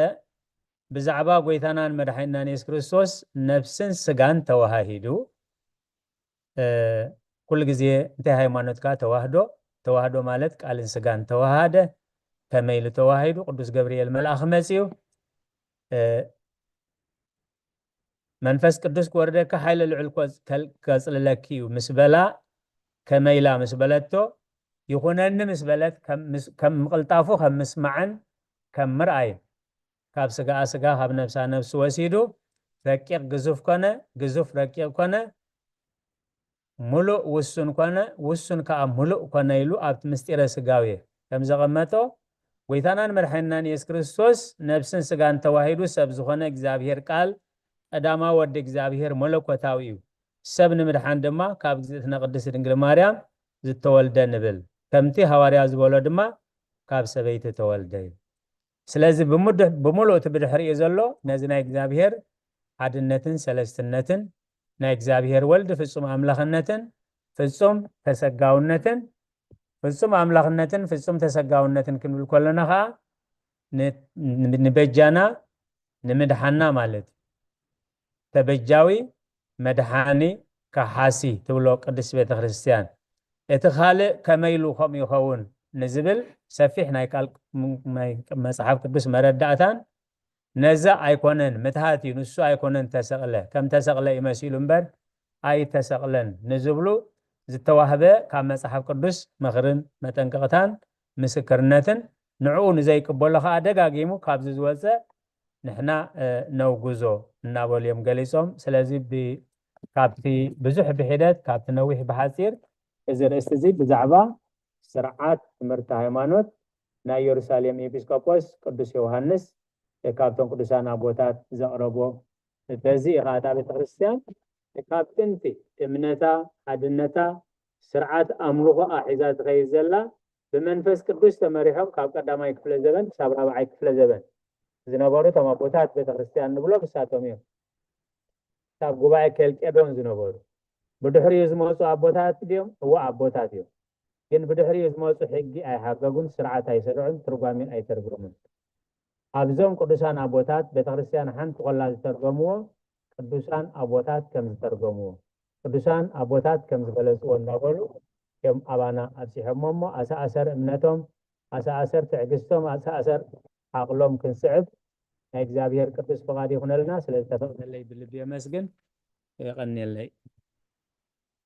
ብዛዕባ ጎይታናን መድሓኒናን የሱስ ክርስቶስ ነፍስን ስጋን ተዋሃሂዱ፣ እ፣ ኩሉ ግዜ እንታይ ሃይማኖትካ? ተዋህዶ። ተዋህዶ ማለት ቃልን ስጋን ተዋሃደ። ከመይ ኢሉ ተዋሂዱ? ቅዱስ ገብርኤል መልኣኽ መጺኡ፣ እ፣ መንፈስ ቅዱስ ክወርደካ ሓይለ ልዑል ኮ-፣ ከል-፣ ከጽልለኪ እዩ ምስ በላ፣ ከመይ ኢላ ምስ በለቶ፣ ይኹነኒ ምስ በለት፣ ከም ምስ-፣ ከም ምቕልጣፉ ከም ምስማዕን ከም ምርኣይን፣ ካብ ስጋኣ ስጋ፣ ካብ ነፍሳ ነፍሲ ወሲዱ፣ ረቂቕ ግዙፍ ኮነ፣ ግዙፍ ረቂቕ ኮነ፣ ምሉእ ውሱን ኮነ፣ ውሱን ከኣ ምሉእ ኮነ ኢሉ ኣብቲ ምስጢረ ስጋዌ ከም ዘቐመጦ፣ ጎይታናን መድሓኒናን የሱስ ክርስቶስ ነብስን ስጋን ተዋሂዱ ሰብ ዝኾነ እግዚኣብሄር ቃል፣ ቀዳማዊ ወዲ እግዚኣብሄር መለኮታዊ እዩ። ሰብ ንምድሓን ድማ ካብ እግዝእትነ ቅድስት ድንግል ማርያም ዝተወልደ ንብል። ከምቲ ሃዋርያ ዝበሎ ድማ፣ ካብ ሰበይቲ ተወልደ እዩ። ስለዚ ብምድ-፣ ብምሉእ እቲ ብድሕሪኡ ዘሎ ነዚ ናይ እግዚኣብሄር ሓድነትን ሰለስትነትን፣ ናይ እግዚኣብሄር ወልድ ፍጹም ኣምላኽነትን ፍጹም ተሰጋውነትን፣ ፍጹም ኣምላኽነትን ፍጹም ተሰጋውነትን ክንብል ከለና ኸኣ ን-፣ ን-፣ ንበጃና ንምድሓና ማለት እዩ። ተበጃዊ፣ መድሓኒ፣ ከሓሲ ትብሎ ቅድስት ቤተ ክርስቲያን። እቲ ካልእ ከመይ ኢሉ ከምኡ ይኸውን ንዝብል ሰፊሕ ናይ ቃል፣ ናይ መጽሓፍ ቅዱስ መረዳእታን፣ ነዛ ኣይኮነን፣ ምትሃት እዩ፣ ንሱ ኣይኮነን ተሰቕለ፣ ከም ተሰቕለ እዩ መሲሉ እምበር ኣይተሰቕለን ንዝብሉ ዝተዋህበ ካብ መጽሓፍ ቅዱስ ምኽርን መጠንቀቕታን ምስክርነትን፣ ንዕኡ ንዘይቅበሎ ኸኣ ደጋጊሙ ካብዚ ዝወጸ ንሕና፣ እ፣ ነውግዞ እናበሉ እዮም ገሊጾም። ስለዚ ብ-፣ ካብቲ ብዙሕ ብሒደት፣ ካብቲ ነዊሕ ብሓጺር፣ እዚ ርእስቲ እዚ ብዛዕባ ስርዓት ትምህርቲ ሃይማኖት ናይ ኢየሩሳሌም ኤጲስቆጶስ ቅዱስ ዮሃንስ፣ እ፣ ካብቶም ቅዱሳን ኣቦታት ዘቕረቦ፣ በዚ እዩ ኸኣ እታ ቤተ ክርስቲያን ካብ ጥንቲ እምነታ፣ ሓድነታ፣ ስርዓት ኣምልኾኣ ሒዛ ትኸይድ ዘላ፣ ብመንፈስ ቅዱስ ተመሪሖም ካብ ቀዳማይ ክፍለ ዘበን ክሳብ ራብዓይ ክፍለ ዘበን ዝነበሩ እቶም ኣቦታት ቤተ ክርስቲያን ንብሎም ንሳቶም እዮም። ካብ ጉባኤ ኬልቄዶን ዝነበሩ። ብድሕሪኡ ዝመፁ ኣቦታት ድዮም? እወ ኣቦታት እዮም። ግን ብድሕሪኡ ዝመፁ ሕጊ ኣይሓገጉን፣ ስርዓት ኣይሰርዑን፣ ትርጓሜ ኣይተርጎሙን። ኣብዞም ቅዱሳን ኣቦታት ቤተክርስትያን ሓንቲ ኮላ ዝተርገምዎ ቅዱሳን ኣቦታት ከም ዝተርገምዎ፣ ቅዱሳን ኣቦታት ከም ዝገለፅዎ እንዳበሉ እዮም ኣባና ኣብፂሖሞ እሞ ኣሰኣሰር እምነቶም፣ ኣሰኣሰር ትዕግስቶም፣ ኣሰኣሰር ዓቕሎም ክንስዕብ ናይ እግዚኣብሔር ቅዱስ ፍቓድ ይኹነልና። ስለ ዝተፈቕደለይ ብልቢ የመስግን። የቐንየለይ።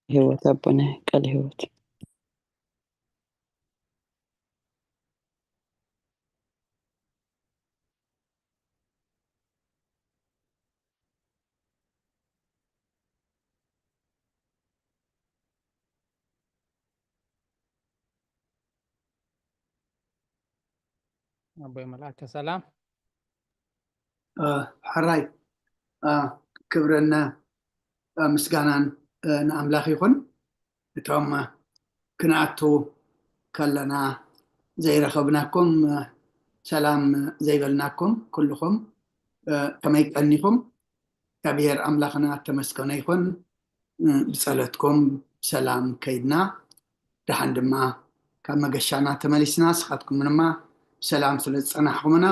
ህይወት ኣቦና ቃል ህይወት። ኣቦይ መልኣከ ሰላም። ሕራይ ክብርን ምስጋናን ንኣምላኽ ይኹን። እቶም ክንኣቱ ከለና ዘይረኸብናኩም፣ ሰላም ዘይበልናኩም ኩልኹም ከመይ ቀኒኹም? እግዚኣብሔር ኣምላኽና ተመስገነ ይኹን። ብጸሎትኩም ሰላም ከይድና ደሓን ድማ ካብ መገሻና ተመሊስና፣ ንስኻትኩም ድማ ሰላም ስለ ዝጸናሕኩምና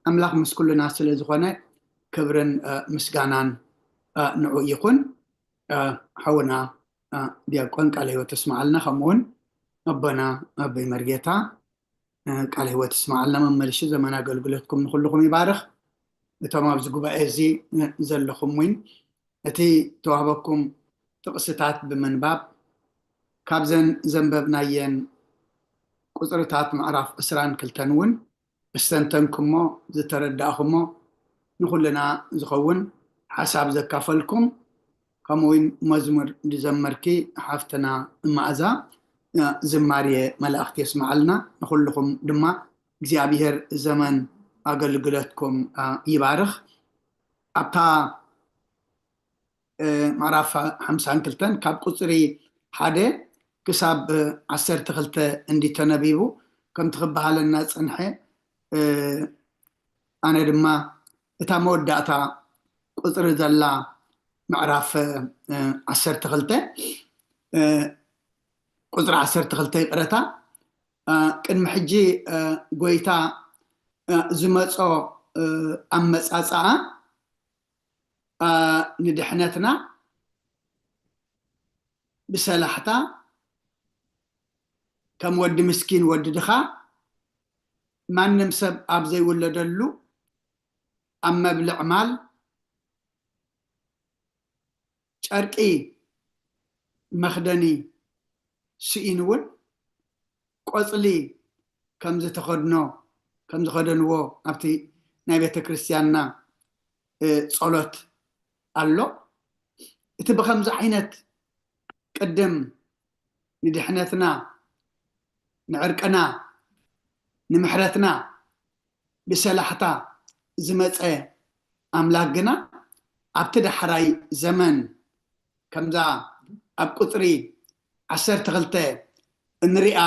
ኣምላኽ ምስ ኩልና ስለ ዝኾነ ክብርን ምስጋናን ንዑ ይኹን። ሓውና ዲያቆን ቃለ ህይወት ተስማዓልና፣ ከምኡ እውን ኣቦና ኣቦይ መርጌታ ቃለ ህይወት ተስማዓልና፣ መመልሹ ዘመን ኣገልግሎትኩም ንኩልኹም ይባርኽ። እቶም ኣብዚ ጉባኤ እዚ ዘለኹም እውን እቲ ተዋህበኩም ጥቕስታት ብምንባብ ካብዘን ዘንበብናየን ቁፅርታት ምዕራፍ ዕስራን ክልተን እውን ዝተንተንኩሞ ዝተረዳእኹሞ ንኹልና ዝኸውን ሓሳብ ዘካፈልኩም ከምኡ እውን መዝሙር ዝዘመርኪ ሓፍትና እማእዛ ዝማሬ መላእኽቲ የስምዓልና። ንኹልኹም ድማ እግዚኣብሔር ዘመን ኣገልግሎትኩም ይባርኽ። ኣብታ ምዕራፍ ሓምሳን ክልተን ካብ ቁፅሪ ሓደ ክሳብ ዓሰርተ ክልተ እንዲ ተነቢቡ ከምቲ ክበሃለና ፀንሐ፣ ኣነ ድማ እታ መወዳእታ ቁፅሪ ዘላ ምዕራፍ ዓሰርተ ክልተ ቁፅሪ ዓሰርተ ክልተ ይቕረታ፣ ቅድሚ ሕጂ ጎይታ ዝመፆ ኣመፃፅኣ ንድሕነትና ብሰላሕታ ከም ወዲ ምስኪን ወዲ ድኻ ማንም ሰብ ኣብ ዘይውለደሉ ኣብ መብልዕ ማል ጨርቂ መኽደኒ ስኢኑ እውን ቆፅሊ ከም ዝተኸድኖ ከም ዝኸደንዎ ኣብቲ ናይ ቤተ ክርስቲያንና ጸሎት ኣሎ። እቲ ብኸምዚ ዓይነት ቅድም ንድሕነትና ንዕርቅና ንምሕረትና ብሰላሕታ ዝመፀ ኣምላክ ግና ኣብቲ ዳሕራይ ዘመን ከምዛ ኣብ ቁፅሪ ዓሰርተ ክልተ እንሪኣ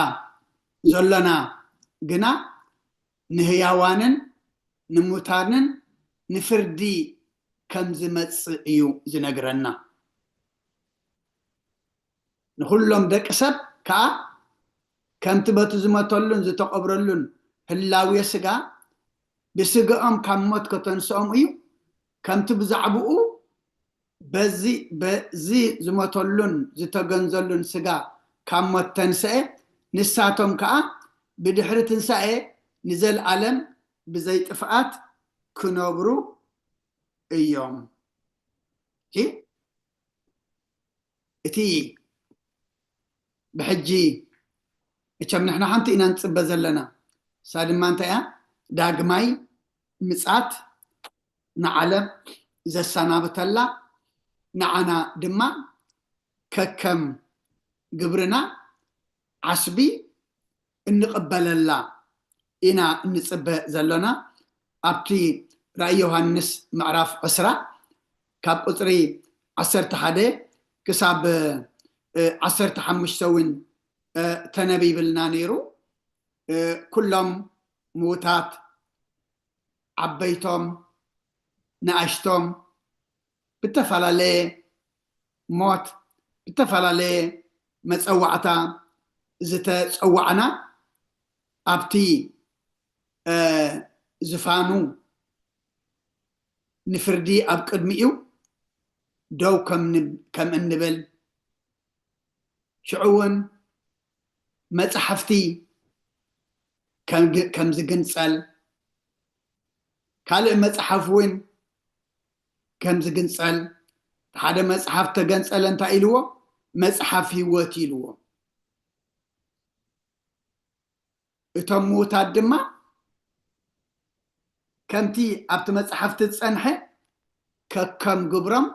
ዘሎና ግና ንህያዋንን ንሙታንን ንፍርዲ ከም ዝመፅእ እዩ ዝነግረና። ንኩሎም ደቂ ሰብ ከዓ ከምቲ በቲ ዝመተሉን ዝተቐብረሉን ህላዌ ስጋ ብስጋኦም ካብ ሞት ከተንስኦም እዩ። ከምቲ ብዛዕብኡ በዚ በዚ ዝመተሉን ዝተገንዘሉን ስጋ ካብ ሞት ተንስአ፣ ንሳቶም ከዓ ብድሕሪ ትንሳኤ ንዘለኣለም ብዘይ ጥፍኣት ክነብሩ እዮም። እቲ ብሕጂ እቸም ንሕና ሓንቲ ኢና ንፅበ ዘለና። እሳ ድማ እንታይ እያ? ዳግማይ ምጻት ንዓለም ዘሰናብተላ፣ ንዓና ድማ ከከም ግብርና ዓስቢ እንቕበለላ ኢና እንጽበ ዘሎና። ኣብቲ ራእይ ዮሃንስ ምዕራፍ ዕስራ ካብ ቁጽሪ ዓሰርተ ሓደ ክሳብ ዓሰርተ ሓሙሽተ እውን ተነቢብልና ነይሩ። ኩሎም ምዉታት ዓበይቶም ንኣሽቶም ብተፈላለየ ሞት፣ ብተፈላለየ መጸዋዕታ ዝተጸዋዕና፣ ኣብቲ እ፣ ዝፋኑ ንፍርዲ ኣብ ቅድሚኡ ደው ከም ን-፣ ከም እንብል፣ ሽዑ እውን መጻሕፍቲ ከም ግ-፣ ከም ዝግንጸል፣ ካልእ መጽሓፍ እውን ከም ዝግንጸል፣ ሓደ መጽሓፍ ተገንጸለ እንታይ ኢልዎ? መጽሓፍ ህይወት ኢልዎ። እቶም ምዉታት ድማ ከምቲ ኣብቲ መጽሓፍቲ ዝጸንሐ ከከም ግብሮም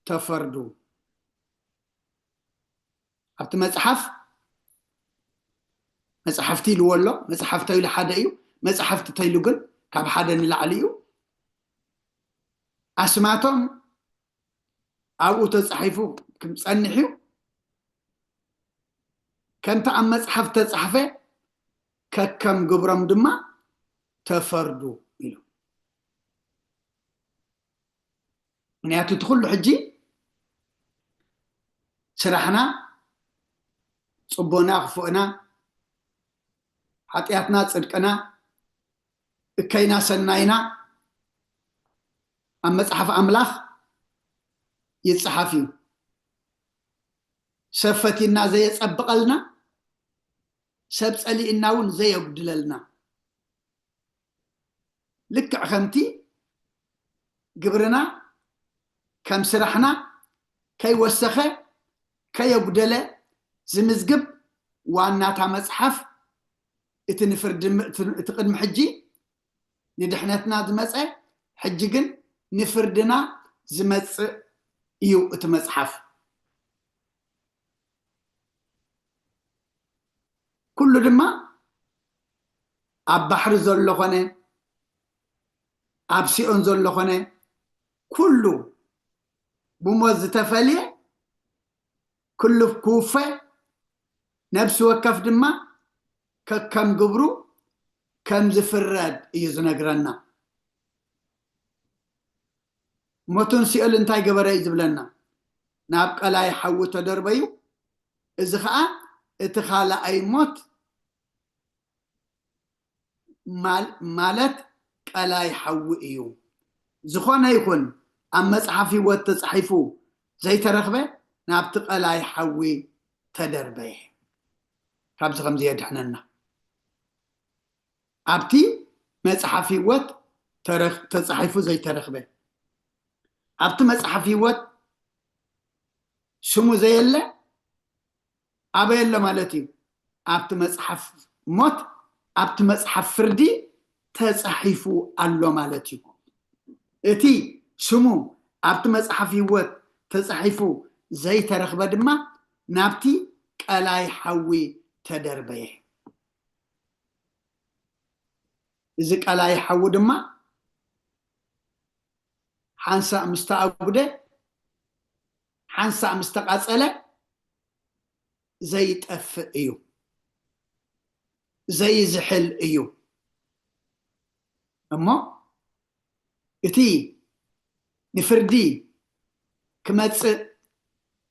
ተፈርዱ። ኣብቲ መጽሓፍ፣ መጽሓፍቲ ኢልዎ ኣሎ። መጽሓፍ ተይሉ ሓደ እዩ። መጽሓፍቲ ተይሉ ግን ካብ ሓደ ንላዕሊ እዩ። ኣስማቶም ኣብኡ ተጻሒፉ ክም-፣ ጸኒሑ፣ ከምቲ ኣብ መጽሓፍ ተጻሕፈ ከከም ግብሮም ድማ ተፈርዱ ኢሉ። ምኽንያቱ እቲ ኩሉ ሕጂ ስራሕና፣ ጽቡቕና ክፉእና፣ ሓጢኣትና ጽድቅና፣ እከይና ሰናይና ኣብ መጽሓፍ ኣምላኽ ይጸሓፍ እዩ። ሰብ ፈቲና ዘየጸብቐልና፣ ሰብ ጸሊእና እውን ዘየጉድለልና። ልክዕ ከምቲ ግብርና ከም ስራሕና ከይወሰኸ ከየጉደለ ዝምዝግብ ዋናታ መጽሓፍ፣ እቲ ንፍርዲ ም-፣ እቲ፣ እቲ ቅድሚ ሕጂ ንድሕነትና ዝመጸ፣ ሕጂ ግን ንፍርድና ዝመጽእ እዩ እቲ መጽሓፍ። ኩሉ ድማ ኣብ ባሕሪ ዘሎ ኾነ ኣብ ሲኦን ዘሎ ኾነ ኩሉ ብሞት ዝተፈልየ ክሉ ክውፈ፣ ነብሲ ወከፍ ድማ ከከም ግብሩ ከም ዝፍረድ እዩ ዝነግረና። ሞትን ሲኦል እንታይ ገበረ እዩ ዝብለና? ናብ ቀላይ ሓዊ ተደርበዩ። እዚ ኸኣ እቲ ካልኣይ ሞት ማል-፣ ማለት ቀላይ ሓዊ እዩ። ዝኾነ ይኹን ኣብ መጽሓፍ ህይወት ተጻሒፉ ዘይተረኽበ ናብቲ ቀላይ ሓዊ ተደርበየ። ካብዚ ከምዚ የድሕነና። ኣብቲ መጽሓፍ ህይወት ተረኽ-፣ ተጻሒፉ ዘይተረኽበ፣ ኣብቲ መጽሓፍ ህይወት ስሙ ዘየለ ኣበይ ኣሎ ማለት እዩ? ኣብቲ መጽሓፍ ሞት፣ ኣብቲ መጽሓፍ ፍርዲ ተጻሒፉ ኣሎ ማለት እዩ። እቲ ስሙ ኣብቲ መጽሓፍ ህይወት ተጻሒፉ ዘይተረኽበ ድማ ናብቲ ቀላይ ሓዊ ተደርበየ። እዚ ቀላይ ሓዊ ድማ ሓንሳእ ምስ ተኣጉደ፣ ሓንሳእ ምስ ተቓጸለ ዘይጠፍእ እዩ፣ ዘይዝሕል እዩ። እሞ እቲ ንፍርዲ ክመጽእ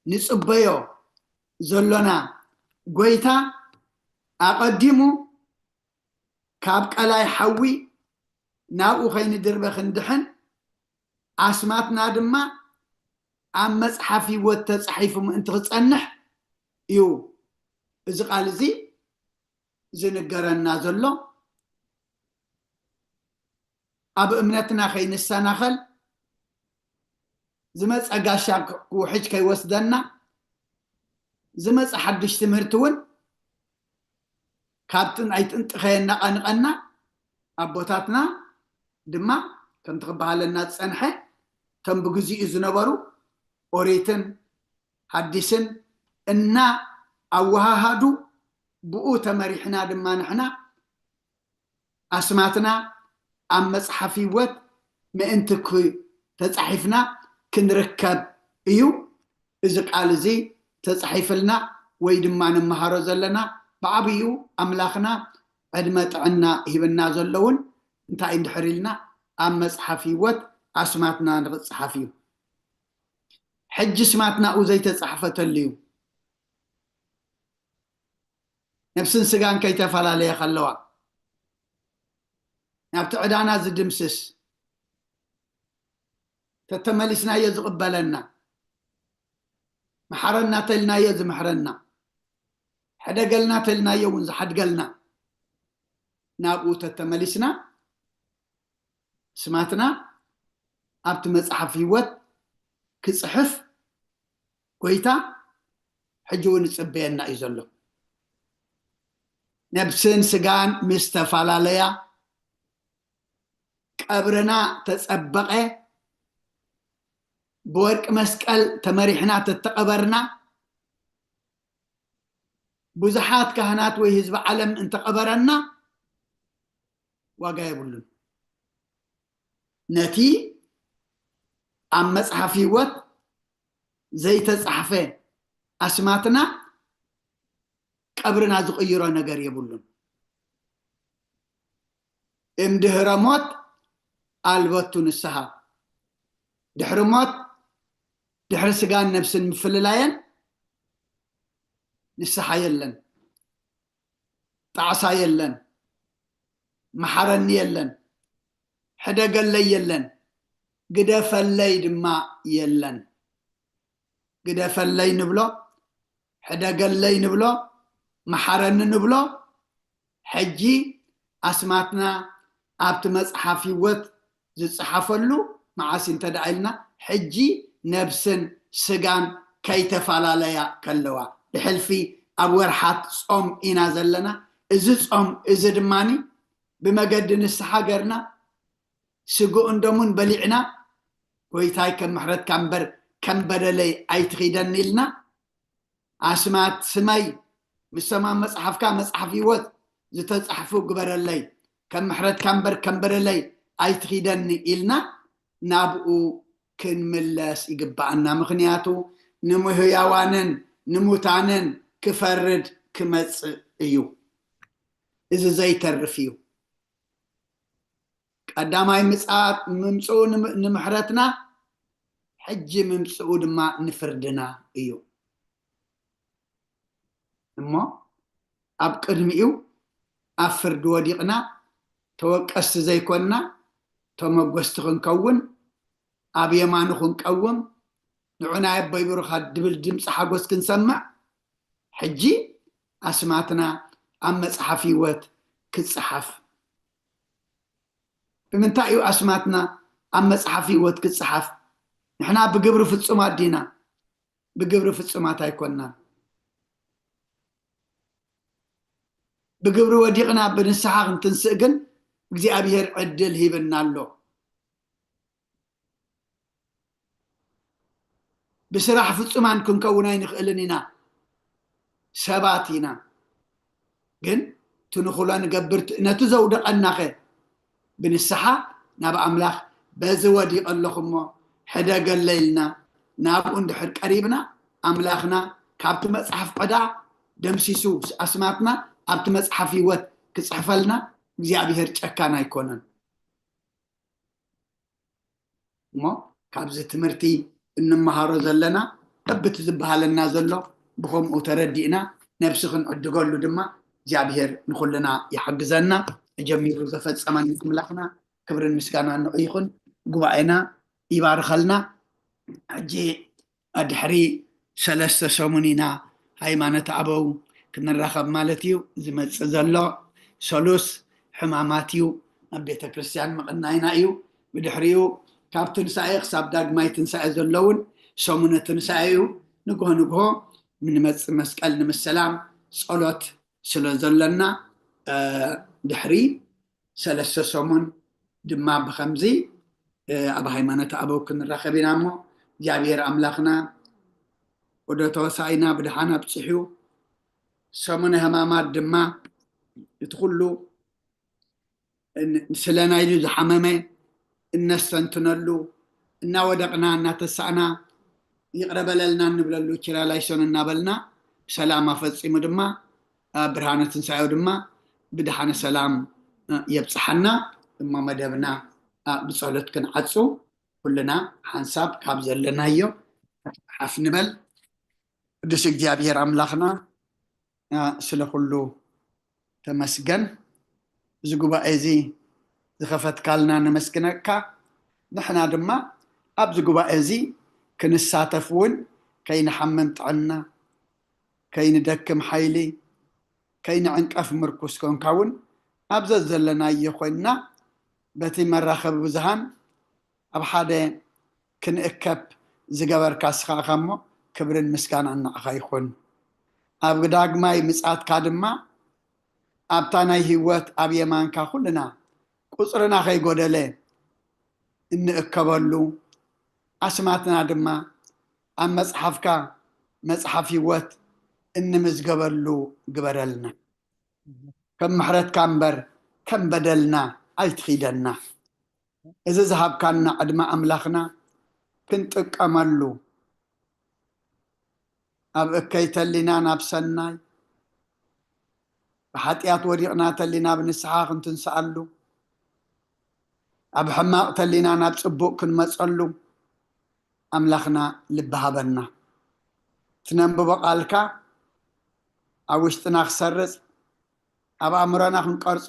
ንጽበዮ ዘሎና ጎይታ ኣቐዲሙ ካብ ቀላይ ሓዊ ናብኡ ከይንድርበ ክንድሕን፣ ኣስማትና ድማ ኣብ መጽሓፍ ህይወት ተጻሒፉ ምእንቲ ክጸንሕ እዩ እዚ ቃል እዚ ዝንገረና ዘሎ። ኣብ እምነትና ከይንሰናኸል፣ ዝመጸ ጋሻ ክውሕጅ ከይወስደና፣ ዝመጸ ሓድሽ ትምህርቲ እውን ካብቲ ናይ ጥንቲ ከየነቓንቐና፣ ኣቦታትና ድማ ከምቲ ክበሃለና ዝጸንሐ፣ እቶም ብግዚኡ ዝነበሩ ኦሪትን ሓዲስን እና ኣወሃሃዱ፣ ብኡ ተመሪሕና ድማ ንሕና ኣስማትና ኣብ መጽሓፍ ህይወት ምእንቲ ክ-፣ ተጻሒፍና ክንርከብ እዩ። እዚ ቃል እዚ ተጻሒፍልና ወይ ድማ ንመሃሮ ዘለና፣ ብዓብዩ ኣምላኽና ዕድመ ጥዕና ሂብና ዘሎ እውን እንታይ እንድሕር ኢልና ኣብ መጽሓፍ ህይወት ኣስማትና ንኽጽሓፍ እዩ። ሕጂ ስማት ናብኡ ዘይተጻሕፈተሉ እዩ። ነብስን ስጋን ከይተፈላለየ ከለዋ ናብቲ ዕዳና ዝድምስስ፣ ተተመሊስናዮ ዝቕበለና፣ መሓረና ተልናዮ ዝምሕረና፣ ሕደገልና ተልናዮ እውን ዝሓድገልና፣ ናብኡ ተተመሊስና ስማትና ኣብቲ መጽሓፍ ህይወት ክጽሕፍ ጎይታ ሕጂ እውን ይጽበየና እዩ ዘሎ። ነብስን ስጋን ምስ ተፈላለያ፣ ቀብርና ተጸበቐ፣ ብወርቂ መስቀል ተመሪሕና ተተቐበርና፣ ብዙሓት ካህናት ወይ ህዝቢ ዓለም እንተቐበረና ዋጋ የብሉን። ነቲ ኣብ መጽሓፍ ህይወት ዘይተጻሕፈ ኣስማትና ቀብርና ዝቕይሮ ነገር የብሉን። እምድህረ ሞት ኣልበቱ ንስሓ። ድሕሪ ሞት፣ ድሕሪ ስጋን ነብስን ምፍልላየን ንስሓ የለን፣ ጣዕሳ የለን፣ መሓረኒ የለን፣ ሕደገለይ የለን፣ ግደፈለይ ድማ የለን። ግደፈለይ ንብሎ፣ ሕደገለይ ንብሎ፣ መሓረኒ ንብሎ። ሕጂ ኣስማትና ኣብቲ መጽሓፍ ህይወት ዝጸሓፈሉ መዓስ እንተ ደኣ ኢልና፣ ሕጂ ነብስን ስጋን ከይተፈላለያ ከለዋ፣ ብሕልፊ ኣብ ወርሓት ጾም ኢና ዘለና። እዚ ጾም እዚ ድማኒ ብመገዲ ንስሓ ገርና፣ ስግኡን ደሙን በሊዕና፣ ጎይታይ ከም ምሕረትካ እምበር ከም በደለይ ኣይትኺደኒ ኢልና፣ ኣስማት ስመይ ምስ ሰማም መጽሓፍካ መጽሓፍ ህይወት ዝተጻሕፉ ግበረለይ፣ ከም ምሕረትካ እምበር ከም በደለይ ኣይትኺደኒ ኢልና ናብኡ ክንምለስ ይግባኣና። ምኽንያቱ ንምህያዋንን ንሙታንን ክፈርድ ክመጽእ እዩ። እዚ ዘይተርፍ እዩ። ቀዳማይ ምጽኣት ምምጽኡ ንም-፣ ንምሕረትና፣ ሕጂ ምምጽኡ ድማ ንፍርድና እዩ። እሞ ኣብ ቅድሚኡ ኣብ ፍርዲ ወዲቕና፣ ተወቀስቲ ዘይኮንና፣ ተመጎስቲ ክንከውን፣ ኣብ የማኑ ክንቀውም፣ ንዑ ናይ ኣቦይ ብሩኻት ድብል ድምፂ ሓጎስ ክንሰምዕ፣ ሕጂ ኣስማትና ኣብ መጽሓፍ ህይወት ክጸሓፍ። ብምንታይ እዩ ኣስማትና ኣብ መጽሓፍ ህይወት ክጸሓፍ? ንሕና ብግብሪ ፍጹማት ዲና? ብግብሪ ፍጹማት ኣይኮንናን። ብግብሪ ወዲቕና ብንስሓ ክንትንስእ ግን እግዚኣብሔር ዕድል ሂብና ኣሎ። ብስራሕ ፍጹማን ክንከውን ኣይንኽእልን ኢና። ሰባት ኢና። ግን ትንኽሎ ንገብር ት-፣ ነቲ ዘውደቐናኸ ብንስሓ ናብ ኣምላኽ በዚ ወዲቐ ኣለኹ እሞ ሕደገለይ ኢልና ናብኡ እንድሕር ቀሪብና፣ ኣምላኽና ካብቲ መጽሓፍ ዕዳ ደምሲሱ ኣስማትና ኣብቲ መጽሓፍ ህይወት ክጽሕፈልና እግዚኣብሔር ጨካን ኣይኮነን። እሞ ካብዚ ትምህርቲ እንመሃሮ ዘለና፣ ከብቲ ዝበሃለና ዘሎ ብኸምኡ ተረዲእና ነብሲ ክንዕድገሉ ድማ እግዚኣብሔር ንኹልና ይሓግዘና። ተጀሚሩ ዘፈጸመን ኣምላኽና ክብርን ምስጋናን ንዑ ይኹን። ጉባኤና ይባርኸልና። ሕጂ ድሕሪ ሰለስተ ሰሙን ኢና ሃይማኖት ኣበው ክንራኸብ ማለት እዩ። ዝመጽእ ዘሎ ሰሉስ ሕማማት እዩ። ኣብ ቤተ ክርስቲያን ምቕናይና እዩ። ብድሕሪኡ ካብ ትንሳኤ ክሳብ ዳግማይ ትንሳኤ ዘለውን ሰሙነ ትንሳኤ እዩ። ንግሆ ንግሆ ንመጽእ መስቀል ንምስላም ጸሎት ስለ ዘለና፣ እ፣ ድሕሪ ሰለስተ ሰሙን ድማ ብኸምዚ፣ እ፣ ኣብ ሃይማኖት ኣበው ክንራኸብ ኢና እሞ፣ እግዚኣብሔር ኣምላኽና ወደ ተወሳኢና ብድሓን ኣብጽሑ፣ ሰሙነ ሕማማት ድማ እቲ ኩሉ እን-፣ ስለ ናይዚ ዝሓመመ እነስተንትነሉ፣ እናወደቕና እናተሳእና ይቕረ በለልና እንብለሉ፣ ኪርያላይሶን እናበልና ብሰላም ኣፈጺሙ ድማ፣ እ፣ ብርሃነ ትንሳኤው ድማ ብድሓነ ሰላም፣ እ፣ የብጽሓና። እሞ መደብና፣ እ፣ ብጸሎት ክንዓጹ፣ ኩልና ሓንሳብ ካብ ዘለናዮ ሓፍ ንበል። ቅዱስ እግዚኣብሔር ኣምላኽና፣ ስለ ኩሉ ተመስገን። እዚ ጉባኤ እዚ ዝኸፈትካልና ነመስግነካ። ንሕና ድማ ኣብዚ ጉባኤ እዚ ክንሳተፍ እውን ከይንሓምም ጥዕና፣ ከይንደክም ሓይሊ፣ ከይንዕንቀፍ ምርኩስ ኮንካ እውን ኣብ ዘዘለናዮ ኮይንና በቲ መራኸቢ ብዙሃን ኣብ ሓደ ክንእከብ ዝገበርካ እስኻ ኢኻ እሞ ክብርን ምስጋናን ንዓኻ ይኹን። ኣብ ዳግማይ ምጽኣትካ ድማ ኣብታ ናይ ህይወት ኣብ የማንካ ኩልና ቁጽርና ከይጎደለ እንእከበሉ፣ ኣስማትና ድማ ኣብ መጽሓፍካ መጽሓፍ ህይወት እንምዝገበሉ ግበረልና። ከም ምሕረትካ እምበር ከም በደልና ኣይትኺደና። እዚ ዝሃብካና ዕድመ ኣምላኽና ክንጥቀመሉ፣ ኣብ እከይ ተሊና ናብ ሰናይ፣ ብሓጢኣት ወዲቕና ተሊና ብንስሓ ክንትንስኣሉ፣ ኣብ ሕማቕ ተሊና ናብ ጽቡቕ ክንመጸሉ ኣምላኽና ልቢ ሃበና። ትነንብቦ ቃልካ ኣብ ውሽጥና ክሰርጽ፣ ኣብ ኣእምሮና ክንቀርጾ፣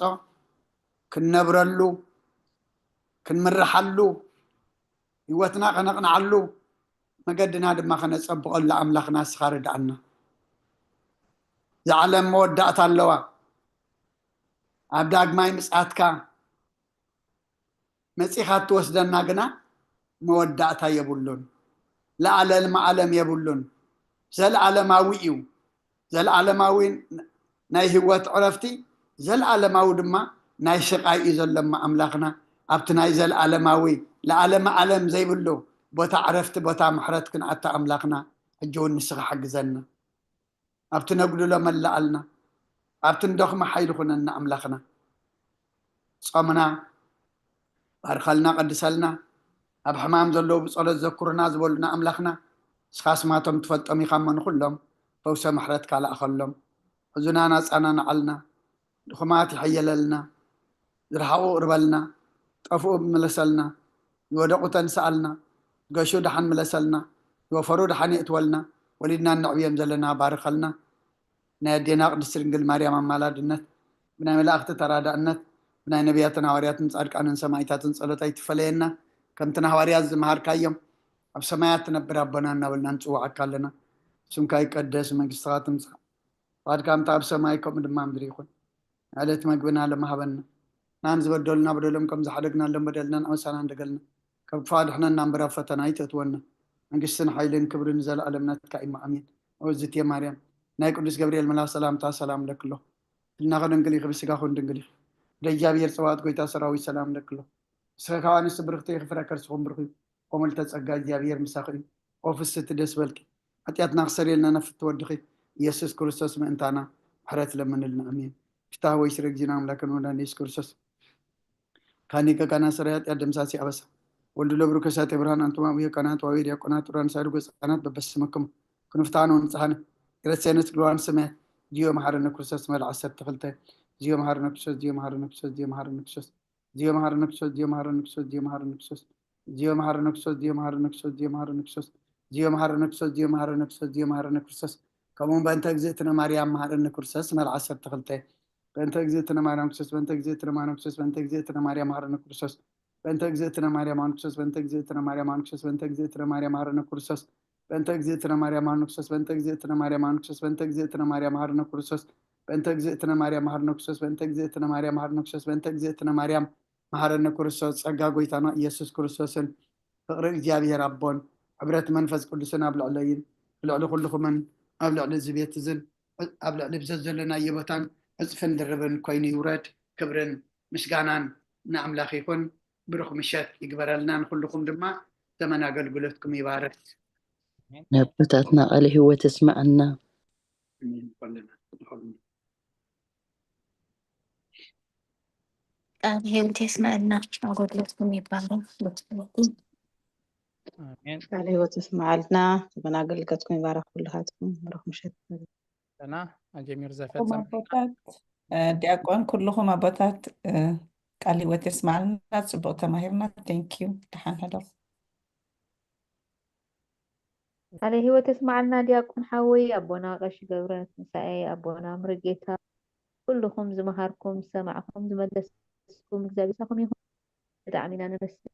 ክንነብረሉ፣ ክንምርሓሉ፣ ህይወትና ከነቕንዓሉ፣ መገድና ድማ ከነጸብቐሉ ኣምላኽና እስኻ ርድኣና። እዛ ዓለም መወዳእታ ኣለዋ። ኣብ ዳግማይ ምጽኣትካ መጺኻ እትወስደና ግና መወዳእታ የብሉን። ለዓለልመ ዓለም የብሉን። ዘለዓለማዊ እዩ። ዘለዓለማዊ ናይ ህይወት ዕረፍቲ፣ ዘለዓለማዊ ድማ ናይ ስቓይ እዩ ዘሎማ ኣምላኽና። ኣብቲ ናይ ዘለዓለማዊ ለዓለመ ዓለም ዘይብሉ ቦታ ዕረፍቲ፣ ቦታ ምሕረት ክንኣቱ ኣምላኽና ሕጂ እውን ንስኻ ሓግዘና። ኣብቲ ነጉድሎ መላኣልና፣ ኣብቲ ንደኽሞ ሓይሊ ኩነና ኣምላኽና። ጾምና ባርኸልና፣ ቀድሰልና። ኣብ ሕማም ዘለዉ ብጸሎት ዘኩርና ዝበሉና ኣምላኽና፣ ንስኻ ኣስማቶም ትፈልጦም ኢኻ እሞ ንኹሎም ፈውሰ ምሕረትካ ለኣኸሎም። ሕዙናን ኣጸናንዓልና፣ ድኹማት ይሐየለልና፣ ዝረሓቑ ቅርበልና፣ ጠፍኡ ምለሰልና፣ ዝወደቑ ተንስኣልና፣ ዝገሹ ደሓን ምለሰልና፣ ዝወፈሩ ደሓን የእትወልና፣ ወሊድና እነዕብዮም ዘለና ባርኸልና። ናይ ኣዴና ቅድስቲ ድንግል ማርያም ኣማላድነት፣ ብናይ መላእኽቲ ተራዳእነት፣ ብናይ ነቢያትን ሃዋርያትን ጻድቃንን ሰማዕታትን ጸሎት ኣይትፈለየና። ከምቲ ንሃዋርያት ዝመሃርካዮም፣ ኣብ ሰማያት ትነብር ኣቦና እናበልና ንጽውዓካ ኣለና። ስምካ ይቀደስ፣ መንግስትኻ ትምጻእ፣ ፍቓድካ ከምታ ኣብ ሰማይ ከምኡ ድማ ኣብ ምድሪ ይኹን። ዕለት መግብና ሎሚ ሃበና። ናን ዝበደሉና በደሎም ከም ዝሓደግናሎም በደልና ንኣበሳና እንደገልና። ካብ ክፉእ ኣድሕነና እምበር ኣብ ፈተና ኣይተእትወና። መንግስትን ሓይልን ክብርን ንዘለኣለም ናትካ እዩ። ኣሜን። እግዝእትየ ማርያም፣ ናይ ቅዱስ ገብርኤል መልኣኽ ሰላምታ ሰላም እለኪ ኣለኹ። ህልናኺ ድንግል ኢኺ፣ ብስጋኺ እውን ድንግል ኢኺ። ወደ እግዚኣብሔር ጸባኦት ጎይታ ሰራዊት ሰላም እለኪ ኣለኹ። ንስኺ ካብ ኣንስቲ ብርኽቲ ኢኺ፣ ፍረ ከርስኺ እውን ብሩኽ እዩ። ወምልእተ ጸጋ እግዚኣብሔር ምሳኺ እዩ። ኦ ፍስሕቲ ደስ በልኪ፣ ሓጢኣትና ክሰርየልና ነፍቲ ወድኺ ኢየሱስ ክርስቶስ ምእንታና ምሕረት ለምንልና። ኣሜን። ፍትሐ ወይ ስረ ጊዜና ኣምላክን ወዳን ኢየሱስ ክርስቶስ ካኒ ከካና ስረ ኃጢአት ደምሳሲ አበሳ ወልዱ ለብሩ ከሳቴ ብርሃን አንቱማ ብዮ ካህናት ዋዊ ዲያቆናት ጡራን ሳይዱ ገጻናት በበስመክሙ ክንፍታን ወንጽሐነ ይረሴነ ስግልዋን ሰማያት ዚዮ መሐረነ ክርስቶስ መልዓ ዓሰርተ ክልተ ዚዮ መሐረነ ክርስቶስ ዚዮ መሐረነ ክርስቶስ ዚዮ መሐረነ ክርስቶስ ዚዮ መሐረነ ክርስቶስ ዚዮ መሐረነ ክርስቶስ ዚዮ መሐረነ ክርስቶስ ዚዮ መሐረነ ክርስቶስ ዚዮ መሐረነ ክርስቶስ ዚዮ መሐረነ ክርስቶስ ዚዮ መሐረነ ክርስቶስ ዚዮ መሐረነ ክርስቶስ ከምኡ በእንተ እግዝእትነ ማርያም መሐረነ ክርስቶስ መልዓ ዓሰርተ ክልተ በእንተ እግዝእትነ ማርያም ክርስቶስ በእንተ እግዝእትነ ማርያም ክርስቶስ በእንተ እግዝእትነ ማርያም መሐረነ ክርስቶስ በእንተ እግዝእትነ ማርያም ክርስቶስ በእንተ እግዝእትነ ማርያም ክርስቶስ በእንተ እግዝእትነ ማርያም መሐረነ ክርስቶስ በእንተ እግዝእትነ ማርያም መሐረነ ክርስቶስ በእንተ እግዝእትነ ማርያም መሐረነ ክርስቶስ በእንተ እግዝእትነ ማርያም መሐረነ ክርስቶስ በእንተ እግዝእትነ ማርያም መሐረነ ክርስቶስ በእንተ እግዝእትነ ማርያም መሐረነ ክርስቶስ በእንተ እግዝእትነ ማርያም መሐረነ ክርስቶስ ጸጋ ጎይታና ኢየሱስ ክርስቶስን ፍቕሪ እግዚኣብሔር ኣቦን ሕብረት መንፈስ ቅዱስን ኣብ ልዕለይን ልዕሊ ኩልኹምን ኣብ ልዕሊ እዚ ቤት እዝን ኣብ ልዕሊ ብዘት ዘለናዮ ቦታን ዕፅፍን ድርብን ኮይኑ ይውረድ። ክብርን ምስጋናን ንኣምላኽ ይኹን። ብሩኽ ምሸት ይግበረልና። ንኩልኹም ድማ ዘመን ኣገልግሎትኩም ይባርክ። ነቦታትና ቃለ ህይወት እስመዐና። ኣሜን። ይኾንልና። ቃል ህይወት የስመዐልና። ኣገልግሎትኩም ይባረክ። በትፍለቲ ኣሜን። ቃል ህይወት ይስመዐልና። ዘመን ኣገልግሎትኩም ይባረክ። ኩልኻትኩም ብሩኽ ምሸት። ደህና ኣጀሚሩ እቶም ዘፈጸመ ኣቦታት እ፣ ዲያቆን ኩልኹም ኣቦታት እ፣ ቃል ህይወት የስመዐልና። ጽቡቅ ተማሂርና። Thank you። ደሓን ሕደሩ። ቃለ ህይወት የስማዓልና ዲያቆን ሓወይ፣ ኣቦና ቀሺ ገብረ ትንሳኤ፣ ኣቦና ምርጌታ፣ ኩልኹም ዝመሃርኩም ዝሰማዕኹም ዝመለስኩም እግዚኣብሔር ምሳኹም ይኹን። ብጣዕሚ ኢና ነመስግን።